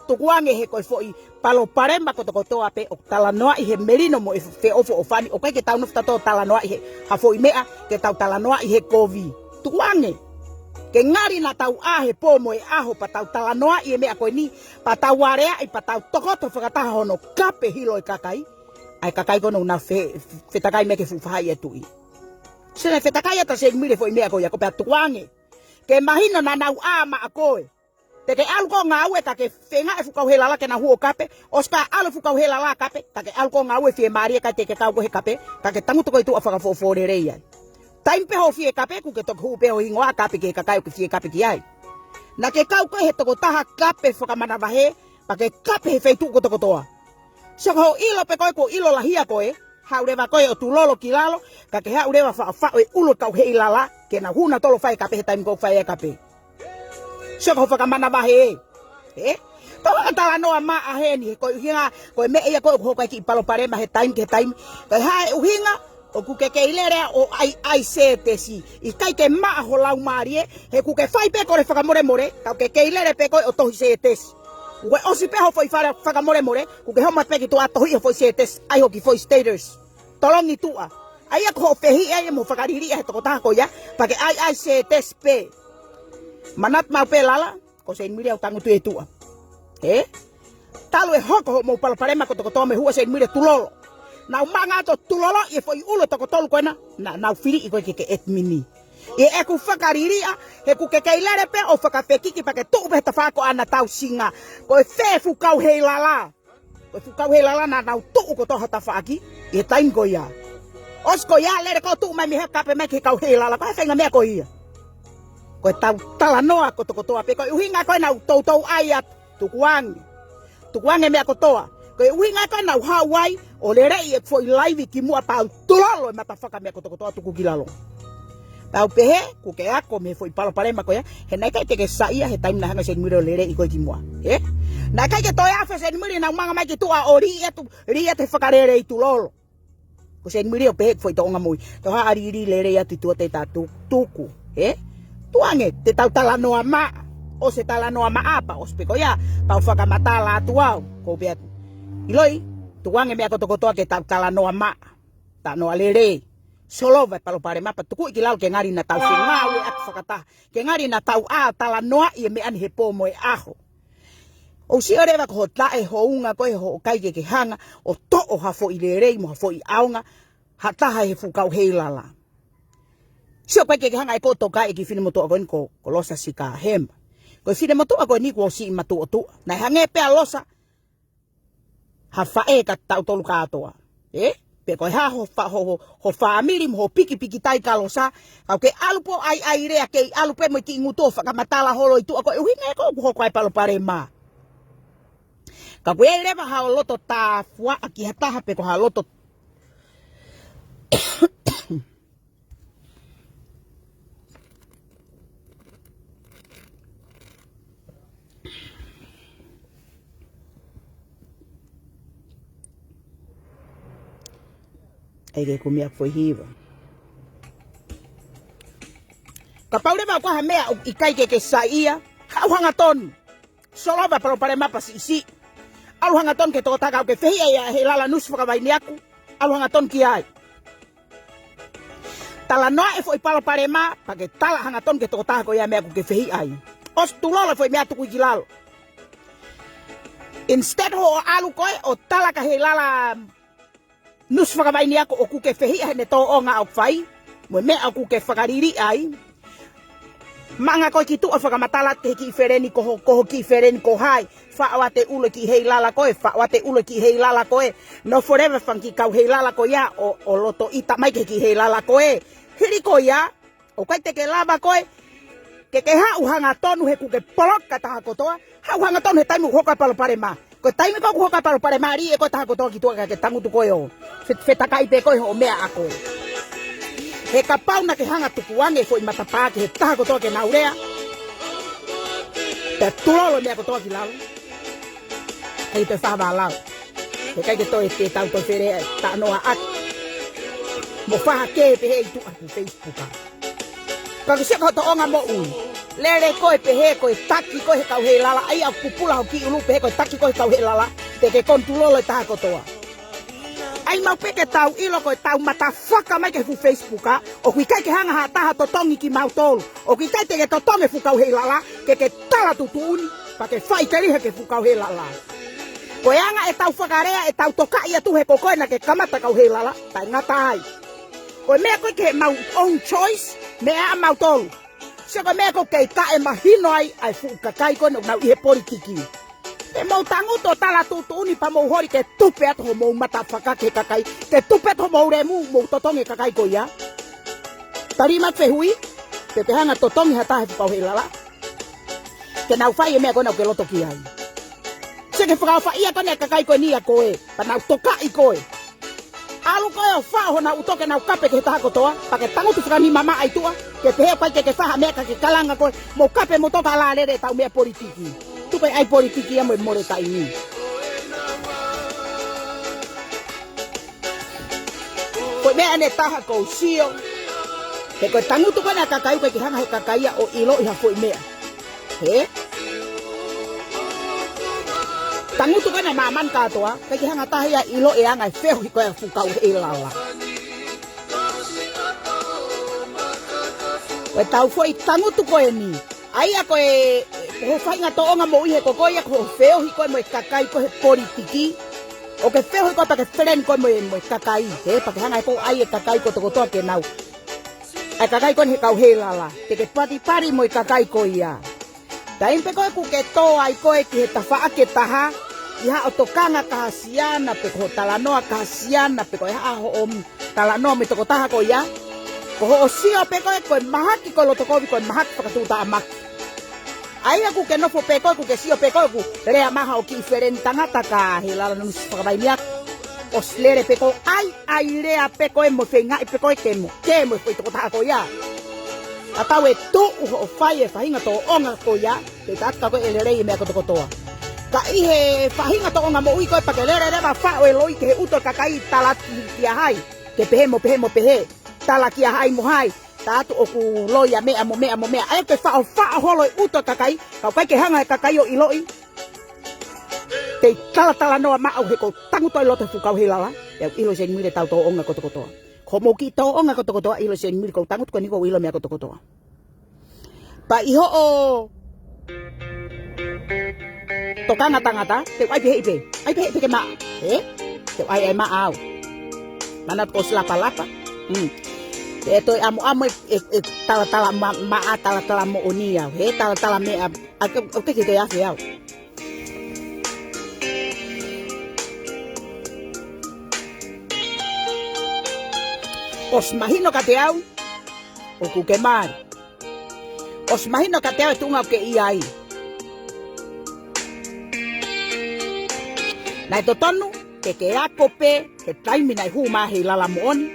Tukuange he ko e foʻi palopalema kotokotoa pē ʻoku talanoaʻi he melino mo e feʻofoʻofani, ʻoku ʻikai ke tau nofo tautolu ʻo talanoaʻi he, ha foʻi meʻa, ke tau talanoaʻi he kovi. Tukuange. Ke ngali naʻa tau ʻā he pō mo e ʻaho pea tau talanoaʻi e meʻa ko eni, pea tau aleaʻi, pea tau tokoto fakataha hono kape hilo e kakai. ʻA e kakai ko ena ʻoku nau fe-, fetakai mai ki he fuʻu faʻahi ʻa e tuʻi. Sio naʻe fetakai atu ʻa Seinimili he foʻi meʻa ko ia, ko e pea tukuange. Ke mahino naʻa nau ʻā maʻa koe. Te ke ʻalu koe ʻo ngāue ka ke feinga e fuʻu kau Heilala ke nau hū ʻo kape, ʻosi ka ʻalu e fuʻu kau Heilala ʻo kape, ka ke ʻalu koe ʻo ngāue fiemālie kae teʻeki ke kau koe he kape, ka ke tangutu koe ʻi tuʻa ʻo fakafoʻofoʻoleleia. Taimi pē hoʻo fie kape, kuo ke toki hū pē ho hingoa ʻo kape ki he kakai ʻoku ke fie kape ki ai. Naʻa ke kau koe he tokotaha kape fakamanavahē, pea ke kape he feituʻu kotokotoa. Sio ko hoʻo ʻilo pē koe kuo ʻilo lahi ʻa koe, haʻu leva koe ʻo tulolo ki lalo, ka ke haʻu leva faʻofaʻo e ʻulu e kau Heilala, ke nau hū nautolu ʻo fai e kape he taimi ʻoku ke fai ai e kape. Sio ko hoʻo fakamanavahē. Ē? Tau hanga ʻo talanoa maʻa heni, he ko e ʻuhinga, ko e meʻa ia ko ē ʻoku hoko ai e kiʻi palopalema he taimi ki he taimi. Ko e hā e ʻuhinga, ʻoku ke kei lele ʻo ʻai, ʻai sētesi. ʻIkai ke maʻa ho laumālie, he ʻoku ke fai pē kole fakamolemole, ka ʻoku ke kei lele pē koe ʻo tohi sētesi. Kuo ke ʻosi pē ho foʻi fale fakamolemole, kuo ke homa pē ki tuʻa ʻo tohi ho foʻi sētesi, ʻai ho kiʻi foʻi status. Tolongi tuʻa. ʻA ia ko hoʻo fehiʻa ia mo fakaliliʻa he tokotaha ko ia, pea ke ʻai, ʻai sētesi pē. Manatu maʻu pē Lala, ko Seinimili ʻoku tangutu ʻi tuʻa. Ē? Talu e hoko hoʻomou palopalema kotokotoa mo e hū ʻa Seinimili ʻo tulolo. Nau maʻanga atu ʻo tulolo ʻi he foʻi ʻulu ʻe toko tolu ko ena, naʻa nau fili ʻi ko ē ke ke ʻetimini. ʻI heʻeku fakaliliʻa, he ʻoku ke kei lele pē ʻo fakafekiki pea ke tuʻu pē he tafaʻaki ʻo ʻana tausinga. Ko e fē fuʻu kau heilala. Ko e fuʻu kau heilala naʻa nau tuʻu kotoa ha tafaʻaki ʻi he taimi ko ia. ʻOsi ko ia lele ko ē ʻo tuʻu mai mei he kape mai ki he kau heilala. Ko e feinga meʻa ko ia. Ko e tau talanoa kotokotoa pē ko e ʻuhinga ko ē naʻa ku toutou ʻai atu. Tukuange. Tukuange meʻa kotoa. Ko e ʻuhinga ko ē naʻa ku haʻu ai ʻo lele ʻi he foʻi laivi kimuʻa pea u tulolo e matafaka meʻa kotokotoa tuku ki lalo. Pea u pehē, ʻoku ke ako mei he foʻi palopalema ko ia, he naʻe ʻikai te ke saiʻia he taimi naʻe hanga ʻe Seinimili ʻo lele ʻi ko ē kimuʻa. Ē? Naʻe ʻikai ke toe afe Seinimili naʻa ku maʻanga mai ki tuʻa ʻo lī atu, lī atu he fakalelei tulolo. Ko Seinimili ʻo pehē foʻi tōʻonga moʻui. Tau haʻa lī lele atu ʻi tuʻa te ta tu-, tuku. Ē? Tukuange, te tau talanoa maʻa. ʻOsi e talanoa maʻa pea ʻosi pē ko ia, pea u fakamatala atu au. Ko u pehē atu. ʻIloʻi, tukuange meʻa kotokotoa ke tau talanoa maʻa. Talanoa lelei. Solova e palopalema pea tuku ki lalo ke ngali naʻa tau fengāueʻaki fakataha. Ke ngali naʻa tau ʻā talanoaʻi e meʻa ni he pō mo e ʻaho. ʻOku ou sio leva ko hoʻo taʻehounga ko ē hoʻo ʻikai ke ke hanga ʻo toʻo ha foʻi lelei mo ha foʻi ʻaonga, ha taha he fuʻu kau heilala. Sio ʻikai ke ke hanga ʻe koe ʻo tokaʻi e kiʻi finemotuʻa ko eni ko, ko Losa Sikahema. Ko e finemotuʻa ko eni kuo ʻosi matuʻotuʻa. Naʻe hangē pē ʻa Losa ha faʻē kia tautolu kātoa. Ē? Pe ko e hā ho fa-, ho, ho, ho fāmili mo ho pikipiki tai kia Losa. Ka ʻoku ke ʻalu pē ʻo ʻaiʻai lea kei ʻalu pē mo e kiʻi ngutu ʻo fakamatala holo ʻi tuʻa ko e ʻuhinga ē ko ē ʻoku hoko ai e palopalema. Ka ʻoku ʻi ai leva haʻo loto tāfuaʻa ki ha taha pe ko ha loto ʻAi ke kumi ʻa e foʻi hiva. Kapau leva ko ha meʻa ʻoku ʻikai ke ke saiʻia, haʻu hangatonu. Solova e palopalema pea siʻisiʻi. ʻAlu hangatonu ki he tokotaha ʻoku ke fehiʻa ai he lala nusu fakavaini aku. ʻAlu hangatonu ki ai. Talanoa e foʻi palopalema, pea ke tala hangatonu ki he tokotaha ko ia e meʻa ʻoku ke fehiʻa ai. ʻOsi tulolo e foʻi meʻa tuku ki lalo. Instead hoʻo ʻalu koe ʻo tala kia he lala nusu fakavaini ako ʻoku ke fehiʻa heʻene tōʻonga ʻoku fai, mo e meʻa ʻoku ke fakaliliʻa ai. Maʻanga koe ki tuʻa fakamatala atu ki he kiʻi feleni ko ho, ko ho kiʻi feleni ko hai. Faʻo atu e ʻulu e kiʻi heilala ko ē, faʻo atu e ʻulu e kiʻi heilala ko ē. Nofo leva e fanga kiʻi kau heilala ko ia ʻo, ʻo loto ʻita mai ki he kiʻi heilala ko ē. Hili ko ia, ʻoku ʻikai te ke lava koe ke ke haʻu hangatonu he ʻoku ke poloka taha kotoa, haʻu hangatonu he taimi ʻoku hoko ai e palopalema. Ko e taimi ko ē ʻoku hoko ai e palopalema, lī ʻe koe taha kotoa ki tuʻa kae ke tangutu koe ʻo fe-, fetakaʻi pē koe hoʻo meʻa ako. He kapau naʻa ke hanga ʻo tukuange e foʻi matapā ki he taha kotoa ke nau lea, pea tulolo e meʻa kotoa ki lalo, ʻe ʻi ai pē e faʻa vālau. He ʻikai ke toe te tau toe fele talanoa atu. Mo fakahā pē he ʻi tuʻa he Facebook. Ka ke sio ki hoʻo tōʻonga moʻui. Lele koe pehē ko e taki koe he kau heilala, ʻa ia ʻoku pupula ho kiʻi ʻulu pehē ko e taki koe he kau heilala, te ke konitulolo e taha kotoa. ʻAi maʻu pē ke tau ʻilo ko e tau matafaka mai ki he fuʻu Facebook, ʻoku ʻikai ke hanga ha taha ʻo totongi kimautolu. ʻOku ʻikai te ke totongi e fuʻu kau heilala, ke ke tala tuʻutuʻuni, pea ke faʻiteliha ki he fuʻu kau heilala. Ko e anga e tau fakalea, e tau tokaʻi atu he ko koe naʻa ke kamata kau heilala, taʻengata ai. Ko e meʻa ko ē ke mau own choice, meʻa ʻa mautolu. Sio ko e meʻa ko ē kei taʻemahino ai ʻa e fuʻu kakai ko ē naʻa nau ʻi he politiki. Te mou tangutu ʻo tala tuʻutuʻuni pea mou holi ke tupe atu homou matafaka ki he kakai, ke tupe atu homou lemu, mou totongi e kakai ko ia. Tali mai e fehuʻi, te te hanga ʻo totongi ha taha he fuʻu kau heilala ke nau fai e meʻa ko ē naʻa ke loto ki ai. Sio ki he fakaʻofaʻia ko eni ʻa e kakai ko eni ʻia koe, pea nau tokaʻi koe. ʻAlu koe ʻo faʻo honau ʻuto ke nau kape ki he taha kotoa, pea ke tangutu fakanima maʻa ʻi tuʻa, ke pehē ʻoku ʻikai ke ke fai ha meʻa ka ke kalanga koe, mou kape mou toka lālele e tau meʻa politiki. Tuku e ʻai politiki ia mo e mole taimi. Ko e meʻa ʻeni ʻe taha ʻoku ou sio. He ko e tangutu ko ena ʻa e kakai ʻoku ʻikai ke hanga he kakai ia ʻo ʻiloʻi ha foʻi meʻa. Hē? Tangutu ko ena ʻa māmani kātoa, ʻikai ke hanga ha taha ia ʻo ʻilo e anga e feohi ko ē ʻa e fuʻu kau heilala. Ko e tau foʻi tangutu ko eni. ʻA ia ko e, Ko hoʻo faʻahinga tōʻonga moʻui he ko koe ia ko hoʻo feohi koe mo e kakai ko ē he politiki. ʻOkú ke feohi koe pea ke friend koe mo e, mo e kakai. He pea ke hanga ʻe koe ʻo ʻai e kakai kotokotoa ke nau ʻai e kakai ko ē he kau heilala. Te ke patipati mo e kakai ko ia. Taimi pē ko ē ʻokú ke tō ai koe ki he tafaʻaki ʻe taha, ʻi haʻo tokanga Kahasiana pe ko hoʻo talanoa Kahasiana pe ko e hā hoʻo talanoa mo e tokotaha ko ia. Ko hoʻo sio pē ko ē ko e mahaki ko e loto kovi ko e mahaki fakatuʻutāmaki. ʻA ia ʻokú ke nofo pē koe, ʻokú ke sio pē koe, ʻoku lea mai haʻo kiʻi friend tangata ka heilala nunusi fakavainiaki. ʻOsi lele pē koe, ʻai, ʻai lea pē koe mo feingaʻi pē koe ke mo, ke mo e foʻi tokotaha ko ia. Tatau e tuʻu hoʻo fai e faʻahinga tōʻonga ko ia, te tau ʻilo ko e lelei e meʻa kotokotoa. Ka ʻi he faʻahinga tōʻonga moʻui ko ē pea ke lele leva faʻo e loi ki he ʻuto e kakai tala ki, kia hai. Ke pehē mo pehē mo pehē. Tala kia hai mo hai. Tatau ʻoku loi ʻa meʻa mo meʻa mo meʻa. ʻAi ke faʻofaʻo holo e ʻuto e kakai. Ka ʻoku ʻikai ke hanga he kakai ʻo ʻiloʻi. Te u talatalanoa maʻu he ʻoku ou tangutu ʻi loto he fuʻu kau heilala. Pea u ʻilo Seinimili ʻetau tōʻonga kotokotoa. Ko hoʻomou kiʻi tōʻonga kotokotoa ʻilo Seinimili ʻoku ou tangutu ko eni ʻoku ou ʻilo meʻa kotokotoa. Pea ʻi hoʻo tokanga tangata, te u ʻai pē heʻi pē. ʻAi pē heʻi pē ke maʻa. He? Te u ʻai ʻe maʻa au. Manatu ko e ʻosi lapalapa. Hmm. Te u toe ʻamuʻamu e, e, e talatala ma-, maʻa talatala moʻoni au. He talatala meʻa. ʻA ke, ʻoku ʻikai ke toe afe au. ʻOsi mahino kiate au, ʻokú ke mali. ʻOsi mahino kiate au e tuʻunga ʻokú ke ʻi ai. Naʻe totonu, ke ke ako pē, he taimi naʻe hū mai ai Heilala Moʻoni.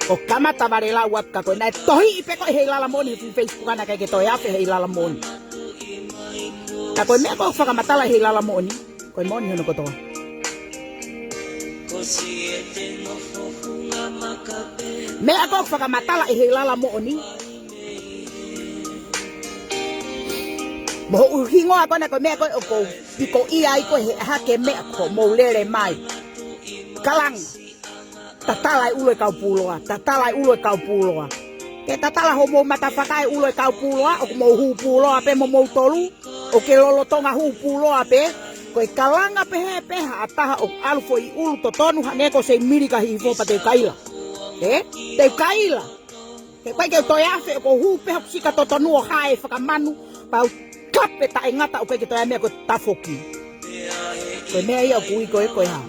ʻO kamata vale lau atu ka ko e naʻe tohiʻi pē koe ʻe Heilala Moʻoni he fuʻu Facebook ʻana ʻikai ke toe afe Heilala Moʻoni. Ka ko e meʻa ko ē ʻoku fakamatala ʻe Heilala Moʻoni, ko e moʻoni hono kotoa. Meʻa ko ē ʻoku fakamatala ʻe Heilala Moʻoni. Mo hoʻo hingoa ko ena ko e meʻa ko ē ʻoku ou pikoʻia ai koe he ʻaho ko e meʻa ko ē mou lele mai. Kalanga. Tatala e ʻulu e kau pūloa, tatala e ʻulu e kau pūloa. Ke tatala hoʻomou mata fakae ʻulu e kau pūloa, ʻoku mou hū pūloa pē momoutolu, ʻoku ke lolotonga hū pūloa pē, ko e kalanga pehē pē ha taha ʻoku ʻalu foʻi ʻulu totonu hangē ko Seinimili ka hihifo pea te u kaila. Ē? Te u kaila. He ʻikai ke u toe afe ʻoku ou hū pē hoku sika totonu ʻo hae fakamanu, pea u kape taʻengata ʻoku ʻikai ke toe ʻai meʻa ko e tafoki. Ko e meʻa ia ʻoku ui ko ē ko e hā?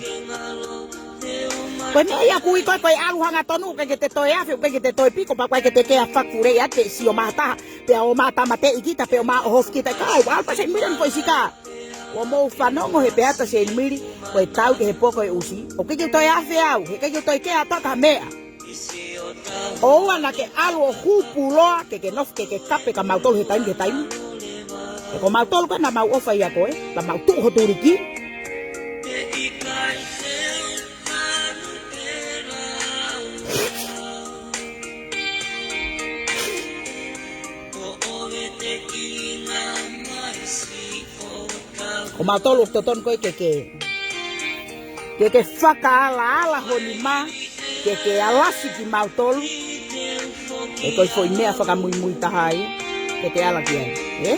Ko e meʻa ia ʻoku ui ko ē ko e ʻalu hangatonu ʻoku ʻikai ke te toe afe, ʻoku ʻikai ke te toe piko, pea ʻoku ʻikai ke te kea fakulei atu pe sio mai ha taha, pea ō mai ʻo tāmateʻi kita, pea ō mai ʻo ʻohofi kita, ka ʻoku ʻalu pē Seinimili ʻo ne foʻi sika. ʻOku mou fanongo he pehē atu ʻa Seinimili, ko e tau ki he poko ʻe ʻusi. ʻOku ʻikai ke u toe afe au, he ʻikai ke u toe kea atu ha meʻa. ʻOua naʻá ke ʻalu ʻo hū pūloa, ke ke nofo, ke ke kape kia mautolu he taimi, he taimi. He ko mautolu ko ē naʻa mau ʻofa ʻia koe, ka mau tuʻu ho tuliki. Ko mautolu ʻoku totonu ko ē ke ke, ke ke fakaalaala ho nima, ke ke alasi kimautolu. He ko e foʻi meʻa fakamuimui taha ia, ke te ala ki ai, ē?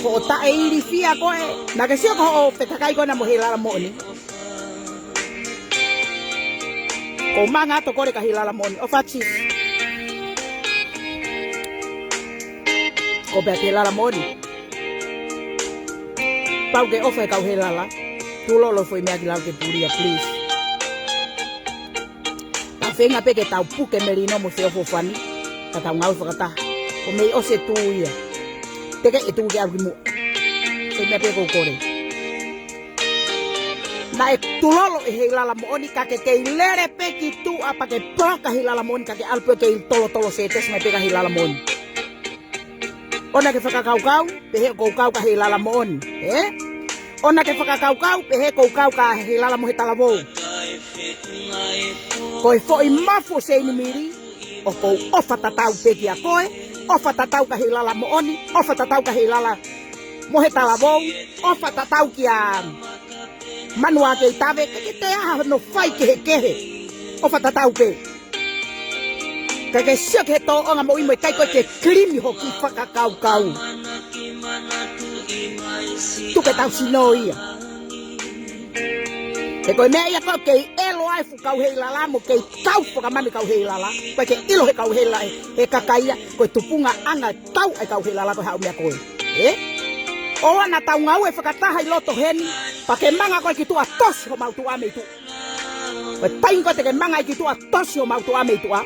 Ko e taʻeilifia ko ē, naʻá ke sio ko hoʻo fetakai ko ena mo Heilala Moʻoni. Ko e manga atu kole kia Heilala Moʻoni. ʻOfa sis. Ko e pehē ʻe Heilala Moʻoni, pau ke ʻofa he kau heilala. Tulolo foʻi meʻa ki lalo ke pulia, please. Ka feinga pē ke tau puke melino mo feʻofoʻofani, ka tau ngāue fakataha. Ko e meʻi ʻosi e tū ia. Teʻeki ke tū ke ʻalu ki muʻa. Ko e meʻa pē ʻoku ou kole. Naʻe tulolo ʻe Heilala Moʻoni ka ke kei lele pē ki tuʻa pea ke poloka Heilala Moʻoni ka ke ʻalu pē ʻo kei tolotolo sētesi mai pē kia Heilala Moʻoni. ʻOua naʻá ke fakakaukau, pehē ʻoku ou kau kia Heilala Moʻoni, ē? ʻOua naʻá ke fakakaukau, pehē ʻoku ou kau kia Heilala Moʻoni he talavou. Ko e foʻi mafu ʻo Seinimili, ʻoku ou ʻofa tatau pē kia koe, ʻofa tatau kia Heilala Moʻoni, ʻofa tatau kia Heilala Moʻoni he talavou, ʻofa tatau kia Manu ā kei tave, ʻikai ke toe ʻi ai hano fai kehekehe. ʻOfa tatau pē. ʻIkai ke sio ki he tōʻonga moʻui mo ʻikai ko e ke kilimi hoʻo kiʻi fakakaukau. Tuku ke tau sino ia. He ko e meʻa ia ko ē kei ʻelo ai fuʻu kau heilala mo kei kau fakamanu kau heilala. Ko e ke ʻilo he kau heilala, he kakai ia, ko e tupungaʻanga tau e kau heilala ko e haʻu meʻa ko ē. Ē? ʻOua naʻa tau ngāue fakataha ʻi loto heni, pea ke manga koe ki tuʻa tosi homau tuʻa mei tuʻa. Ko e taimi ko ē te ke manga ai ki tuʻa tosi homau tuʻa mei tuʻa.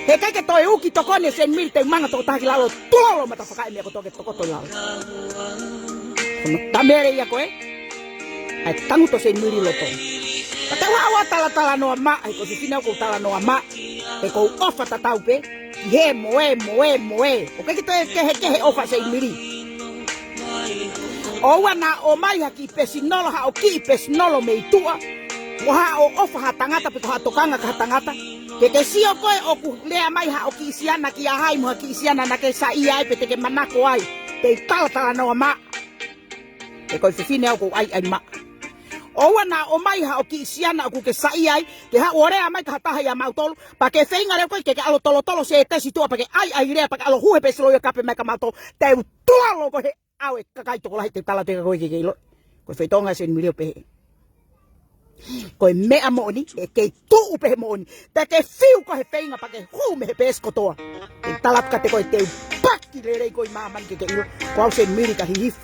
He ʻikai ke toe uki tokoni ʻe Seinimili te u manga tokotaha ki lalo tulolo mata fakaʻi meʻa kotoa ke tokoto ʻi lalo. Ko hono tamele ia ko ē, ʻa e tangutu ʻo Seinimili ʻi loto. Pea te u haʻu ʻo talatalanoa maʻa, he ko e fefine ʻoku ou talanoa maʻa, he ʻoku ou ʻofa tatau pē, ʻi he mo ē, mo ē, mo ē. ʻOku ʻikai ke toe kehekehe ʻofa Seinimili. ʻOua naʻa ʻomai ha kiʻi pēsinolo, haʻo kiʻi pēsinolo mei tuʻa. Mo haʻo ʻofa ha tangata pe ko haʻo tokanga ki ha tangata. Ke ke sio koe ʻoku lea mai haʻo kiʻi siana kia hai mo ha kiʻi siana naʻa ke saiʻia ai pe te ke manako ai. Te u talatalanoa maʻa. He ko e fefine au ʻoku ou ʻaiʻai maʻa. ʻOua naʻa ʻomai haʻo kiʻi siana ʻoku ke saiʻia ai, ke haʻu ʻo lea mai ki ha taha ʻia mautolu, pea ke feinga leva koe ke ke ʻalu ʻo tolotolo sētesi tuʻa pea ke ʻaiʻai lea pea ke ʻalu ʻo hū he pēsinolo ʻo kape mai kia mautolu, te u tulolo koe he ʻao e kakai tokolahi te u tala atu kia koe ke ke ʻilo. Ko e faitoʻo ʻa Seinimili ʻo pehē. Ko e meʻa moʻoni, ʻe kei tuʻu pē he moʻoni. Te ke fiu koe he feinga pea ke hū mei he peesi kotoa. Te u tala atu kiate koe te u paki lelei koe ʻi māmani ke ke ʻilo. Ko au Seinimili ka hihifo.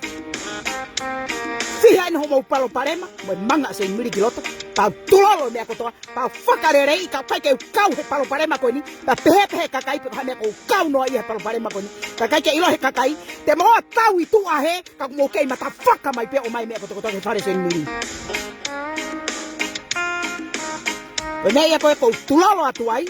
Fiha eni homou palopalema, mo e manga ʻa Seinimili ki loto. Pea u tulolo meʻa kotoa. Pea u fakaleleiʻi ka ʻikai ke u kau he palopalema ko eni. Pea pehē pē he kakai pe ko e hā e meʻa ʻoku ou kau noa ʻi he palopalema ko eni. Ka ʻikai ke ʻilo he kakai. Te mou ō ʻo tau ʻi tuʻa hē, ka ʻoku mou kei mata faka mai pē ʻo ʻomai meʻa kotokotoa ki he fale Seinimili. Ko e meʻa ia ko ē ʻoku ou tulolo atu ai,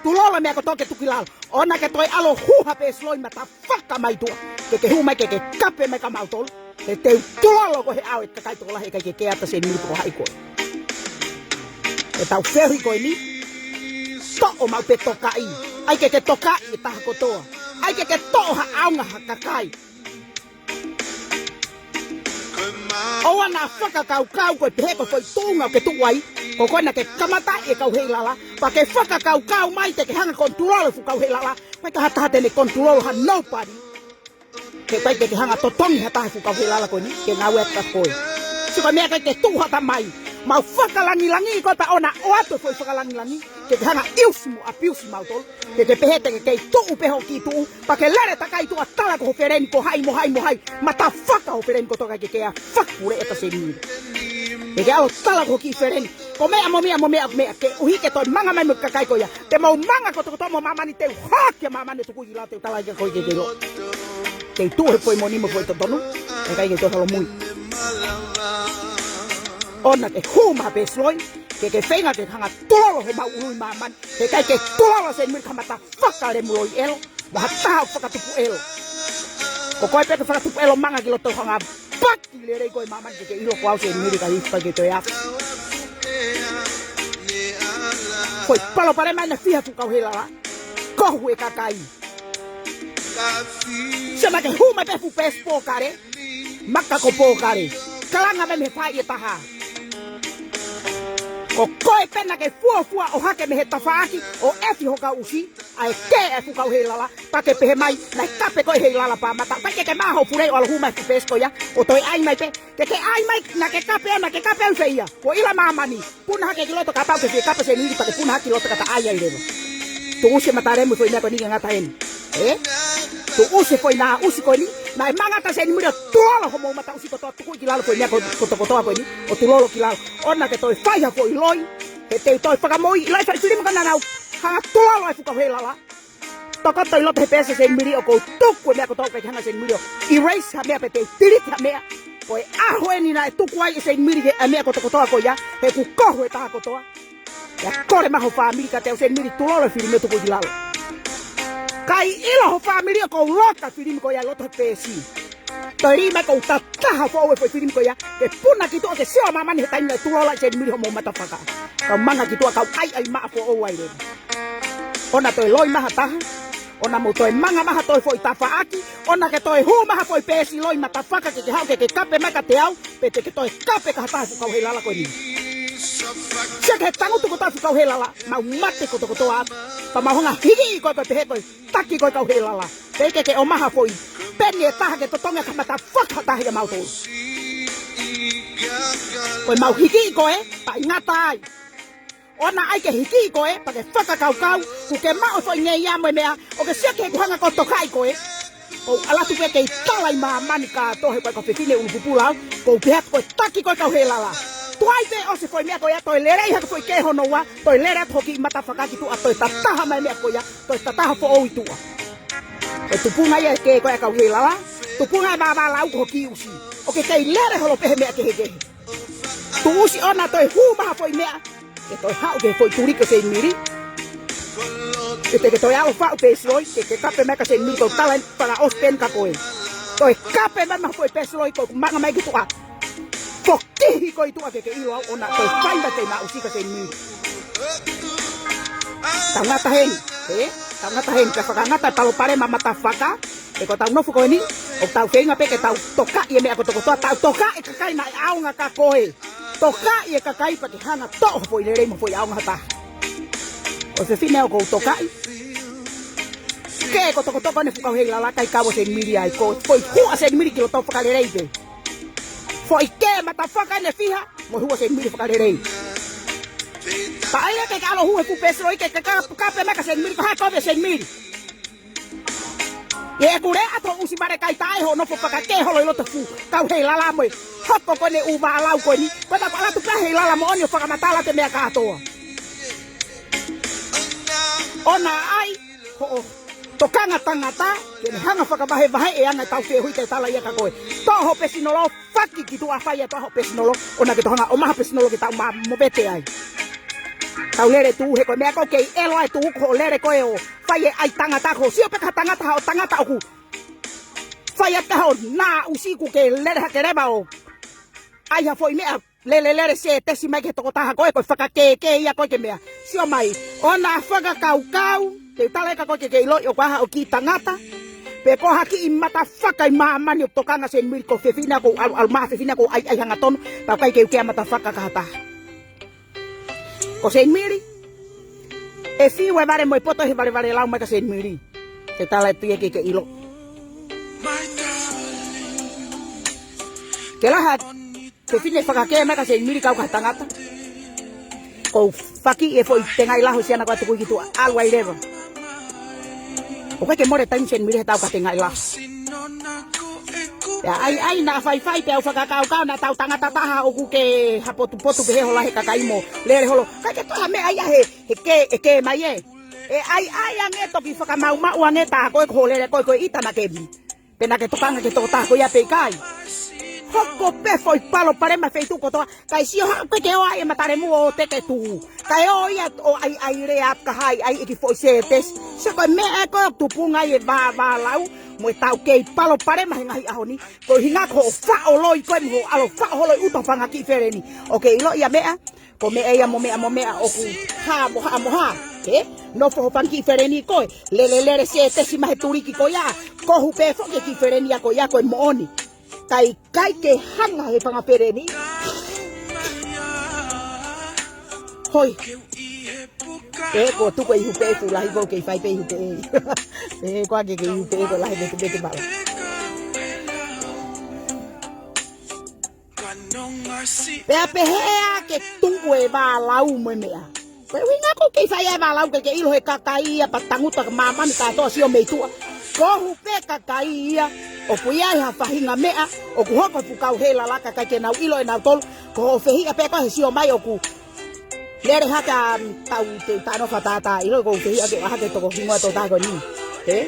tulolo meʻa kotoa ke tuku ʻi lalo. ʻOua naʻa ke toe ʻalu ʻo hū ha pēsiloi mata faka mai tuʻa. Ke ke hū mai ke ke kape mai kia mautolu. He te u tulolo koe he ʻao e kakai tokolahi ʻikai ke ke ʻata Seinimili pe ko hai koe. Ko ʻetau feohi ko eni, toʻo maʻu pē tokaʻi. ʻAi ke ke tokaʻi e taha kotoa. ʻAi ke ke toʻo ha ʻaonga ha kakai. ʻOua naʻa fakakaukau koe pehē ko e foʻi tuʻunga ʻoku ke tuʻu ai, ko koe naʻa ke kamata e kau heilala, pea ke fakakaukau mai te ke hanga ʻo konitulolo e fuʻu kau heilala, ʻikai ke ʻi ai ha taha te ne konitulolo ha nobody. He ʻikai ke ke hanga ʻo totongi ha taha he fuʻu kau heilala ko eni, ke ngāue atu kia koe. Sio ko e meʻa ʻikai ke tuʻu ha taha mai, mau fakalangilangiʻi koe pea ʻoua naʻa ʻoatu e foʻi fakalangilangi, ke ke hanga ʻo use mo abuse mautolu. Ke ke pehē te ke kei tuʻu pē hoʻo kiʻi tuʻu, pea ke lele takai tuʻa ʻo tala ko ho feleni ko hai mo hai mo hai. Mata faka ho feleni kotoa ʻikai ke ke ʻa fakapuleʻi ʻe ʻata Seinimili. Ke ke ʻalu ʻo tala ko ho kiʻi feleni. Ko e meʻa mo e meʻa mo e meʻa mo e meʻa ke ʻuhi ke toe manga mai mo e kakai ko ia. Te mou manga kotokotoa mo māmani te u hake māmani ʻo tuku ʻi lalo te u tala kia koe ke ke ʻilo. Te u tuʻu he foʻi moʻoni mo e foʻi totonu. ʻE ʻikai ke toe holomui. ʻOua naʻa ke hū mai ha pēsiloi. Ke ke feinga ke hanga ʻo tulolo homau ʻulu ʻi māmani. He ʻikai ke tulolo Seinimili ka mata fakalemuloi ʻelo. Mo ha taha ʻoku fakatupu ʻelo. Ko koe pē ke fakatupu ʻelo manga ki loto hanga ʻo paki lelei koe ʻi māmani ke ke ʻilo ko au Seinimili ka hifo ʻikai ke toe afe. Ko e palopalema ena fiha fuʻu kau heilala. Kohu e kakai. Sio naʻa ke hū mai pē fuʻu peesi pōkale. Maka ko pōkale. Kalanga mai mei he fai e taha. Ko koe pē naʻa ke fuofua ʻo hake mei he tafaʻaki ʻo ʻefi ho kau ʻusi, ʻa e kē e fuʻu kau heilala, pea ke pehē mai, naʻe kape koe heilala pea mata, pea ke ke maʻu ho pule ʻo ʻalu hū mai fuʻu peesi ko ia, ʻo toe ʻai mai pē, ke ke ʻai mai, naʻa ke kape au, naʻa ke kape au ʻi fē ia, ko ʻila māmani, puna hake ki loto kapau ke fie kape Seinimili pea ke puna hake ki loto ka ta ʻai ai leva. Tuʻusi e matalemu foʻi meʻa ko eni ke ngata eni. Ē? Tuʻusi e foʻi naʻa ʻusi ko eni, naʻe manga ʻata Seinimili ʻo tulolo homou mata ʻusi kotoa tuku ki lalo foʻi meʻa ko, kotokotoa ko eni, ʻo tulolo ki lalo. ʻOua naʻa ke toe fai ha foʻi loi, he te u toe fakamoʻui, ʻilo e foʻi filimi ko ena naʻa nau hanga ʻo tulolo e fuʻu kau heilala. Tokoto ʻi loto he peesi ʻa Seinimili ʻoku ou tuku e meʻa kotoa ʻikai ke hanga Seinimili ʻo erase ha meʻa pe te u delete ha meʻa. Ko e ʻaho eni naʻe tuku ai ʻe Seinimili ke ʻai e meʻa kotokotoa ko ia, he kuo kohu e taha kotoa. ʻIa kole mai ho fāmili kiate au Seinimili tulolo e filimi ʻo tuku ki lalo. Kae ʻilo ho fāmili ʻoku ou loka e filimi ko ia ʻi loto he peesi. Toe lī mai ʻoku ou tataha foʻou e foʻi filimi ko ia, ke puna ki tuʻa ke sio ʻa māmani he taimi naʻe tulolo ai Seinimili homou mata faka. Kau manga ki tuʻa kau ʻaiʻai maʻa foʻou ai leva. ʻOua naʻa toe loi mai ha taha. ʻOua naʻa mou toe manga mai ha toe foʻi tafaʻaki, ʻoua naʻa ke toe hū mai ha foʻi pēsiloi matafaka ke ke haʻu ke ke kape mai kiate au, pe te ke toe kape ki ha taha he fuʻu kau heilala ko eni. Sio ki he tangutu kotoa e fuʻu kau heilala, mau mate kotokotoa atu. Pea mau hanga ʻo hikiʻi koe ko e pehē ko e taki koe kau heilala. Pea ʻikai ke ʻomai ha foʻi peni ʻe taha ke totongi ha matafaka ʻe taha ʻiate kimautolu. Ko ʻemau hikiʻi koe, pea ʻe ngata ai. ʻOua naʻa ʻai ke hikiʻi koe, pea ke fakakaukau, kuo ke maʻu e foʻi ngeia mo e meʻa, ʻo ke sio ki heʻeku hanga ʻo tokaʻi koe. ʻOku ou ʻalu atu pē ke u tala ʻi māmani kātoa he ko e kau fefine ʻulu pupula au, ʻoku ou pehē atu ko e taki koe kau heilala. Tuai pē ʻosi e foʻi meʻa ko ia, toe lele hake foʻi kē hono ua, toe lele atu hoʻo kiʻi matafaka ki tuʻa, toe tataha mai e meʻa ko ia, toe tataha foʻou ʻi tuʻa. Ko e tupunga ia e kē ko e kau heilala, tupunga e vāvālau ko hoʻo kiʻi ʻusi. ʻOku ke kei lele holo pē he meʻa kehekehe. Tuʻusi ʻoua naʻa toe hū mai ha foʻi meʻa, ke toe haʻu ki he foʻi tuliki ʻo Seinimili. Ke te ke toe ʻalu ʻo faʻu pēsiloi, ke ke kape mai kia Seinimili ʻoku ou tala eni fakaʻosi pē eni kia koe. Toe kape mai ha foʻi pēsiloi ko ʻeku manga mai ki tuʻa. Fokihi koe ʻi tuʻa ke ke ʻilo au ʻoua naʻa toe fai mai ha meʻaʻusi kia Seinimili. Tau ngata heni, ē? Tau ngata heni, ka fakangata e palopalema matafaka, ē, ko ʻetau nofo ko eni, ʻoku tau feinga pē ke tau tokaʻi e meʻa kotokotoa, tau tokaʻi e kakai naʻe ʻaonga kia koe. Tokaʻi e kakai pea ke hanga ʻo toʻo ha foʻi lelei mo ha foʻi ʻaonga ha taha. Ko e fefine ʻoku ou tokaʻi. Kē kotokotoa ʻene fuʻu kau heilala ʻikai kau ʻa Seinimili ai, ko e foʻi hū ʻa Seinimili ki loto fakalelei pē. Foʻi kē matafaka ʻene fiha, mo e hū ʻa Seinimili fakalelei. Pea ʻai ke ke ʻalu ʻo hū he fuʻu pēsiloi ke ke ka-, kape mai kia Seinimili, ko e hā e kovi ʻa Seinimili. ʻI heʻeku lea atu ʻo ʻusi vale kai tae hoʻo nofo fakakē holo ʻi loto he fuʻu kau heilala mo e hoko ko eni e ʻū vālau ko eni. Ko ʻetau ʻalu atu pē heilala moʻoni ʻo fakamatala atu e meʻa kātoa. ʻOua naʻa ʻai hoʻo tokanga tangata ke ne hanga ʻo fakavahevahe e anga ʻetau feohi, te u tala ia kia koe. Toʻo hoʻo pēsinolo, faki ki tuʻa, fai atu hoʻo pēsinolo, ʻoua naʻa ke toe hanga ʻo ʻomai ha pēsinolo ke tau ma-, movete ai. Tau lele tuʻu he ko e meʻa ko ē ʻoku kei ʻelo ai e tuʻu ko hoʻo lele ko ē ʻo fai e ʻai tangata, ko hoʻo sio pē ki ha tangata, haʻo tangata ʻoku fai atu hoʻo naʻusi, kuo ke lele hake leva ʻo ʻai ha foʻi meʻa, lele, lele sētesi mai ki he tokotaha ko ē, ko e fakakēkē ia ko ē ki he meʻa. Sio mai, ʻoua naʻa fakakaukau, te u tala ē kia koe ke ke ʻiloʻi ʻoku ʻi ai haʻo kiʻi tangata, pe ko ha kiʻi matafaka ʻi māmani ʻoku tokanga Seinimili, ko e fefine ʻoku ou ʻalu, ʻalu mai, fefine ʻoku ou ʻai, ʻai hangatonu, pea ʻikai ke u kea matafaka ki ha taha. Ko Seinimili, ʻe fiu e vale mo e poto he valevale lau mai kia Seinimili. Te u tala atu ia ke ke ʻilo. Ke lahi ha fefine fakakē mai kia Seinimili kau ki ha tangata, ʻoku ou faki e foʻi tengaʻi laho siana ko ē ʻa tuku ki tuʻa, ʻalu ai leva. ʻOku ʻikai ke mole e taimi Seinimili he tau ka tengaʻi laho. Pea ʻai, ʻai naʻa faifai pea u fakakaukau naʻa tau tangata taha ʻoku ke hapotupotu pehē hola he kakai mo lele holo. ʻIkai ke toe ha meʻa ia he, he kē, ʻe kē mai ē. ʻE ʻai, ʻai ange toki fakamaumau ange tā ko ē ko hoʻo lele ko ē ko e ʻita naʻa ke mi. Pe naʻa ke tokanga ki he tokotaha ko ia pe ʻikai. Hoko pē foʻi palopalema he feituʻu kotoa, kae sio haʻu ke ke ō ai e matalemu ʻo teke tuʻu. Kae ō ia ʻo ʻai, ʻai lea atu ki ha ʻai, ʻai e kiʻi foʻi sētesi. Sio ko e meʻa ē ko ē ʻoku tupunga ai e vāvālau, mo ʻetau kei palopalema he ngaahi ʻaho ni. Ko e ʻuhinga ko hoʻo faʻo loi ko ē mo hoʻo ʻalu ʻo faʻo holo ʻi ʻuta fanga kiʻi feleni. ʻOku ke ʻilo ia meʻa, ko e meʻa ia mo e meʻa mo e meʻa ʻoku hā mo hā mo hā. Ē? Nofo ho fanga kiʻi feleni ko ē. Lele, lele sētesi mai he tuliki ko ia. Kohu pē foki e kiʻi feleni ia ko ia ko e moʻoni. Kae ʻikai ke hanga he fanga feleni. Hoi. Ē, ko e tuku e ihu pē fuʻu lahi ko ē kei fai pē ihu pē. Ē, ko ā ke ke ihu pē ko e lahi pē te pē te mala. Pea pehē ā ke tuku e vālau mo e meʻa. Ko e ʻuhinga ʻoku kei fai e vālau ke ke ʻilo he kakai ia pea tangutu ʻa māmani kātoa sio mei tuʻa. Kohu pē kakai ia, ʻoku ʻi ai ha faʻahinga meʻa, ʻoku hoko he fuʻu kau heilala ka ʻikai ke nau ʻilo ʻe nautolu, ko hoʻo fehiʻa pē ko ē he sio mai ʻoku lele hake ā, tau te tano fatātā ʻilo ko hoʻo fehiʻa ke ʻaha ke toko hingoa tō tā ko eni. Ē?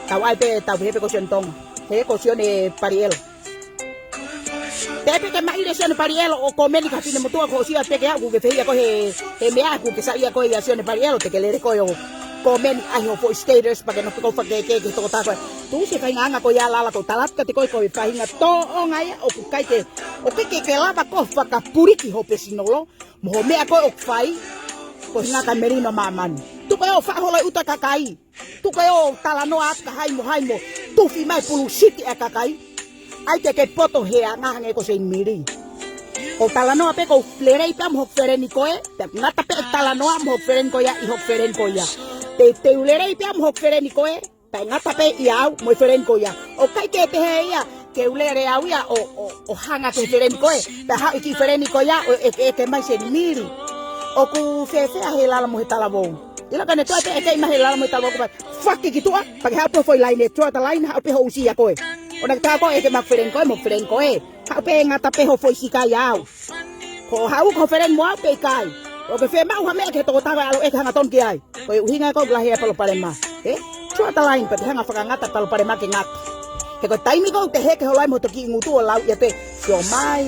Tau ʻai pē, tau pehē pē ko Sione Tonga. Ē, ko Sione Palielo. Pea pē ke maʻile Sione Palielo ʻo kōmeni ki ha fefine motuʻa ko ʻosi ʻa peke au kuo ke fehiʻa ko ē he, he meʻa kuo ke saiʻia ko ē ʻia Sione Palielo te ke lele ko ē ʻo kōmeni ai hoʻo foʻi status pea ke nofo ko ē ʻo fakakēkē ki he tokotaha ko ē. Tuʻusi e faʻahinga anga ko ia lala ʻoku ou tala atu kiate koe ko e faʻahinga tōʻonga ia ʻoku ʻikai ke, ʻoku ʻikai ke ke lava koe ʻo fakapuliki hoʻo pēsinolo, mo hoʻo meʻa ko ē ʻoku fai, ko e ʻuhinga kae melino ʻa māmani. Tu Ko e ʻo faʻa holo e ʻuta kakai. Tuku e ʻo talanoa atu ka hai mo hai mo tufi mai pulu siti ʻa e kakai. ʻAi ke ke poto he anga hangē ko Seinimili. ʻO talanoa pē ko e lelei pē mo hoku feleni ko ē. Pea ngata pē e talanoa mo hoku feleni ko ia ʻi hoku feleni ko ia. Te, te u lelei pē mo hoku feleni ko ē. Pea ngata pē ʻi au mo e feleni ko ia. ʻOku ʻikai ke pehē ia ke u lele au ia ʻo, ʻo, ʻo hanga ki he feleni ko ē. Pea haʻu e kiʻi feleni ko ia ʻo ʻeke, ʻeke mai Seinimili. ʻOku fēfē ʻa Heilala mo he talavou? ʻIlo ka ne toe pē ʻeke mai Heilala mo e talavou ko e faki ki tuʻa, pea ke haʻu pē foʻi laine, draw the line, haʻu pē hoʻo ʻusi ia ko ē. ʻO na ke tā ko ē ʻeke mai feleni ko ē mo feleni ko ē. Haʻu pē ngata pē hoʻo foʻi sika ia au. Ko haʻu ko feleni mo au pe ʻikai. ʻOku ke fiemaʻu ha meʻa ki he tokotaha ʻalu ʻeke hangatonu ki ai. Ko e ʻuhinga ko e lahi e palopalema. Ē? Draw the line pea te hanga fakangata palopalema ke ngata. He ko e taimi ko ē te heke holo ai mo hoto kiʻi ngutu ʻo lau ia te sio mai.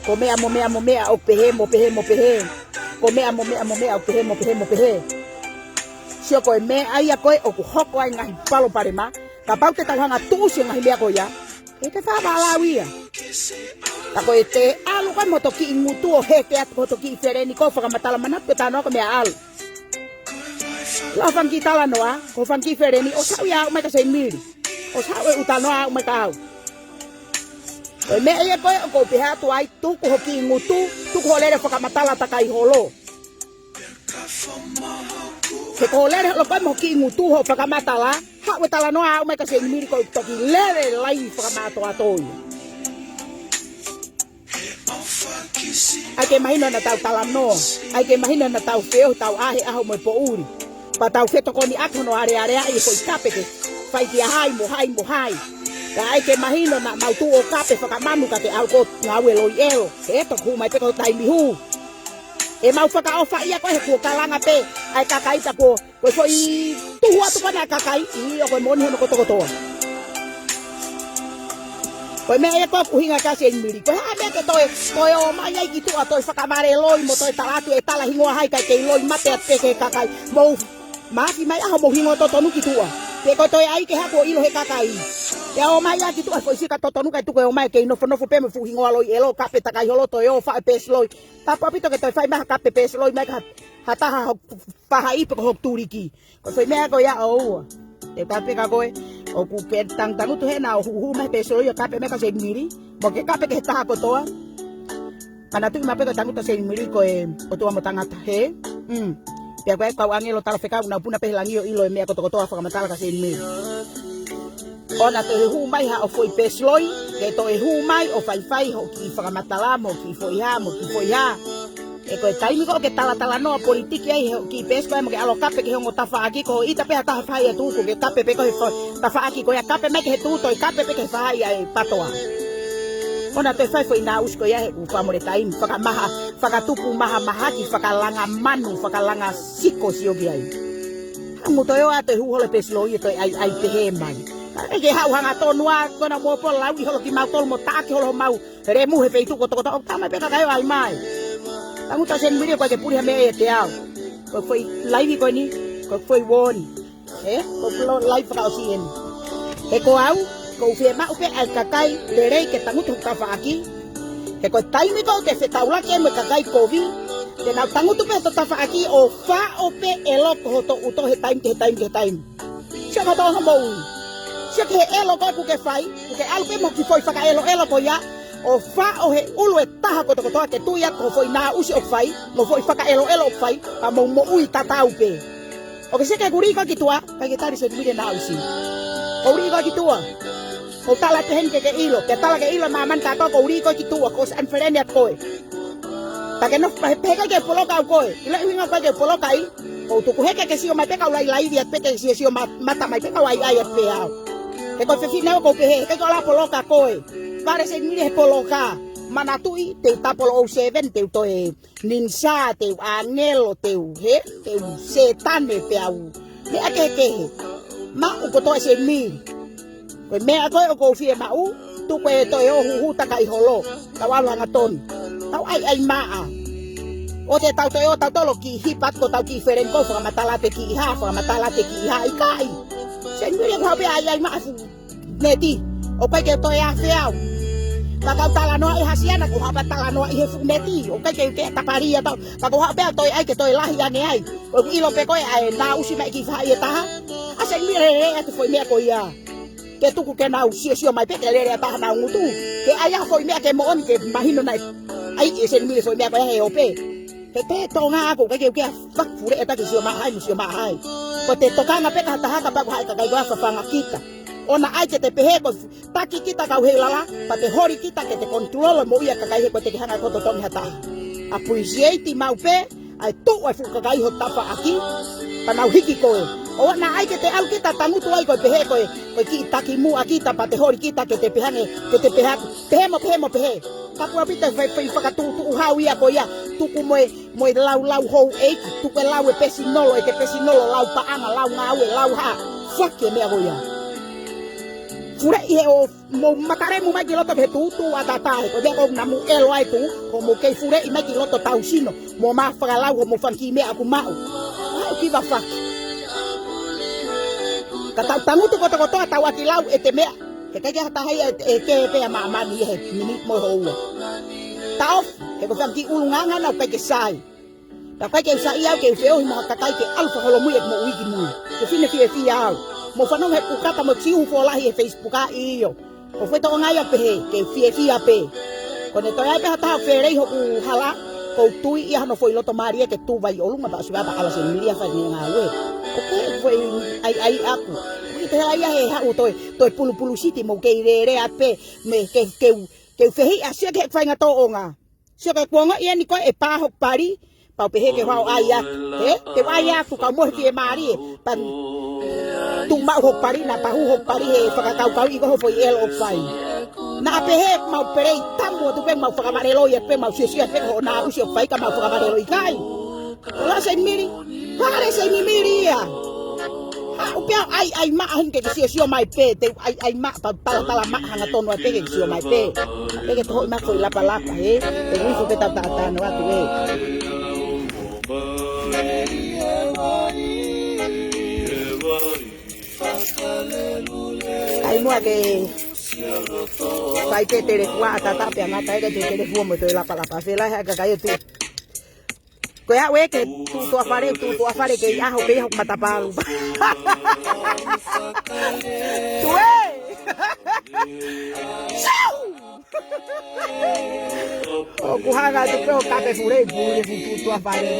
Ko e meʻa mo e meʻa mo e meʻa ʻoku pehē mo pehē mo pehē. Ko e meʻa mo e meʻa mo e meʻa ʻoku pehē mo pehē mo pehē. Sio ko e meʻa ia ko ē ʻoku hoko ai e ngaahi palopalema. Kapau te tau hanga tuʻusi e ngaahi meʻa ko ia. ʻE te fāvālau ia. Ka ko e te ʻalu ko ē mo hoto kiʻi ngutu ʻo heke atu ko hoto kiʻi feleni ko e fakamatala manatu pē talanoa ko e meʻa ʻalu. Lau fanga kiʻi talanoa, ko fanga kiʻi feleni, ʻosi haʻu ia ʻo aʻu mai kia Seinimili. ʻOsi haʻu e ʻū talanoa ʻo aʻu mai kia au. Ko e meʻa ia ko ē ʻoku ou pehē atu ai, tuku hoʻo kiʻi ngutu, tuku hoʻo lele fakamatala takai holo. He ko hoʻo lele holo ko ē mo hoʻo kiʻi ngutu hoʻo fakamatala, haʻu e talanoa ʻo aʻu mai kia Seinimili ko e toki lele laivi fakamātoato ia. ʻAi ke mahino naʻa tau talanoa, ʻai ke mahino naʻa tau feohi, tau ʻā he ʻaho mo e poʻuli. Pea tau fetokoniʻaki hono alealeaʻi e foʻi kape ke fai kia hai mo hai mo hai. Pea ʻai ke mahino naʻa mau tuʻu ʻo kape fakamanu ka te ʻalu koe ʻo ngāue loi ʻelo. He ʻe toki hū mai pē ko e taimi hū. ʻE mau fakaʻofaʻia koe he kuo kalanga pē ʻa e kakai ta kuo, ko e foʻi tuhu atu ko ena ʻa e kakai, ʻio ko e moʻoni hono kotokotoa. Ko e meʻa ia ko ē ʻoku ʻuhinga kia Seinimili. Ko e hā e meʻa ke toe, toe ō mai ai ki tuʻa, toe fakavale loi mo toe tala atu e tala hingoa hai kae kei loi mate atu pē ki he kakai. Mou mafi mai ʻaho mou hingoa totonu ki tuʻa. Pe ko e toe ʻai ke haku ʻo ʻilo he kakai. ʻE ō mai ai ki tuʻa foʻi sika totonu kae tuku e ō mai kei nofonofo pē mo e fuʻu hingoa loi ʻelo, kape takai holo, toe ō faʻu e pesi loi. Tapu ʻaupito ke toe fai mai ha kape pesi loi mai ki ha, ha taha hoku faʻahi pe ko hoku tuliki. Ko e foʻi meʻa ko ia ʻoua. ʻE kape ka ko ē, ʻoku ke tangutangutu hena ʻo huhu mai pesi loi ʻo kape mai kia Seinimili. Mo ke kape ki he taha kotoa. Manatuʻi maʻu pē ko e tangutu ʻa Seinimili ko e ʻOtua mo tangata he. Mm. Pea ko e kau ʻāngelo talafekau nau puna pē he langi ʻo ʻilo e meʻa kotokotoa fakamatala kia Seinimili. ʻO na toe hū mai haʻo foʻi pesi loi, ke toe hū mai ʻo faifai hoʻo kiʻi fakamatala mo hoʻo kiʻi foʻi hā, mo hoʻo kiʻi foʻi hā. ʻE ko e taimi ko ē ʻoku ke talatalanoa politiki ai he hoʻo kiʻi pesi ko ē mo ke ʻalu ʻo kape ki he ongo tafaʻaki ko ē ʻita pē ha taha faʻahi ʻa e tuʻu ko ē ke kape pē ko ē he fa-, tafaʻaki ko ia kape mai ki he tuʻu toe kape pē ki he faʻahi ʻa e patoa. ʻO na toe fai foʻi naʻusi ko ia he ʻoku fakamole taimi, fakamaha, fakatupu mahamahaki, fakalanga manu, fakalanga siko sio ki ai. Haʻu mo toe ō atu e hū holo e pesi loi ʻe toe ʻai, ʻai pehē mai. Kae ke haʻu hangatonu ā, ko ena mo pō lauʻi holo kimautolu mo taʻaki holo homau lemu he feituʻu kotokotoa ʻoku tā mai pē kakai ʻo ʻai mai. Tangutu ʻa Seinimili ko e ke puli ha meʻa ʻiate au. Ko e foʻi laivi ko eni, ko e foʻi uōni. Ē, ko e pulou laivi fakaʻosi eni. He ko au, ʻoku ou fiemaʻu pē ʻa e kakai lelei ke tangutu hoku tafaʻaki. He ko e taimi ko ē ʻoku te fetaulaki ai mo e kakai kovi, te nau tangutu pē hoto tafaʻaki ʻo faʻo pē ʻelo ko hoto ʻuto he taimi ki he taimi ki he taimi. Sio ki hoto ongo moʻui. Sio ki he ʻelo ko ē ʻoku ke fai, ʻoku ke ʻalu pē mo e kiʻi foʻi fakaʻeloʻelo ko ia, ʻo faʻo he ʻulu e taha kotokotoa ke tui atu ko e foʻi naʻusi ʻoku fai, mo e foʻi fakaʻeloʻelo ʻoku fai, ka mou moʻui tatau pē. ʻOku ke sio ki heʻeku lī ko ē ki tuʻa, ʻikai ke tali Seinimili e naʻusi. ʻOku ou lī ko ē ki tuʻa. ʻOku ou tala pē heni ke ke ʻilo, ke tala ke ʻilo ʻe māmani kātoa ʻoku ou lī ko ē ki tuʻa, ʻoku ʻosi ʻanifeleni atu koe. Ka ke nofo pē he, pehē ʻikai ke poloka au koe. ʻIlo e ʻuhinga ʻoku ʻikai ke poloka ai. ʻOku ou tuku hē ke ke sio mai pē kau lailaivi atu pē ke siosio ma-, mata mai pē kau ʻaiʻai atu pē au. He ko e fefine au ʻoku ou pehē, he ʻikai ke u ʻalu ʻo poloka koe. Vale Seinimili he poloka. Manatuʻi, te u tapolo ʻo seven, te u toe ninja, te u ʻāngelo, te u hē, te u sētane pē au. Meʻa kehekehe. Maʻu kotoa Seinimili. Ko e meʻa ko ē ʻoku ou fiemaʻu, tuku e toe ō huhu takai holo. Tau ʻalu hangatonu. Tau ʻaiʻai maʻa. ʻOua te tau toe ō tautolu ʻo kiʻi hipa atu ko hotau kiʻi feleni ko ē fakamatala atu e kiʻi hā, fakamatala atu e kiʻi hā, ʻikai. Seinimili ʻoku haʻu pē ʻaiʻai maʻa fu neti. ʻOku ʻikai ke toe afe au. Ka kau talanoa ʻi he hasiana, ko hapa talanoa ʻi he fuʻu neti. ʻOku ʻikai ke u ke tapali ʻa tau. Ka ko haʻu pē ʻo toe ʻai ke toe lahi ange ai. ʻOku ʻilo pē ko e ʻai nā usi mai ki faʻi e taha. ʻA Seni Mili ʻe ʻai atu foʻi meʻa ko ia. Ke tuku ke nau siosio mai pē ke lele ʻa taha nau ngutu. Ke ʻai ʻa foʻi meʻa ke moʻoni ke mahino nai. ʻAi ʻe Seni Mili foʻi meʻa ko ia he ope. He te tonga ako ke ke ke fak fure e taki sio mahai, sio mahai. Ko te tokanga pē ka taha ka paku hai ka kai wa fafanga kita. ʻOua naʻa ʻai ke te pehē ko taki kita kau hei lala, pea te holi kita ke te control mo ia kakai he ko te ke hanga ko totongi ha taha. Appreciate maʻu pē, ʻai tuʻu ʻa e fuʻu kakai ho tafaʻaki, pea nau hiki koe. ʻOua naʻa ʻai ke te ʻalu kita tangutu ai ko e pehē ko e, ko e kiʻi taki muʻa kita pea te holi kita ke te pehē ange, ke te pehē aku. Pehē mo pehē mo pehē. Ka kuo pita fai, fai fakatuʻutuʻu hau ia ko ia, tuku mo e, mo e lau lau hou ʻeiki, tuku e lau e pesinolo, ʻe te pesinolo, lau paʻanga, lau ngāue, lau hā, faki e meʻa ko ia. Fure ʻi he ʻo mou makalemu mai ki loto he tūtū ʻa tata he ko e meʻa ko namu elo ai tu, ko mou kei fureʻi mai ki loto tau sino, mo mā fakalau, ko mou fanga kiʻi meʻa ʻoku maʻu. Ai, ʻoku kiva faki. Ka tau tangutu kotokotoa tau ʻaki lau ʻe te meʻa. He ʻikai ke ha taha ia ʻe, ʻe kē pē ʻa māmani he miniti mo e houa. Taʻofi, he ko e fanga kiʻi ʻulungaanga naʻa ʻikai ke sai. Ka ʻikai ke u saiʻia au ke u feohi mo ha kakai ke ʻalu fakaholomui ʻeku moʻui ki mui. Ke fine fiefia au. Mou fanongo he kukata mo siu folahi he Facebook ʻa ʻio. Ko fai toʻo ngai a pehē, ke fiefia pē. Ko ne toe ai pē ha taha felei hoku hala, ko u tui ia hano foʻi loto mālie ke tu vai ʻolunga pea ʻosi vai pea ʻalu ʻa Seni Mili ʻo fai ʻene ngāue. ʻOku foʻi ʻaiʻai ʻaku. ʻOku ʻi te hela ia he haʻu toe, toe pulupulu siti mou kei lelea pē, me ke, ke u, ke u fehiʻa sia ke he fainga tōʻonga. Sio ke kuonga ia ni ko e pā hoku pali, pau pehē ke hao ai atu. He, te u ʻai atu kau mohe fie mālie, pan tu maʻu hoku pali, naʻa pahu hoku pali he fakakaukau ʻi ko ho foʻi elo ʻoku fai. Naʻa pehē mau pelei tamu atu pē mau fakavaleloi atu pē mau siosio atu pē ko hoʻo nā usi ʻoku fai ka mau fakavaleloi kai. Ko la Seni Mili, pale Seni Mili ia. Haʻu pē ʻo ʻaiʻai maʻa heni ke ke siosio mai pē, te u ʻaiʻai maʻa, pau talatala maʻa hangatonu ai pē ke ke sio mai pē. Pea ke toho i maʻa foʻi lapalapa, he? Te u ifo pē tau taʻatano atu, he? Kai muʻa ke fai pē telefua ʻa tata pea ngata ʻe ke te telefua mo toe lapalapa. Fela he ʻa e kakai ʻo tu. Ko e aʻu ē ke tuʻu tuʻa fale, tuʻu tuʻa fale ke ʻi ʻaho pē ʻi hoku matapalu. Tuē! Sau! ʻOku hanga atu pē ʻo kape fule i puli fu tuʻu tuʻa fale.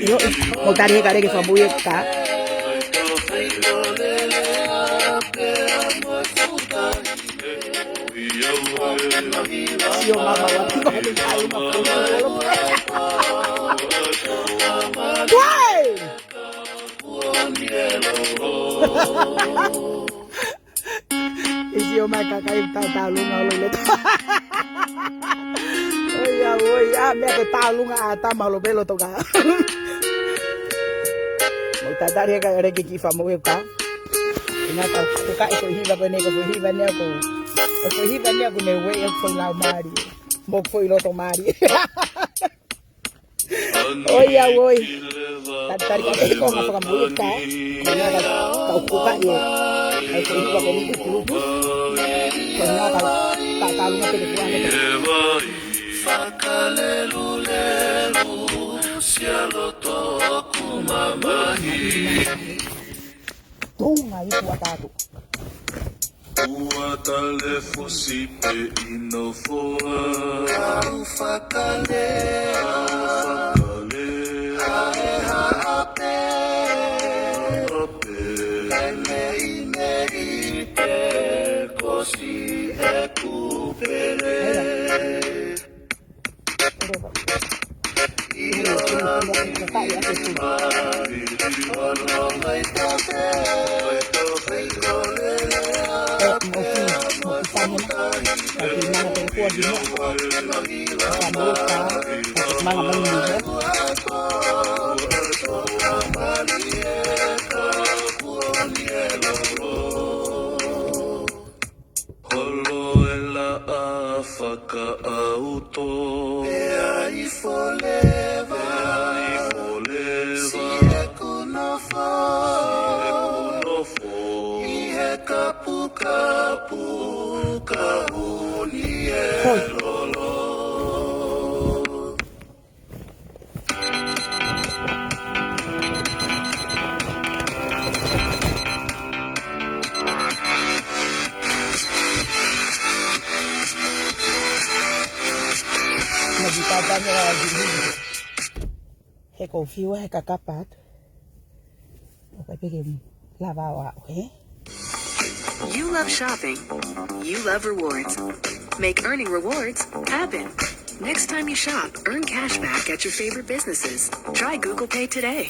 ʻIo, mou tali he kale ke fakamoʻui e ka. ʻIo, mama, wa, wa, wa, wa, wa. Wai! ʻIsi o mai kakai ta talunga ʻo lele. ʻOi, ʻa, ʻoi, ʻa, meʻa ke talunga ʻa tama lo pelo toka. Mo tatari ka ʻere ke kiʻi fakamoʻui e ka. ʻIna ka, ko ka e ko hiva ko ne, ko hiva ne ko. Ko hiva ne ko ne ue e ko lau mali. Mo ko loto mali. ʻOi, ʻa, ʻoi. Tatari ka e ko nga fakamoʻui e ka. ʻIna ka, ka uku ka io. Ai ko hiva ko ni kulupu. Ko nga ka, ka talunga te ke kuane. Fakalelulelu, sia loto ʻoku mamahi. Tunga i kuata atu. Ua tale fosi pe ino foa. Kau fakalea. Fakalea. Ae haʻape. Haʻape. Kae meimei pe kosi e kupele. Holo e laʻā fakaʻauto. Pea i foleva. Pea i foleva. Siʻeku nofo He ʻoku ou fiu he kakapa atu. ʻOku ʻikai pē ke lava ʻo aʻu, hē? You love shopping. You love rewards. Make earning rewards happen. Next time you shop, earn cash back at your favorite businesses. Try Google Pay today.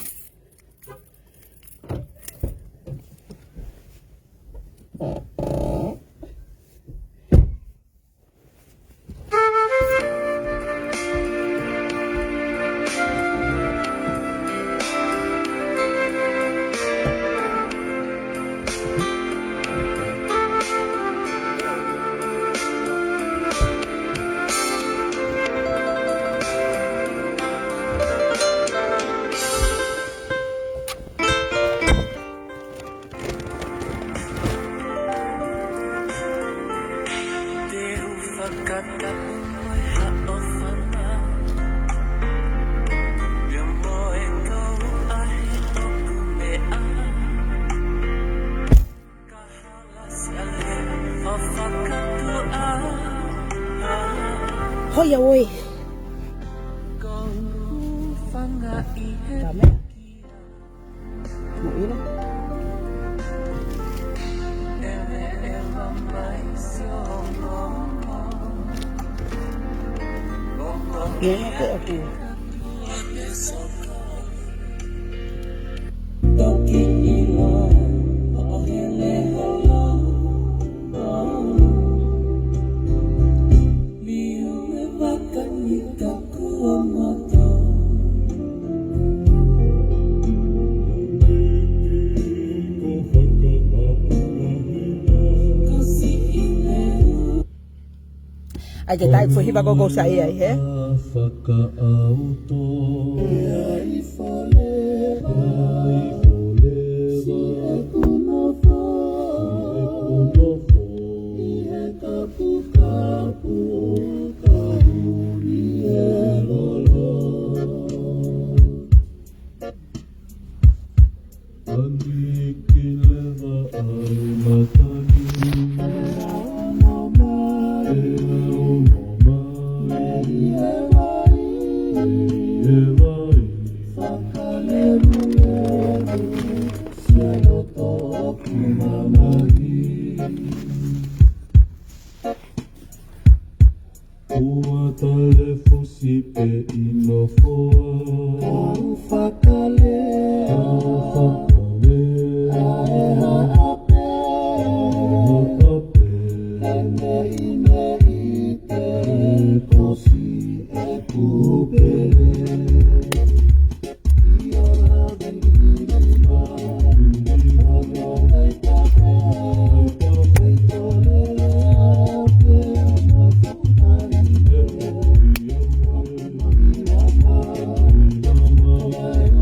Hoi a oi. Ka mea. Mo ira. Ia, ia, ko ʻeku. ʻAi ke tai fo hiva ko ko sa ia, hē? Fakaʻauto. Ua tale fusi pē ʻi nofoa. Kau fakalea. Kau fakalea. ʻAe haʻape. ʻAe haʻape. He meimei te kosi ʻeku pele.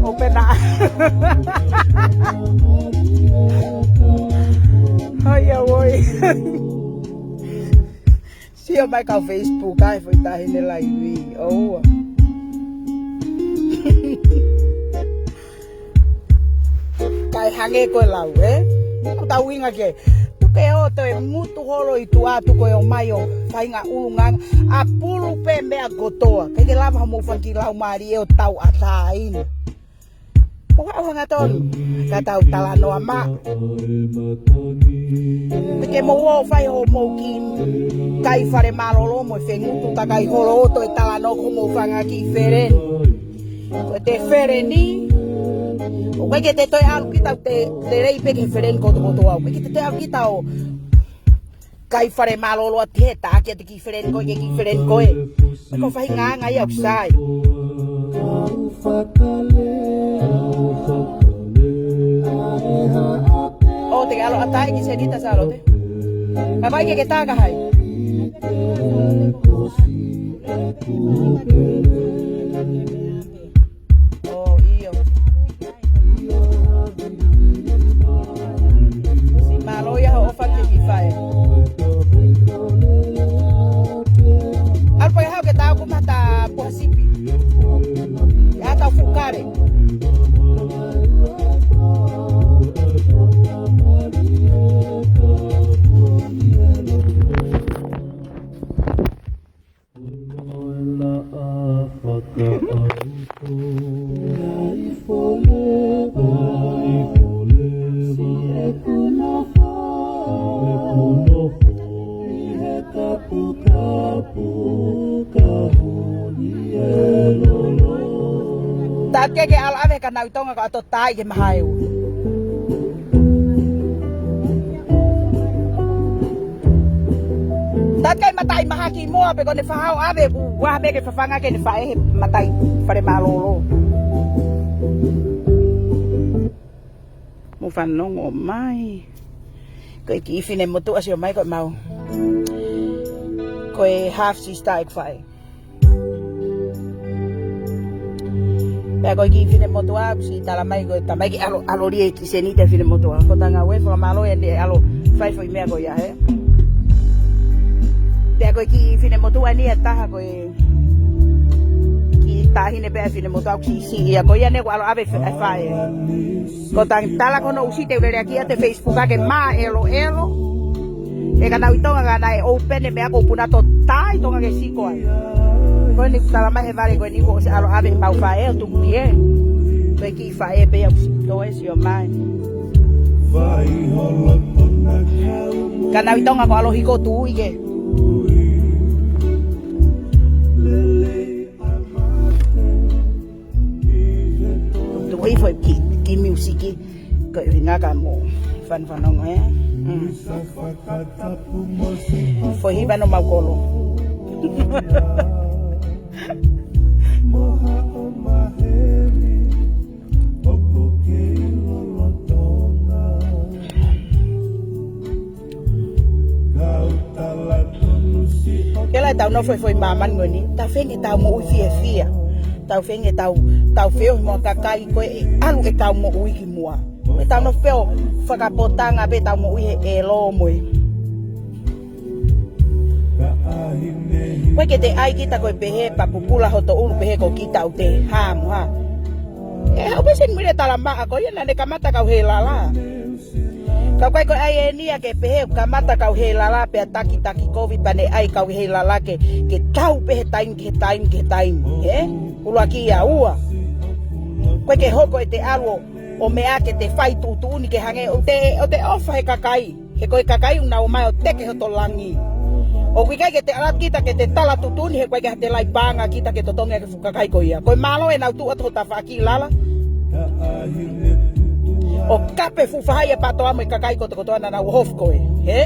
Open up. Hoi a oi. Sio mai kau Facebook ai, foʻi taʻahine laivi. ʻOua. Kae hangē ko e lau, ē? Ko ʻetau ʻuhinga ke tuku e ʻoto ʻe ngutu holo ʻi tuʻa, tuku e ō mai ʻo faʻahinga ʻulungaanga. ʻApulu pē meʻa kotoa. ʻIkai ke lava hoʻomou fanga kiʻi laumālie ʻo tauʻatāina. Ko e ʻuhinga tonu, ka tau talanoa maʻa. Ke mou ō ʻo fai hoʻomou kiʻi kai fale mālōlō mo e fengutu takai holo ʻoto e talanoa ko hoʻomou fanga kiʻi feleni. Ko ʻete feleni. ʻOku ʻikai ke te toe ʻalu kita ʻo te, te lelei pē ki he feleni kotokotoa. ʻOku ʻikai ke te toe ʻalu kita ʻo kai fale mālōlō atu he taʻaki atu kiʻi feleni ko ē, kiʻi feleni ko ē. Ko e faʻahinga anga ia ʻoku sai. ʻO te ke ʻalu ʻo ʻatā ki Senita Sālote. Ka vai ke ke taka hai. ʻO ʻio. Siʻi mālō ia hoʻo ʻofa ke ki fai. ʻAlu pē haʻu ke tau kumi ha puha sipi. ʻA tau fuʻu kale. Ke ke ʻalu ʻave he kanau ʻi Tonga ko ʻato tai ke mahae u. Takai matai mahaki moa pe ko ne fahao ʻave ku waha me ke fafanga ke ne faʻe he matai fale mālōlō. Mo fanongo mai. Ko e kiʻi finemotuʻa sio mai ko e mau. Ko e half sister ʻeku faʻe. Pea ko e kiʻi finemotuʻa, ʻoku siʻi tala mai ko e tamai ke ʻalu, ʻalu lie ki senita finemotuʻa. Ko tanga ue fakamālō ʻene ʻalu fai foʻi meʻa ko ia, he. Pea ko e kiʻi finemotuʻa ni ʻe taha ko e kiʻi taʻahine pē ʻa e finemotuʻa ʻoku siʻisiʻi ia ko ia ne ʻoku ʻalu ʻave fa-, faʻe. Ko tang tala ko hono ʻusi te u lele ʻaki ʻa e Facebook ake mā ʻelo ʻelo. ʻE kanau ʻi Tonga ka naʻe open e meʻa ko puna to tai Tonga ke siko ai. Ko eni tala mai he vale ko eni ko se ʻalu ʻave mau faʻe ʻo tuku pie. Ko e kiʻi faʻe pē ia ʻoku siko e sio mai. Kanau ʻi Tonga ko ʻalu hiko tu i ke. Tuku hifo ki, ki miusiki. Ko e ʻuhinga ka mo fanongo e. Mm. Foʻi hiva no mau kolo. Ke lai tau nofo he foʻi māmani ko eni, tau feinga ke tau moʻui fiefia. Tau feinga ke tau, tau feohi mo e kakai ko ē ʻalu ʻetau moʻui ki muʻa. Mo ʻetau nofo pē ʻo fakapotanga pē ʻetau moʻui he ʻelo mo e. Ko e ke te ʻai kita ko e pehē pea pupula hoto ʻulu pehē ko kita ʻoku te hā mo hā. ʻE haʻu pē Seinimili e tala maʻa ko ia naʻa ne kamata kau heilala. Ka ʻoku ʻikai ko e ʻai eni ia ke pehē kamata kau heilala pea takitaki kovi pea ne ʻai kau heilala ke, ke tau pē he taimi, ke he taimi, ke he taimi. He? ʻUluaki ia ua. Ko e ke hoko ʻete ʻalu ʻo, ʻo meʻa ke te fai tuʻutuʻuni ke hangē ʻoku te, ʻoku te ʻofa he kakai. He ko e kakai ʻoku nau ō mai ʻo teke hoto langi. ʻOku ʻikai ke te ʻalu atu kita ke te tala tuʻutuʻuni he ʻoku ʻikai ke ha te lai paʻanga kita ke totongi ʻaki e fuʻu kakai ko ia. Ko e mālō ʻenau tuʻu atu ho tafaʻaki lala. ʻO kape fuʻu faʻahi ʻa e PTOA mo e kakai kotokotoa naʻa nau ʻohofi koe. He?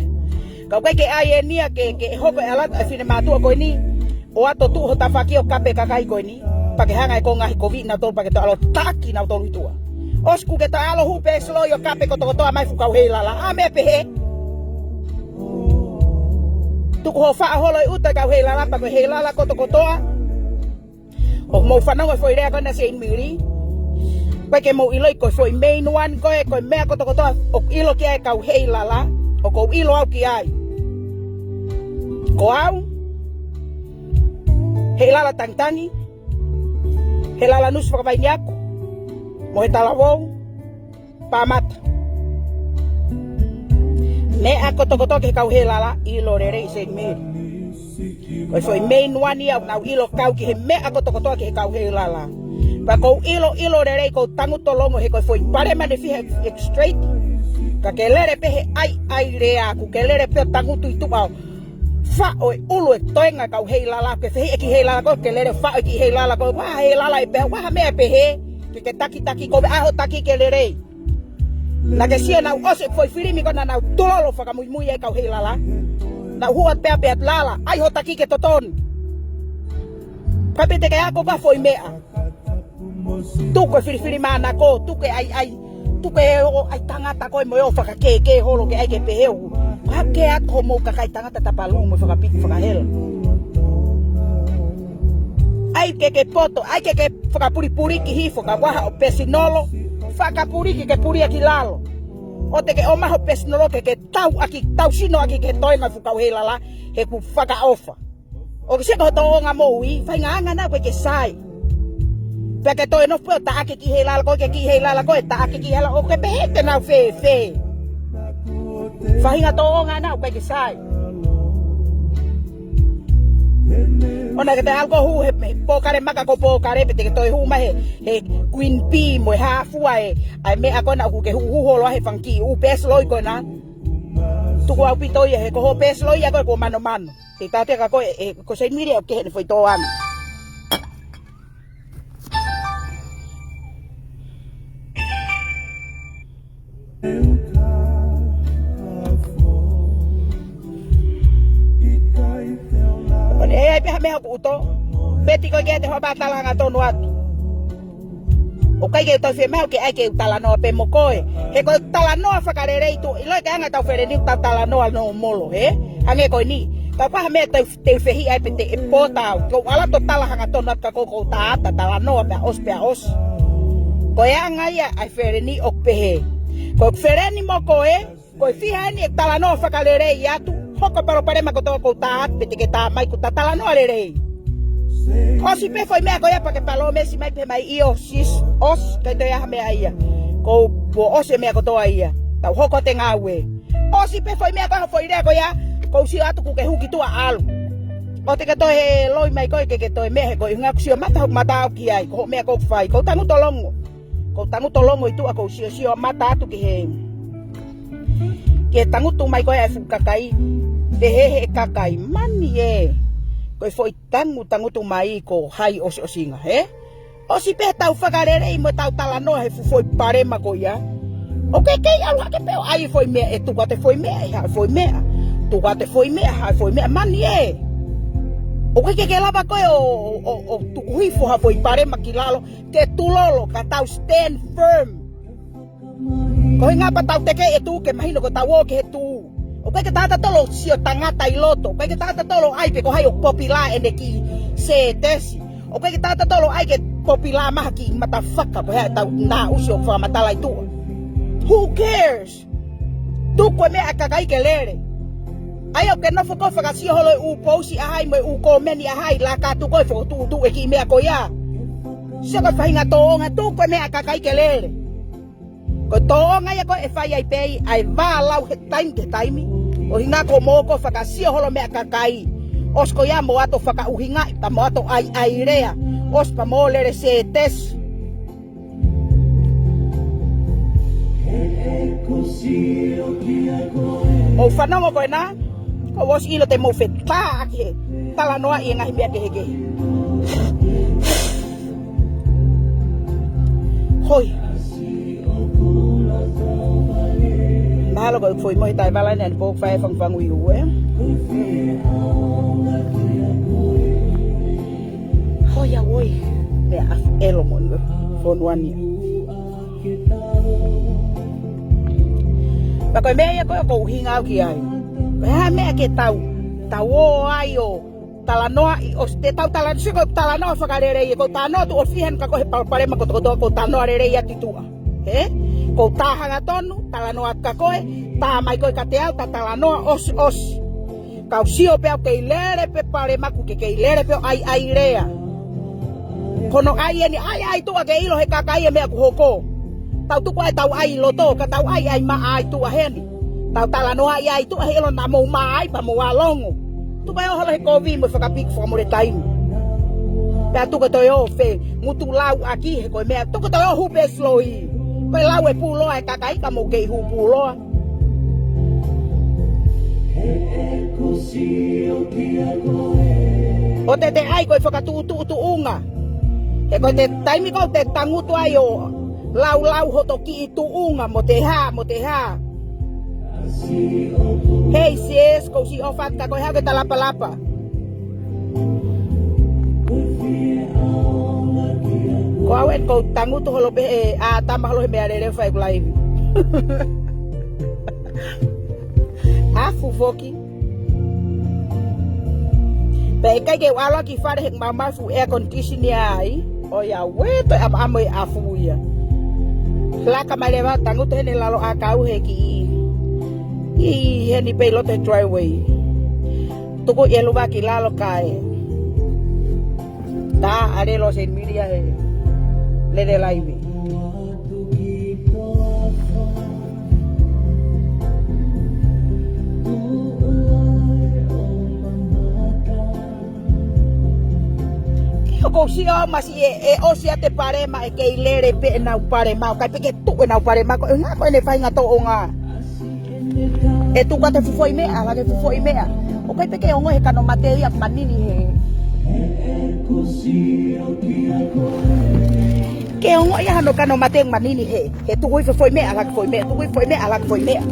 Ka ʻoku ʻikai ke ʻai eni ia ke, ke hoko e ʻalu atu e finemātuʻa ko eni. ʻO ʻalu atu tuʻu ho tafaʻaki ʻo kape kakai ko eni. Pea ke hanga ʻe koe ʻo ngaohi koviʻi nautolu pea ke toe ʻalu ʻo taki nautolu ʻi tuʻa. ʻOsi kuo ke toe ʻalu ʻo hū pē silo ʻo kape kotokotoa mai e fuʻu kau heilala. ʻA meʻa pehē. Tuku ho faʻo holo ʻi ʻuta e kau heilala pea ko e heilala kotokotoa. ʻOku mou fanongo e foʻi lea ko ena Seinimili. Pea ke mou ʻiloʻi ko e foʻi main one ko e, ko e meʻa kotokotoa ʻoku ʻilo ki ai e kau heilala. ʻOku ou ʻilo au ki ai. Ko au. Heilala tangitangi. Heilala nusu fakavainiaku. Mo he talavou. Pāmata. Meʻa kotokotoa ki he kau heilala ʻilo lelei Seinimili. Ko e foʻi main one ia ʻoku nau ʻilo kau ki he meʻa kotokotoa ki he kau heilala. Pea ʻoku ou ʻilo, ʻilo lelei ʻoku ou tangutu ʻo longo he ko e foʻi palema ne fiha ʻeku straight. Ka ke lele pē he ʻaiʻai lea ʻoku ke lele pē ʻo tangutu ʻi tuʻa ʻo faʻo e ʻulu e toenga kau heilala, ke fehiʻa e kiʻi heilala ko ē, ke lele faʻo e kiʻi heilala ko ē, ua heilala ʻe pehē, ua ha meʻa pehē, ke ke takitaki ko e ʻaho taki ke lelei. Naʻa ke sio naʻa ku ʻosi e foʻi filimi ko ē naʻa nau tololo fakamuimui ai e kau heilala. Naʻa ku hua pea pea lala, ʻai ho taki ke totonu. Ka pē te ke ako ka foʻi meʻa. Tuku e filifili manako, tuku e ʻaiʻai, tuku e ʻo ʻai tangata ko ē mo e ʻo fakakēkē holo ke ʻai ke pehē ʻoku. Hake atu homou kakai tangata tapalu mo e fakapiki fakahela. ʻAi ke ke poto, ʻai ke ke fakapulipuliki hifo ka waha ʻo pesinolo, fakapuliki ke pulia ki lalo. ʻO te ke ʻomai ho pesinolo ke ke tau ʻaki, tau sino ʻaki ke toenga e fuʻu kau heilala, he ʻoku fakaʻofa. ʻOku sio ki ho tōʻonga moʻui, faʻahinga anga naʻa ʻoku ʻikai ke sai. Pea ke toe nofo pē ʻo taʻaki e kiʻi heilala ko ē, kiʻi heilala ko ē, taʻaki e kiʻi heilala, ʻoku ke pehē te nau fēfē. Faʻahinga tōʻonga naʻa ʻoku ʻikai ke sai. ʻOua naʻa ke toe ʻalu ʻo hū he, he pōkale maka ko pōkale, pe te ke toe hū mai he, he Queen Bee mo e hā fua e, ʻa e meʻa ko ena ʻoku ke hūhū holo ai he fanga kiʻi ʻū pēsiloi ko ena. Tuku ʻaupito ia he ko hoʻo pēsiloi ia ko ē kuo manomano. Te tau teka ko e, e, ko Seinimili ʻoku kehe ʻene foʻi tō ʻana. ʻOku ʻi ai pē ha meʻa ʻoku ʻuto. Peti ko ē ke te hoa pā tala hangatonu atu. ʻOku ʻikai ke u tau fiemaʻu ke ʻai ke u talanoa pē mo koe. He ko e talanoa fakalelei tuʻa. ʻIlo e ke anga ʻetau feleni ʻoku tau talanoa nōmolo, hē? Hangē ko eni. Kapau ko ha meʻa tau te u fehiʻa ai pē te u pō tau. Ko u ala ʻo tala hangatonu atu ka ko u tā atu talanoa pea ʻosi pea ʻosi. Ko e anga ia ʻa e feleni ʻoku pehē. Ko e feleni mo koe, ko e fiha eni e talanoa fakalelei atu. Hoko palopalema kotoa ko u tā atu pē te ke tā mai ko ta talanoa lelei. ʻOsi pē foʻi meʻa ko ia pea ke palōmesi mai pē mai ʻio sis. ʻOsi, ʻikai toe ʻi ai ha meʻa ia. Ko u pō ʻosi e meʻa kotoa ia. Tau hoko atu e ngāue. ʻOsi pē foʻi meʻa ko e foʻi lea ko ia, ko u sio atu kuo ke huki tuʻa ʻalu. ʻOua te ke toe loi mai koe ke ke toe meʻa he ko e ʻuhinga kuo sio mata hoku mata au ki ai, ko hoʻo meʻa ko u fai, ko u tangutu ʻo longo. Ko u tangutu ʻo longo ʻi tuʻa ko u siosio mata atu ki he. Ke tangutu mai ko e fuʻu kakai, te he he kakai, mani ē. Ko e foʻi tangu, tangutu mai ko hai ʻosiʻosinga, hē? ʻOsi pē tau fakalelei mo tau talanoa he fuʻu foʻi palopalema ko ia. ʻOku ke kei ʻalu hake pē ʻo ʻai foʻi meʻa ʻe tuku atu e foʻi meʻa, ʻe haʻu e foʻi meʻa. Tuku atu e foʻi meʻa, haʻu e foʻi meʻa mani ē. ʻOku ke ke lava koe ʻo, ʻo, ʻo, ʻo tuku hifo ha foʻi palopalema ki lalo, ke tulolo, ka tau stand firm. Ko e ʻuhinga pea tau tekeʻi e tuʻu ke mahino ko ʻetau ō ki he tuʻu. ʻOku ʻikai ke tau tautolu sio tangata ʻi loto. ʻOku ʻikai ke tau tautolu ʻai pē ko hai ʻoku popilā ʻene kiʻi sētesi. ʻOku ʻikai ke tau tautolu ʻai ke popilā maha ki matafaka ko e hā ʻetau nā usi ʻoku fakamatala ʻi tuʻa. Who cares? Tuku e meʻa ʻa e kakai ke lele. ʻAi ʻoku ke nofo ko fakasio holo e ʻū pousi ʻa hai mo e ʻū kōmeni ʻa hai la ka tuku e fokotuʻutuʻu e kiʻi meʻa ko ia. Sio ko e faʻahinga tōʻonga tuku e meʻa ʻa e kakai ke lele. Ko e tōʻonga ia ko e fai ai pē ʻa e vālau he taimi ki he taimi. ʻUhinga ko mo ko fakasio holo meʻa kakai. ʻOsi ko ia mo ʻato fakaʻuhingaʻi, pea mo ʻato ʻaiʻai lea. ʻOsi pea mo lele sētesi. ʻOu fanongo ko ena, ko u ʻosi ʻilo te mou fetaʻaki he talanoaʻi e ngaahi meʻa kehekehe. Hoi. Mahalo ko e foʻi mohe taʻevala ʻeni ʻa e pō fai fangufangu ʻi ue. Hoi a oi. Meʻa ʻafu ʻelo mo nue. Fonuania. Pea ko e meʻa ia ko e ʻoku ou ʻuhinga au ki ai. Ko e hā meʻa ke tau, tau ō ai ʻo talanoaʻi ʻosi te tau talanoa, sio ko e talanoa fakalelei, ko e talanoa tuʻo fiha ʻeni ka ko e he palopalema kotokotoa ko e talanoa lelei atu ʻi tuʻa. Hē? Ko e tā hangatonu, talanoa atu ka ko e, tā mai ko e kiate au, ta talanoa ʻosiʻosi. Kau sio pē au kei lele pē palopalema ʻoku ke kei lele pē ʻo ʻaiʻai lea. Ko hono ʻai ʻeni, ʻai ʻai tuʻa ke ʻilo he kakai e meʻa ʻoku hoko. Tau tuku ai tau ʻai ʻi loto, ka tau ʻai ʻai maʻa ʻi tuʻa heni. Tau talanoa ʻi ai tuʻa he ʻilo naʻa mou maʻa ai pea mou ʻa longo. Tuku ai ʻo holo he kovi mo e fakapiki fakamole taimi. Pea tuku ʻe toe ō fe, ngutu lau ʻaki he ko e meʻa, tuku ʻe toe ō hupe sloi. Ko e lau e puloa e kakai ka mou kei hū puloa. ʻO te te ʻai ko e fakatuʻutuʻu tuʻunga. He ko e te taimi ko ē te tangutu ai ʻo laulau hoto kiʻi tuʻunga mo te hā, mo te hā. Hei sis, ko u sio fata ko e hā ke ta lapalapa. Ko au ʻeni ko u tangutu holo pē he ʻā tama holo he meʻa lele fai kulaivi. ʻAfu foki. Pea ʻikai ke u ʻalu ki fale he maumau fuʻu air condition ia ai. ʻOi auē toe ʻamaʻamo e ʻafu ia. Laka mai leva tangutu heni lalo ʻakau he kiʻi. ʻI heni pē ʻi loto he driveway. Tuku e luva ki lalo kae. Tā ʻa lelo Saint Mary ʻa he lele laivi. ʻIo ko u sio au masi ʻe, ʻe ʻosi ʻa e palopalema ʻe kei lele pē ʻenau palopalema, ʻoku ʻikai pē ke tuʻu ʻenau palopalema, ko e ʻuhinga ko ʻene faʻahinga tōʻonga. ʻE tuku atu e fuʻu foʻi meʻa, laka e fuʻu foʻi meʻa. ʻOku ʻikai pē ke ongoʻi he kano mate ia manini he. ʻE ongoʻi ia hano kano mate manini he, he tuku hifo foʻi meʻa, ʻalu hake foʻi meʻa, tuku hifo foʻi meʻa, ʻalu hake foʻi meʻa.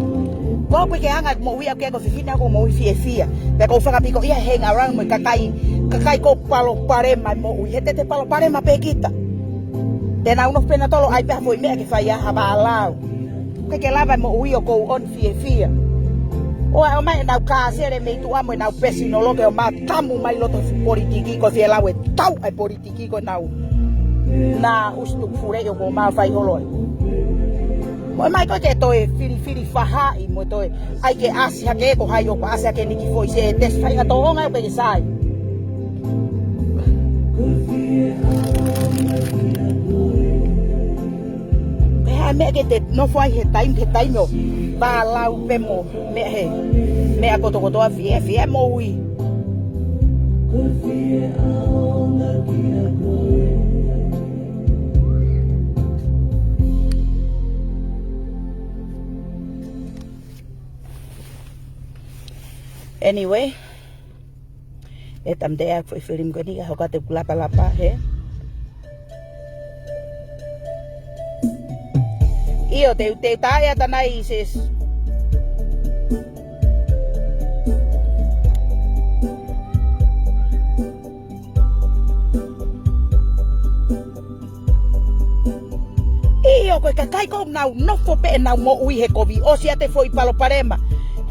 Ko au pē ke anga moʻui au ke ko fefine au ko moʻui fiefia. Pea ko u fakapiko ia he hang around mo e kakai, kakai ko palopalema moʻui. He te te palopalema pē kita. Te nau nofo pē nautolu ʻai pē ha foʻi meʻa ke fai ʻa ha vālau. Ke ke lava moʻui ʻo ko u on fiefia. ʻO ʻomai ʻenau kāsele mei tuʻa mo ʻenau pēsino loke ʻo matamu mai loto politiki ko fie lau e tau e politiki ko nau. Na ustu fure ʻo ko mau fai holo ai. Mo e mai ko ke toe filifili fahaʻi mo toe ʻai ke ʻasi hake ko hai ʻoku ʻasi hake niki foʻi se te fainga tō onga ʻo peke sai. Pea meʻa ke te nofo ai he taimi, he taimi ʻo vālau pē mo meʻa he, meʻa kotokotoa fiefia moʻui. Anyway, ʻe tam te ʻeku foʻi film ko eni ka hoko atu ʻeku lapalapa he. ʻIo, te u, te u tā ʻe ata nai sis. ʻIo, ko e kakai ko nau nofo pē ʻenau moʻui he kovi ʻosi ʻa e foʻi palopalema.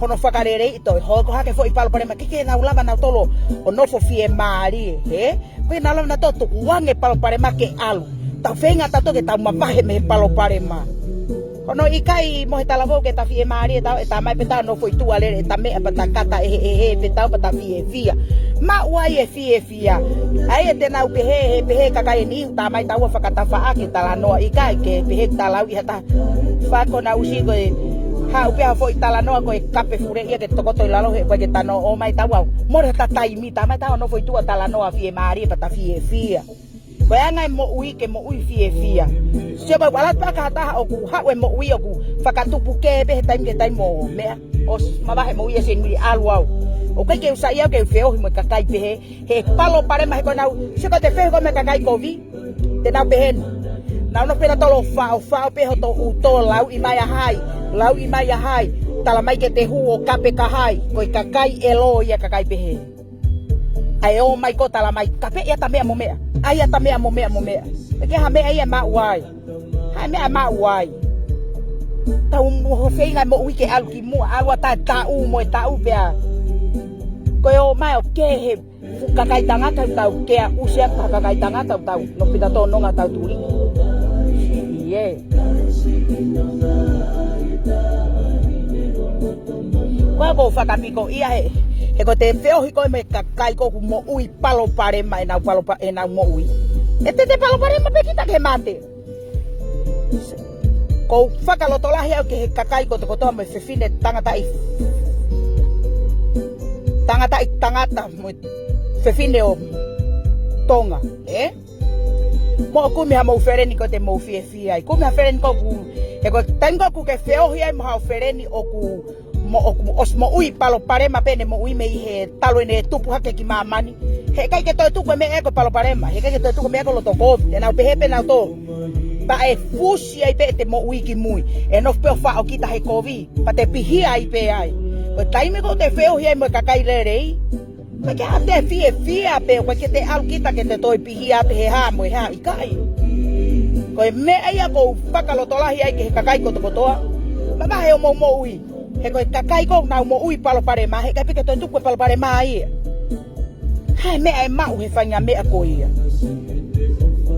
Hono fakalelei ʻi toe hoko hake foʻi palopalema ke ke nau lava nautolu ʻo nofo fiemālie, he? Ko e nau lava nautolu tukuange palopalema ke ʻalu. Tau feinga tautolu ke tau mavahe mei he palopalema. Hono ʻikai mo he talavou ke ta fiemālie tau ʻe tā mai pē tau nofo ʻi tuʻa lele ʻe ta meʻa pea ta kata ʻe he, ʻe he pē tau pea ta fiefia. Maʻu ai e fiefia. ʻA ia te nau pehē, he pehē kakai eni, tā mai taua fakatafaʻaki talanoa ʻikai ke pehē talau ʻi ha taha. Fako na usi ko e, haʻu pē ha foʻi talanoa ko e kape fure ia ke tokoto ʻi lalo he ko e ke tano ʻo mai taua. Mole ha taimi, tā mai taua nofo ʻi tuʻa talanoa fiemālie pea ta fiefia. Ko e anga e moʻui ke moʻui fiefia. Sio pau ʻalu atu pē ha taha ʻoku haʻu e moʻui ʻoku fakatupu kē pē he taimi ke taimi mo meʻa. ʻOsi mavahe moʻui ʻa Senui ʻalu au. ʻOku ʻikai ke u saiʻia au ke u feohi mo e kakai pehē. He palopalema he ko nau. Sio ko te feohi ko e mo e kakai kovi. Te nau pehē ni. Nau nofo pē nautolu ʻo faʻo, faʻo pē hoto ʻuto lauʻi mai ʻa hai. Lauʻi mai ʻa hai. Tala mai ke te hū ʻo kape ka hai. Ko e kakai ʻelo ia kakai pehē. ʻAi ʻo mai ko tala mai, kape ia ta meʻa mo meʻa. ʻAi ia ta meʻa mo meʻa mo meʻa. Peke ha meʻa ia maʻu ai. Ha meʻa maʻu ai. Tau mo ho feinga moʻui ke ʻalu ki muʻa ʻalu ʻa ta taʻu mo e taʻu pea. Ko e ʻo mai ʻo ke he fuʻu kakai tangata tau ke a usia ka kakai tangata tau. No pita tō nonga tau tuli. Ie. Ko au ko u fakapiko ia he, he ko te feohi ko e mo e kakai ko ʻoku moʻui palopalema ʻenau palopa, ʻenau moʻui. ʻE te te palopalema pē kita ke mate. Ko u fakalotolahi au ke he kakai kotokotoa mo e fefine tangataʻi. Tangataʻi tangata mo e fefine ʻo Tonga, ē? Mo ʻoku kumi ha mou feleni ko te mou fiefia ai. Kumi ha feleni ko ʻoku, he ko e taimi ko ʻoku ke feohi ai mo ha feleni ʻoku mo, ʻoku ʻosi moʻui palopalema pē ʻene moʻui mei he talu ʻene tupu hake ki māmani. He ʻikai ke toe tuku e meʻa ko e palopalema. He ʻikai ke toe tuku e meʻa ko e loto kovi. Te nau pehē pē nautolu. Pea ʻe fusi ai pē te moʻui ki mui. ʻE nofo pē ʻo faʻo kita he kovi. Pea te pihia ai pē ai. Ko e taimi ko ʻoku te feohi ai mo e kakai lelei. Ko e ke ha te fiefia pē, ko e ke te ʻalu kita ke te toe pihia te he hā mo e hā ʻikai. Ko e meʻa ia ko u fakalotolahi ai ke he kakai kotokotoa. Mavahe ʻo mou moʻui. He ko e kakai ko ʻoku nau moʻui palopalema, he ʻikai pē ke toe tuku e palopalema ia. He meʻa ʻe maʻu he fainga meʻa ko ia.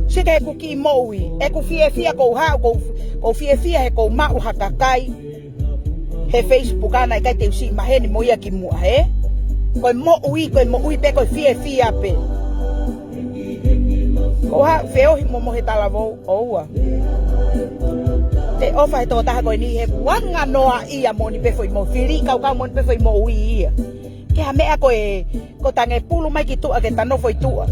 Sike ʻeku kiʻi moʻui, ʻeku fiefia ko u haʻu, ko u, ko u fiefia he ko u maʻu ha kakai. He Facebook ʻana ʻikai te u siʻi maheni mo ia ki muʻa, ē? Ko e moʻui, ko e moʻui pē, ko e fiefia pē. Ko ha feohi mo mo he talavou, ʻoua. Te ʻofa he tokotaha ko eni he kuanga noa ia moʻoni pē foʻi mo fili, kaukau moʻoni pē foʻi moʻui ia. Ke ha meʻa ko e, ko tange pulu mai ki tuʻa ke ta nofo ʻi tuʻa.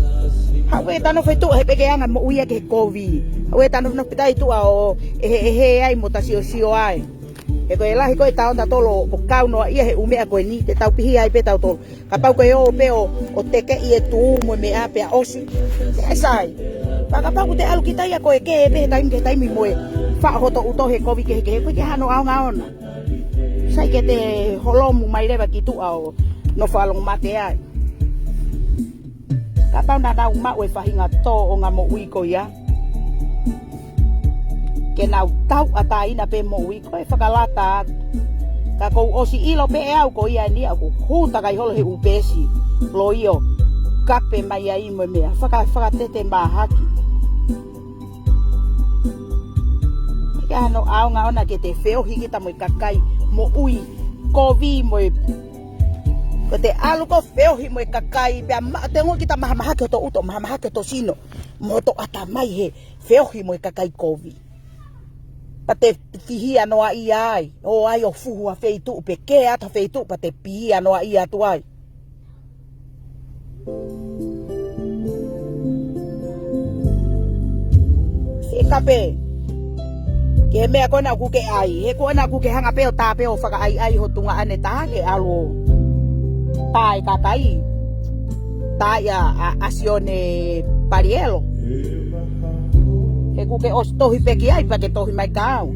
Haʻu ke ta nofo ʻi tuʻa he peke anga moʻui ia ke kovi. Haʻu ke ta nofo nofo pita ʻi tuʻa ʻo, ʻe he, ʻe he ai mo ta siosio ai. He ko e lahi ko e taonga tolo ʻo kau noa ia he ʻū meʻa ko eni te tau pihia ai pē tautolu. Kapau ko e ō pē ʻo, ʻo tekeʻi e tū mo e meʻa pea ʻosi. ʻE sai. Pea kapau ʻoku te ʻalu kita ia ko e kē pē he taimi ki he taimi mo e faʻo hoto ʻuto he kovi kehekehe, ʻoku ʻikai ke ʻi ai hano ʻaonga ʻona. Sai ke te holomu mai leva ki tuʻa ʻo nofo ʻalu ʻo mate ai. Kapau naʻa nau maʻu e faʻahinga tōʻonga moʻui ko ia, ke nau tauʻatāina pē moʻui, ko e fakalata atu. Ka ʻoku ou ʻosi ʻilo pē ʻe au ko ia eni ʻoku hū takai holo he ʻū peesi loio, kape mai ai mo e meʻa, faka-, fakatete mahaki. ʻIkai hano ʻaonga ʻona ke te feohi kita mo e kakai moʻui kovi mo e, ko te ʻalu ko e feohi mo e kakai, pea ma-, te ongoʻi kita mahamahaki hoto ʻuto, mahamahaki hoto sino, mo hoto ʻatamai he feohi mo e kakai kovi. Pea te fihia noaʻia ai, ō ai ʻo fuhu ha feituʻu pe kē atu ha feituʻu pea te fihia noaʻia atu ai. Fie kape ki he meʻa ko ena ʻoku ke ʻai, he ko ena ʻoku ke hanga pē ʻo tā pē ʻo fakaʻaiʻai ho tuongaʻane taha ke ʻalu ʻo tā e kakai. Tā ia ʻa, ʻa Sione Palielo. He ʻoku ke ʻosi tohi pē ki ai pea ke tohi mai kia au.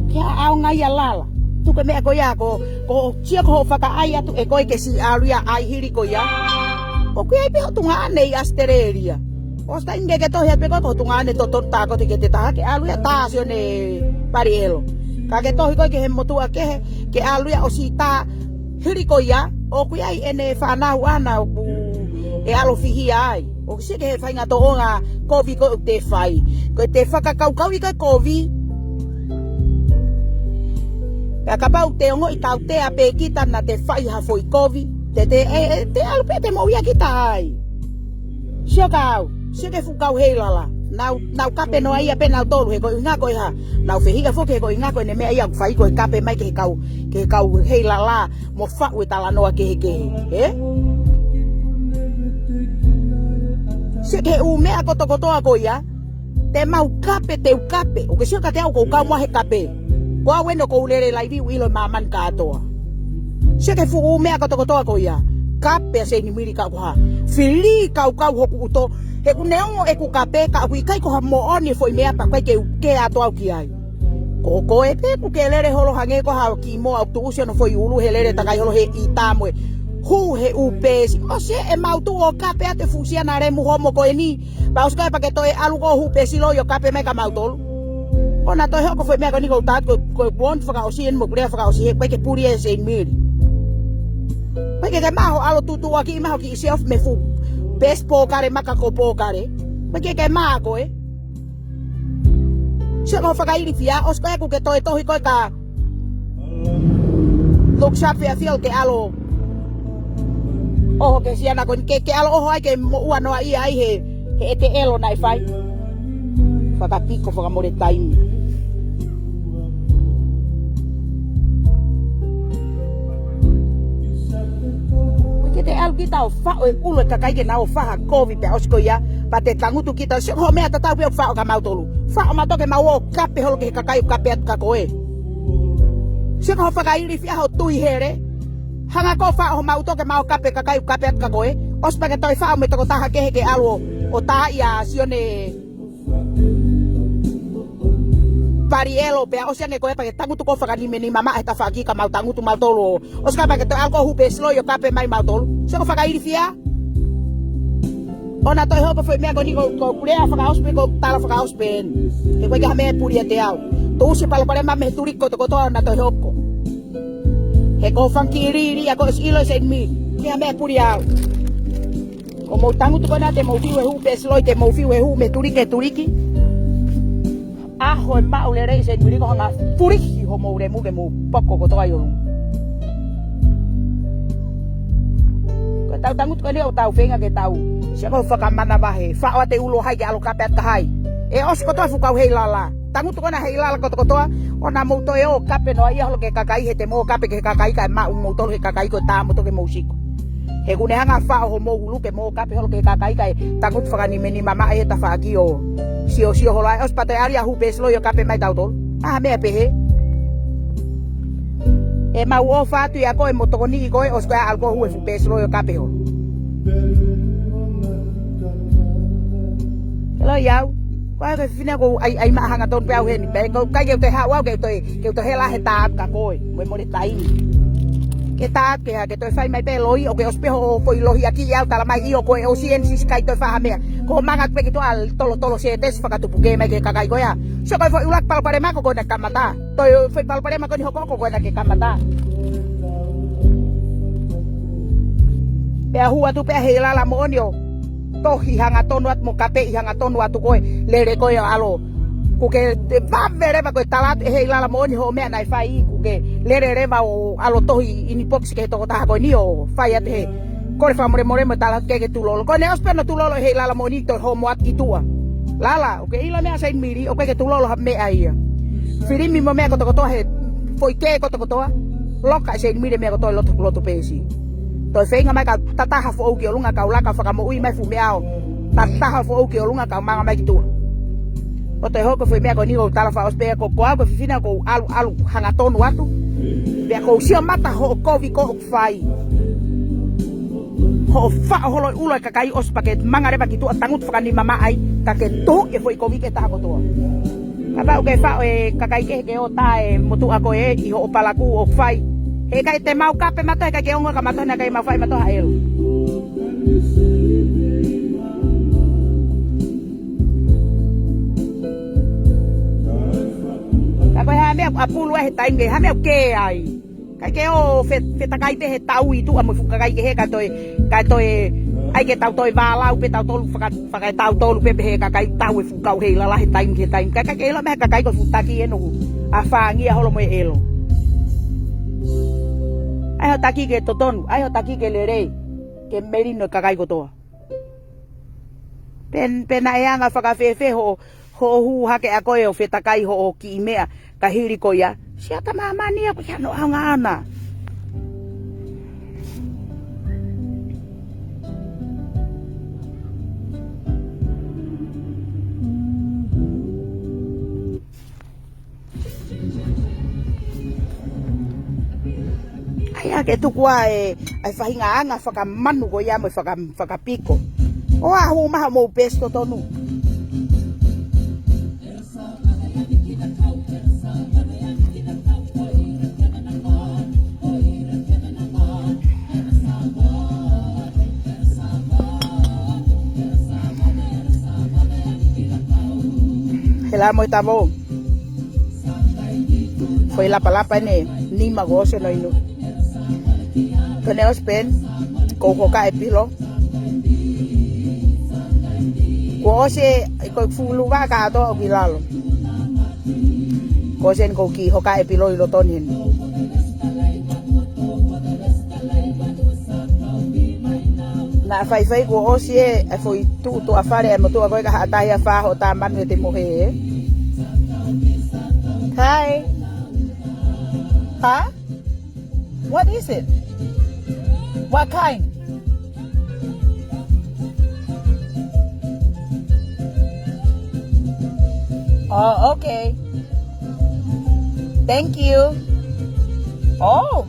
ʻIkai ha ʻaonga ia Lala. Tuku e meʻa ko ia ko, ko sio ko hoʻo fakaʻai atu ʻe koe ke siʻi ʻalu ia ʻai hili ko ia. ʻOku ʻi ai pē ho tuongaʻane ʻi ʻAositelēlia. ʻOsi taimi ke ke tohi atu pē koe ko ho tuongaʻane totonu tā koe ke te taha ke ʻalu ia tā Sione Palielo. Ka ke tohi koe ki he motuʻa kehe ke ʻalu ia ʻosi tā hili ko ia, ʻoku ʻi ai ʻene fānau ʻana ʻoku ʻe ʻalu ʻo fihia ai. ʻOku sio ki he faʻahinga tōʻonga kovi ko ē ʻoku te fai. Ko e te fakakaukauʻi ko e kovi. Pea kapau te ongoʻi tautea pē kita naʻa te fai ha foʻi kovi, te te, ʻe, ʻe, te ʻalu pē te moʻui ʻa kita ai. Sio kia au, sio ki he fuʻu kau Heilala. Nau, nau kape noaʻia pē nautolu he ko e ʻuhinga ko e hā. Nau fehiʻa foki he ko e ʻuhinga ko ʻene meʻa ia ʻoku fai ko e kape mai ki he kau, ki he kau Heilala mo faʻu e talanoa kehekehe. Ē? Sio ki he ʻū meʻa kotokotoa ko ia. Te mau kape, te u kape. ʻOku ke sio kiate au ʻoku ou kau mo au he kape. Ko au eni ʻoku ou lele laivi ʻo ʻilo e māmani kātoa. Sio ki he fuʻu meʻa kotokotoa ko ia. Kape ʻa Seinimili ka ʻoku hā. Fili kaukau hoku ʻuto. He ʻoku neongo ʻeku kape ka ʻoku ʻikai ko ha moʻoni e foʻi meʻa pea ʻikai ke u kē atu au ki ai. Ko koe pē ʻoku ke lele holo hangē ko ha kiʻi moa ʻoku tuʻusi hono foʻi ʻulu he lele takai holo he ʻita mo e hū he ʻū peesi. ʻOsi ē ʻe mau tuʻu ʻo kape atu e fuʻu siana lemu homo ko eni. Pea ʻosi ko ē pea ke toe ʻalu ko ē ʻo hū peesi loi ʻo kape mai kia mautolu. ʻOua naʻa toe hoko e foʻi meʻa ko eni ʻoku ou tā atu ko, ko e kuonga fakaʻosi eni mo e kulea fakaʻosi he ʻoku ʻikai ke puli ʻe Seinimili. ʻOku ʻikai ke ke maʻu hoʻo ʻalu ʻo tutuʻuaki mai ho kiʻi shelf mei he fuʻu peesi pōkale maka ko pōkale. ʻOku ʻikai ke ke maʻu koe. Sio ki hoʻo fakailifia, ʻosi ko ē ʻoku ke toe tohi koe kia Luke Sharp Fairfield ke ʻalu ʻo ʻoho ki he siana ko eni ke, ke ʻalu ʻo ʻoho ai ke moʻua noaʻia ai he, he ʻete ʻelo naʻe fai. Fakapiko fakamole taimi. Ke te ʻalu kita ʻo faʻo e ʻulu e kakai ke nau ʻo fai ha kovi pea ʻosi ko ia, pea te tangutu kita, sio ki hoʻo meʻa tatau pē ʻoku faʻo kia mautolu. Faʻo mautolu ke mau ō ʻo kape holo ki he kakai ʻoku kape atu kia koe. Sio ki hoʻo fakailifia ho tui hele. Hanga koe ʻo faʻo homau ʻuto ke mau ō kape kakai ʻoku kape atu kia koe. ʻOsi pea ke toe faʻo mo e tokotaha kehe ke ʻalu ʻo, ʻo tā ia Sione Palielo pea ʻosi ange ko ē pea ke tangutu koe ʻo fakanimenima maʻa he tafaʻaki ka mau tangutu mautolu ʻo ʻosi ko ē pea ke toe ʻalu koe ʻo hū peesi loi ʻo kape mai mautolu. Sio ki hoʻo fakailifia. ʻOua naʻa toe hoko e foʻi meʻa ko eni ko, ko e kulea fakaʻosi pē ko e tala fakaʻosi pē eni. He ʻoku ʻikai ha meʻa ʻe puli ʻiate au. Tuʻusi e palopalema mei he tuliki kotokotoa ʻoua naʻa toe hoko. He ko e fanga kiʻi lī, lī ʻa ko ē ʻosi ʻilo ʻe Seinimili. ʻIkai ha meʻa ʻe puli au. Ko hoʻomou tangutu ko ena te mou fiu he hū peesi loi, te mou fiu he hū mei he tuliki ki he tuliki. ʻAho ʻe maʻu lelei ʻe Seinimili ko e hanga ʻo tuliki homou lemu ke mou poko kotoa ʻi ʻolunga. Ko ʻetau tangutu ko eni ʻoku tau feinga ke tau, sio ki hoʻo fakamanavahē, faʻo atu e ʻulu ʻo hai ke ʻalu ʻo kape atu kia hai. ʻE ʻosi kotoa e fuʻu kau Heilala. Tangutu ko ena Heilala kotokotoa, ʻoua naʻa mou toe ō ʻo kape noaʻia holo ki he kakai he te mou ō ʻo kape ki he kakai kae maʻu moutolu ʻe he kakai ko e tā moutolu ke mou siko. He ʻoku ne hanga ʻo faʻo homou ʻulu ke mou ō ʻo kape holo ki he kakai kae tangutu fakanimenima maʻa he tafaʻaki ʻo siosio holo ai ʻosi pea toe ʻalu ia ʻo hū peesi loi ʻo kape mai tautolu. ʻIkai ha meʻa ʻe pehē. ʻE mau ʻofa atu ʻia koe mo e tokoniʻi ko ē ʻosi ko ē ʻalu koe ʻo hū e fuʻu peesi loi ʻo kape holo. Ke Loi au. Ko au ko e fefine ʻoku ou ʻai, ʻai maʻa hangatonu pē au heni. Pea ʻikai ke u toe haʻu au ke u toe, ke u toe hela he tā atu kia koe. Mo e mole taimi. Ke tā atu ke hā, ke toe fai mai pē loi, ʻoku ke ʻosi pē hoʻo foʻi lohiakiʻi au, tala mai ʻio ko e ʻosi eni, siʻi ʻikai toe fai ha meʻa. Ko e manga pē ki tuʻa tolo tolo sētesi fakatupu ke mai ki he kakai ko ia. Sio ko e foʻi ʻuluaki palopalema ko ē naʻe kamata. Toe foʻi palopalema ko eni hoko ko ē naʻe kamata. Pea hū atu pē ʻa Heilala Moʻoni ʻo tohi hangatonu atu mo kapeʻi hangatonu atu ko e lele ko ē ʻo ʻalu. Kuo ke vave leva ko e tala atu ʻe Heilala Moʻoni hoʻo meʻa naʻe fai, kuo ke lele leva ʻo ʻalu tohi inbox ki he tokotaha ko eni ʻo fai atu he kole fakamolemole mo tala atu ke ke tulolo. Ko ʻene ʻosi pē hono tulolo ʻe Heilala Moʻoni, toe homo atu ki tuʻa. Lala, ʻoku ke ʻilo meʻa Seinimili, ʻoku ʻikai ke tulolo ha meʻa ia. Filimi mo meʻa kotokotoa he foʻi kē kotokotoa. Loka ʻe Seinimili meʻa kotoa ʻi loto, loto peesi. Toe feinga mai kau tataha foʻou ki ʻolunga, kau laka fakamoʻui mai fuʻu meʻa ʻo tataha foʻou ki ʻolunga, kau manga mai ki tuʻa. ʻO toe hoko foʻi meʻa ko eni ʻoku ou tala fakaʻosi pē ko, ko au ko e fefine ʻoku ou ʻalu, ʻalu hangatonu atu. Pea ʻoku ou sio mata hoʻo kovi ko ē ʻoku fai. Hoʻo faʻo holo ʻi ʻulo e kakai ʻosi pea ke manga leva ki tuʻa, tangutu fakanima maʻa ai, ka ke tuhu e foʻi kovi ki he taha kotoa. Kapau ʻoku ke faʻo e kakai kehe ke ō tā e motuʻa ko ē ʻi hoʻo palakū ʻoku fai. He ʻikai te mau kape mautolu, he ʻikai ke ongo ka mautolu, naʻe ʻikai mau fai mautolu ha ʻelo. Ka ko e hā e meʻa ʻoku ʻapulu ai he taimi ke, hā e meʻa ʻoku kē ai. ʻIkai ke ō fe-, fetakai pē he tau ʻi tuʻa mo e fuʻu kakai kehe ka toe, ka toe, ʻai ke tau toe vālau pē tautolu faka-, fakaetautolu pē pehē kakai tau e fuʻu kau Heilala he taimi ki he taimi. Ka ʻikai ke ʻilo meʻa he kakai ko e fuʻu taki ʻe noku ʻa fāngia holo mo e ʻelo. ʻAi hoʻo taki ke totonu, ʻai hoʻo taki ke lelei, ke melino e kakai kotoa. Pe, pe naʻe anga fakafēfē hoʻo, hoʻo hū hake ʻa koe ʻo fetakai hoʻo kiʻi meʻa ka hili ko ia. Siʻa ta māmani ʻoku ʻikai hano ʻaonga ʻana. ʻAi ā ke tuku ā e, ʻa e faʻahinga anga fakamanu ko ia mo e faka-, fakapiko. ʻO aʻu mai hoʻomou peesi totonu. He la mo e tavo. Foʻi lapalapa ʻene nima kuo ʻosi hono inu. Ko ʻene ʻosi pē eni, ko hoka e pilo. Kuo ʻosi e, ko e fuʻu luvaka ʻoku ʻi lalo. Kuo ʻosi eni ʻoku ou kiʻi hoka e pilo ʻi loto ni heni. Naʻa faifai kuo ʻosi e, e foʻi tuʻutuʻa fale e motuʻa ko ē ka haʻa tahi ʻa fā hoʻo tā manu ʻete mohe ē. Hi. Huh? What is it? What kind? Oh, okay. Thank you. Oh.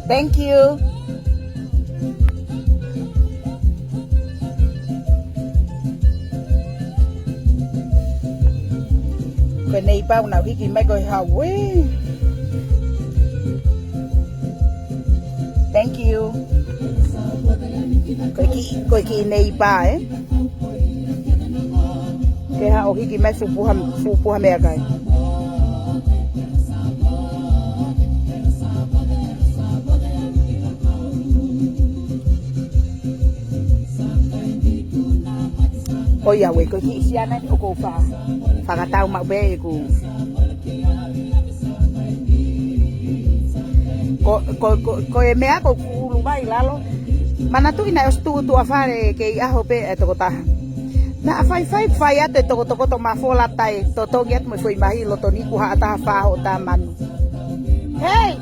Thank you. Ko e neighbor ʻoku nau hiki mai ko e hau ē. Thank you. Ko e kiʻi, ko e kiʻi neighbor ē. Ke haʻu ʻo hiki mai fuʻu puha, fuʻu puha meʻakai. ʻOiauē, ko e kiʻi siana ni ʻoku ou fa-, fakatau maʻu pē ʻeku. Ko, ko, ko, ko e meʻa ko ʻeku ʻulu vai lalo. Manatuʻi naʻe ʻosi tuʻutuʻa fale kei ʻaho pē e tokotaha. Naʻa faifai fai atu e tokotokoto mafola taʻetotongi atu mo e foʻi mahi loto ni kuo haʻa taha fā hoʻo tā manu. Hei!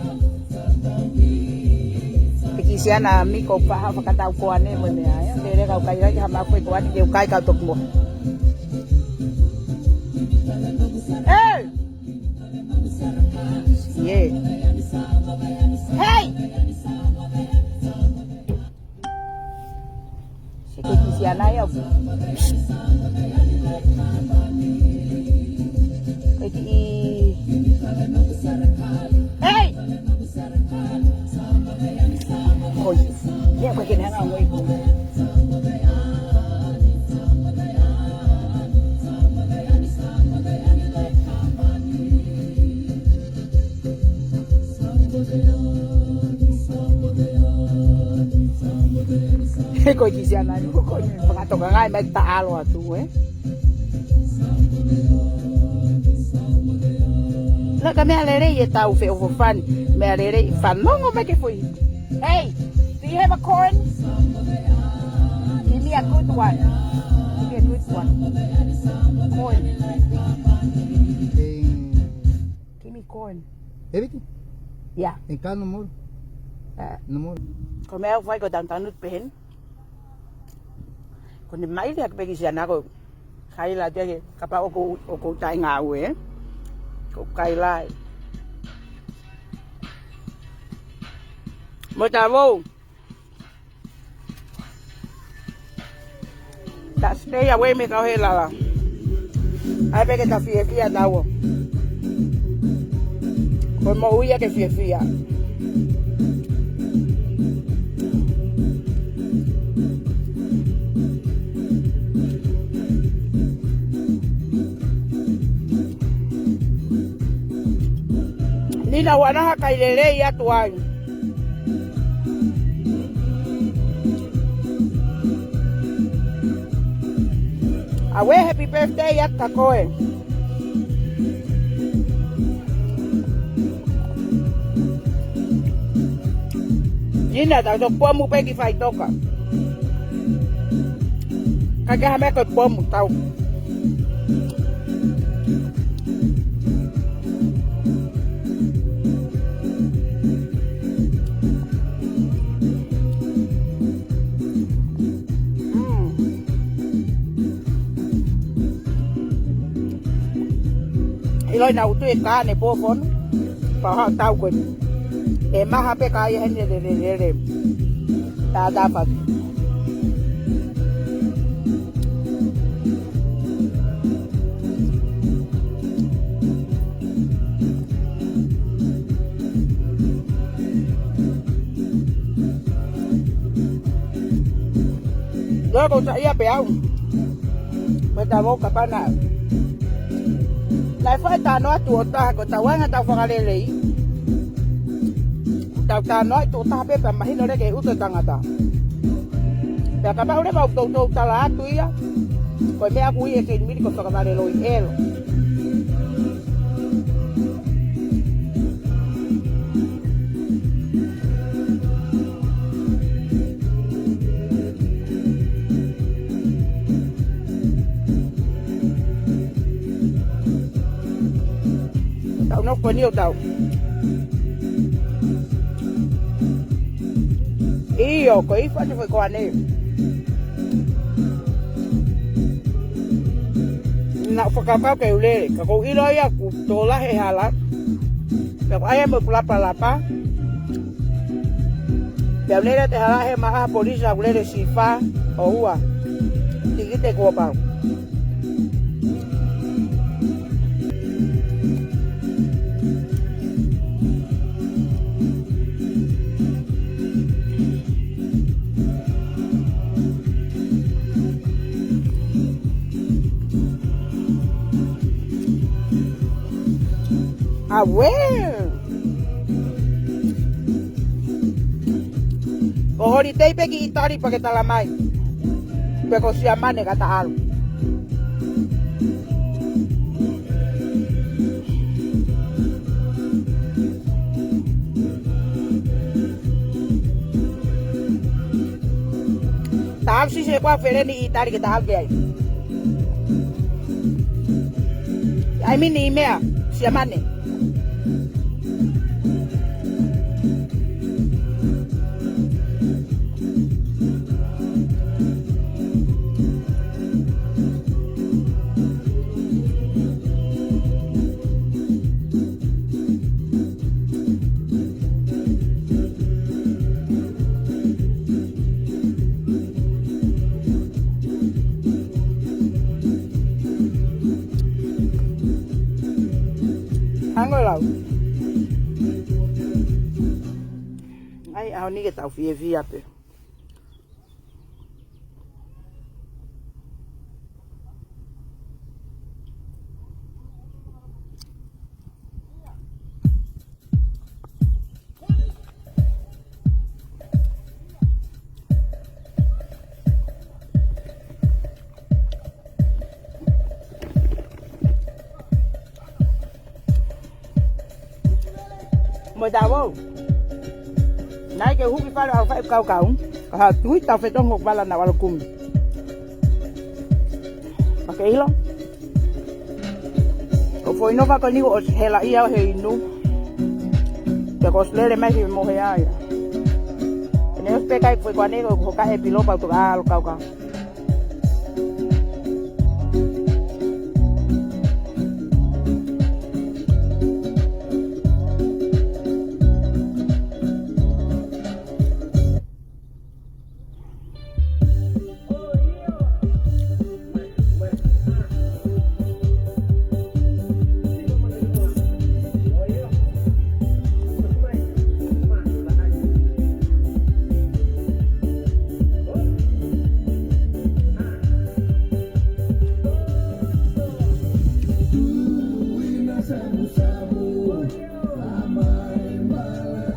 Pe kiʻi siana mi ko faha fakatau koane mo e meʻa ē. Pele kau kai rai ha mafoe koane ke u kai kau toki mohe. Hei! Yeah. Hei! Sike kiʻi siana ia. Ko e kiʻi, hei! Ko ia, ko e kiʻi meʻa ngā ngoi ko. He ko e kiʻi siana ni, ko e fakatokanga mai ta alo atu, ē? Naʻa ka meʻa lelei ʻetau feʻofoʻofani, meʻa lelei fanongo mai ke fui. Hey, do you have a corn? Give me a good one. Give me a good one. Corn. Give me corn. Everything? Yeah. En ka no more. Uh, no more. Ko e meʻa ʻoku fai ko e tanutanu pehē ni. Ko ʻene maile ake pē kiʻi siana ko e kaila te ke kapau ʻoku, ʻoku taʻengāue, ē? Ko e kaila ē. Mo ta vou. Ta stay away mei he kau he lala. ʻAi pē ke ta fiefia taua. Ko e moʻui ia ke fiefia. Nina ua naha kai lelei atu ai. Awe, happy birthday atu kia koe. Nina, tau toki pomu pē ki faʻitoka. Ka ke ha meʻa ko e pomu tau. Mm. ʻIloi naʻa ku tui e ka ne pō fonu. Pea haʻu tau ko eni. ʻE maha pē ka ia heni lele lele. Tātāfatu. Loko sa ia pē au. Pea ta vou kapana. Naʻe fai talanoa tuʻo taha ko e tauanga tau fakalelei. Tau talanoa tuʻo taha pē pea mahino lelei ke ʻuto tangata. Pea kapau leva ʻoku toutou tala atu ia. Ko e meʻa ʻoku ui ʻe Kei Mili ko e fakavale loi ʻelo. Tau nofo ko eni ʻo tau. ʻIo, ko e ifa te fai ko ane. Naʻa ku fakakaukau ke u lele, ka ʻoku ou ʻilo ia ʻoku tō lahi e hala. Pea ʻoku ʻai mo e kulapalapa. Pea u lele te hala he maʻa polisi au lele sifa ʻo ua. Tikite kuo pau. Awe. ʻO holiday pē ki ʻItali pea ke tala mai. Pe ko Siamane ka ta ʻalu. Ta ʻalu sisi e kua feleni ʻItali ke ta ʻalu ke ai. I mean, ʻi meʻa, Siamane. ʻAho ni ke tau fiefia pē. Mo e tau. Naʻe ke huki fale au fai kaukau. Ka ha tui tau fetongi vala na wala kumi. Pea ke ʻilo. Ko e foʻi nofo ko eni ʻosi hela ia he inu. Te ko ʻosi lele mai he mohe ai. Ene ʻosi pē kai foʻi ko ane ko hoka e pilo pau toka alo kaukau.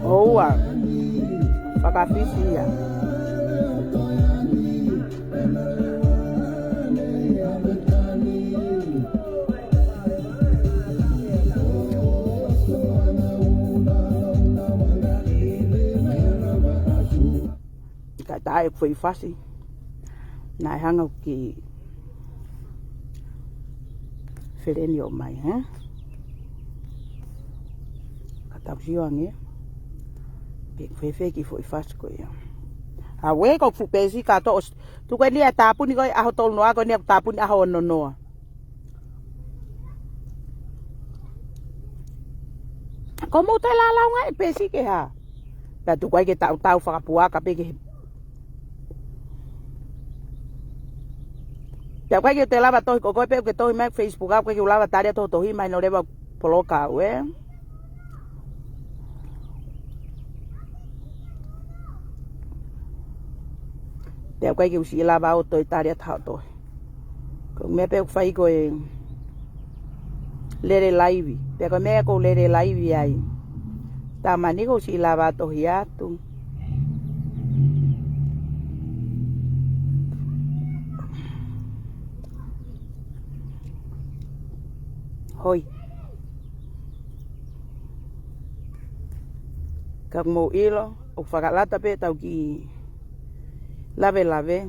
ʻOua. Fakafisi ia. Ka tae foʻi fasi. Naʻe hanga ki feleni ʻo mai, he? Ka tau sio ange. Pe fēfē ki foʻi fasi ko ia. A we ko fu pesi ka to os-, tu ko eni ʻa tāpuni ko e ʻaho tolu noa, ko eni ʻa tāpuni ʻaho ono noa. Ko mou te lalaunga e pesi ke ha. Pea tuku ai ke tau tau fakapuaka pē ke. Pea ʻoku ʻikai ke te lava tohi ko koe pē ke tohi mai Facebook au ke ke lava tali ʻa tohi mai no leva poloka au ē. Pea ʻoku ʻikai ke u siʻi lava ʻo tohi tali ʻa taha tohi. Ko e meʻa pē ʻoku fai ko e lele laivi. Pea ko e meʻa ko e lele laivi ai. Tamani ko e siʻi lava tohi atu. Hoi. Ka mou ʻilo, ʻoku fakalata pē tau ki lavelave.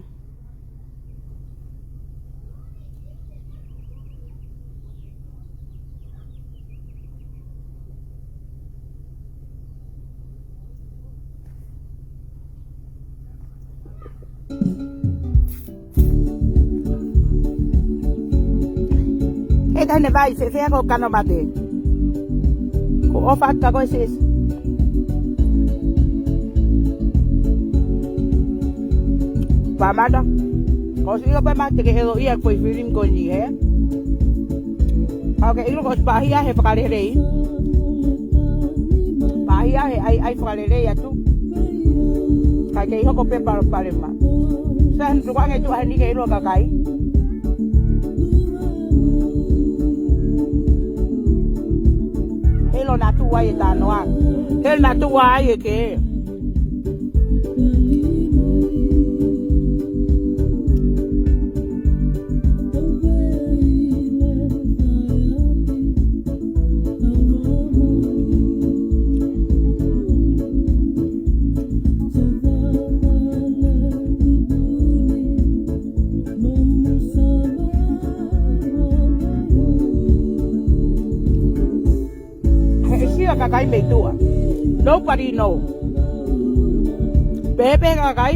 He taha ne vai, se fea ko kano mate. Ko ʻofa atu ka ko e sesi. Pamata. Ko si io pamata ke helo ia ko i filim ko ni, he? Pau ke ʻilo ko pahia he fakalelei. Pahia he ai, ai fakalelei atu. Kai kei hoko pē palopalema. Sa han tuku ange tu ahani ke ʻilo kakai. Helo na tu ai e tanoa. Helo na tu ai e ke. He ʻe sio kakai mei tuʻa. Nobody know. Pehē pē kakai.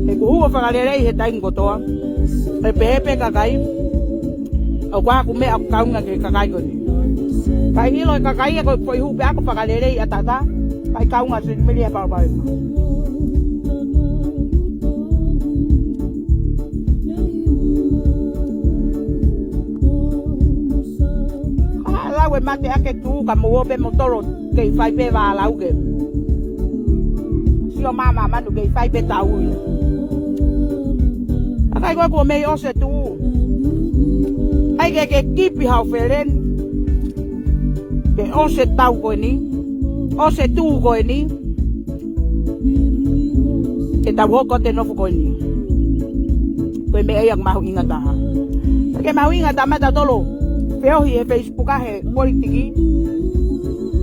He kuo hū ʻo fakalelei he taimi kotoa. He pehē pē kakai. ʻOku ʻaku meʻa ʻoku kaunga ke kakai ko ni. Kai ʻilo e kakai ʻe ko e foʻi hū pē ʻaku fakalelei ʻa tata. Kai kaunga sinimili he palopalema. Ka lau e mate ake tu ka mo ō pē mo tolo kei fai pē vālau ke. Sio māmā manu kei fai pē tau ia. ʻA e kakai ko ē kuo mei ʻosi e tuʻu. ʻAi ke ke kipi hao feleni. Ke ʻosi e tau ko eni. ʻOsi e tuʻu ko eni. Ke tau hoko atu e nofo ko eni. Ko e meʻa ia ʻoku mahuʻinga taha. Ke mahuʻinga taha mai tautolu. Feohi he Facebook ʻa he politiki.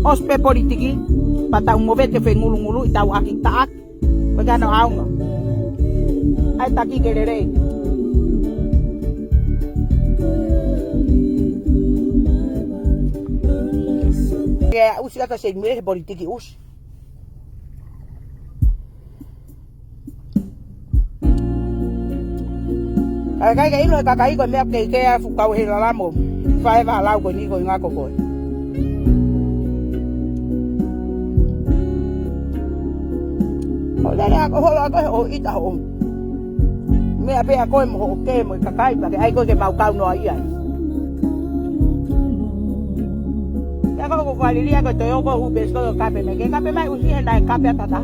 ʻOsi pē politiki. Pea tau movete fengulungulu ʻi tau ʻaki taʻaki. Ko e kano ʻaonga. ʻAi taki ke lelei. Ke ʻusi ʻata se mue he politiki ʻusi. Kae kai ke ʻilo he kakai ko e meʻa ke ke a fukau he lalamo. Fai e vahalau ko eni ko e ngako ko ē. ʻO lele ako holo ako he ʻo ʻita hoʻo. Meʻa pē ako e mo hoʻo ke mo e kakai pea ke ʻai ko e ke mau kau noa ia. Ia ko ko falilia ko e toe oko hu pesi ko kape mai ke kape mai ʻusi he naʻe kape ʻatā.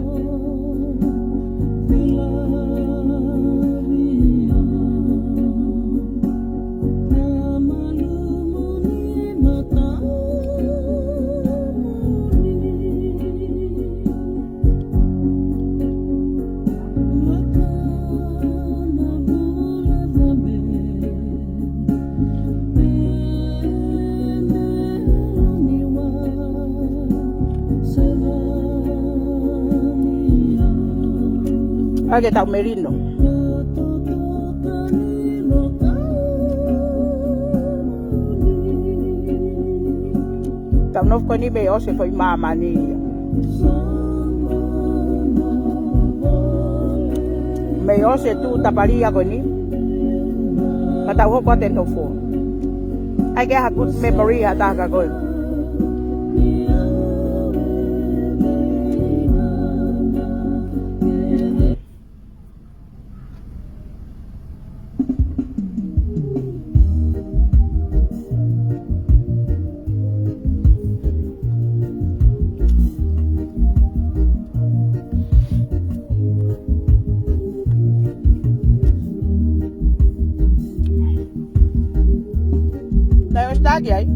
ʻAi ke tau melino. Tau nofo ko eni mei ʻosi e foʻi māmani ia. Mei ʻosi e tuʻu tapalia ko eni. Ka tau hoko atu e nofo. ʻAi ke ha good memory ha taha ka ko ē. Naʻe ʻosi taki ai.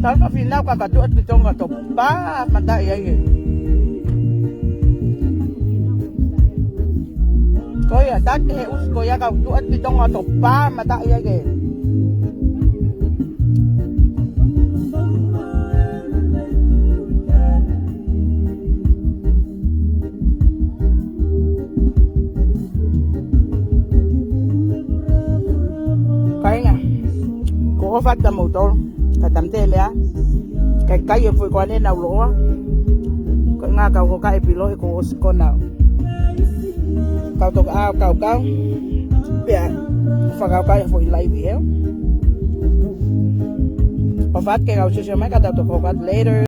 Tau ka finau ka katuʻa ki Tonga to pā mataʻi ai ke. Ko ia, taki he ʻusi ko ia ka tuʻa ki Tonga to pā mataʻi ai ke. Kāinga, ko e ʻofa atu kia moutolu, ka tamte meʻa, kai kai e foʻi ko ane nau loa, ko e ngā kau ko ka e pilo he ko ʻosi ko nau. Kau toka au kau kau, pea, fakau kai e foʻi live eo. ʻOfa atu ke kau sio sio mai ka tau toka atu later.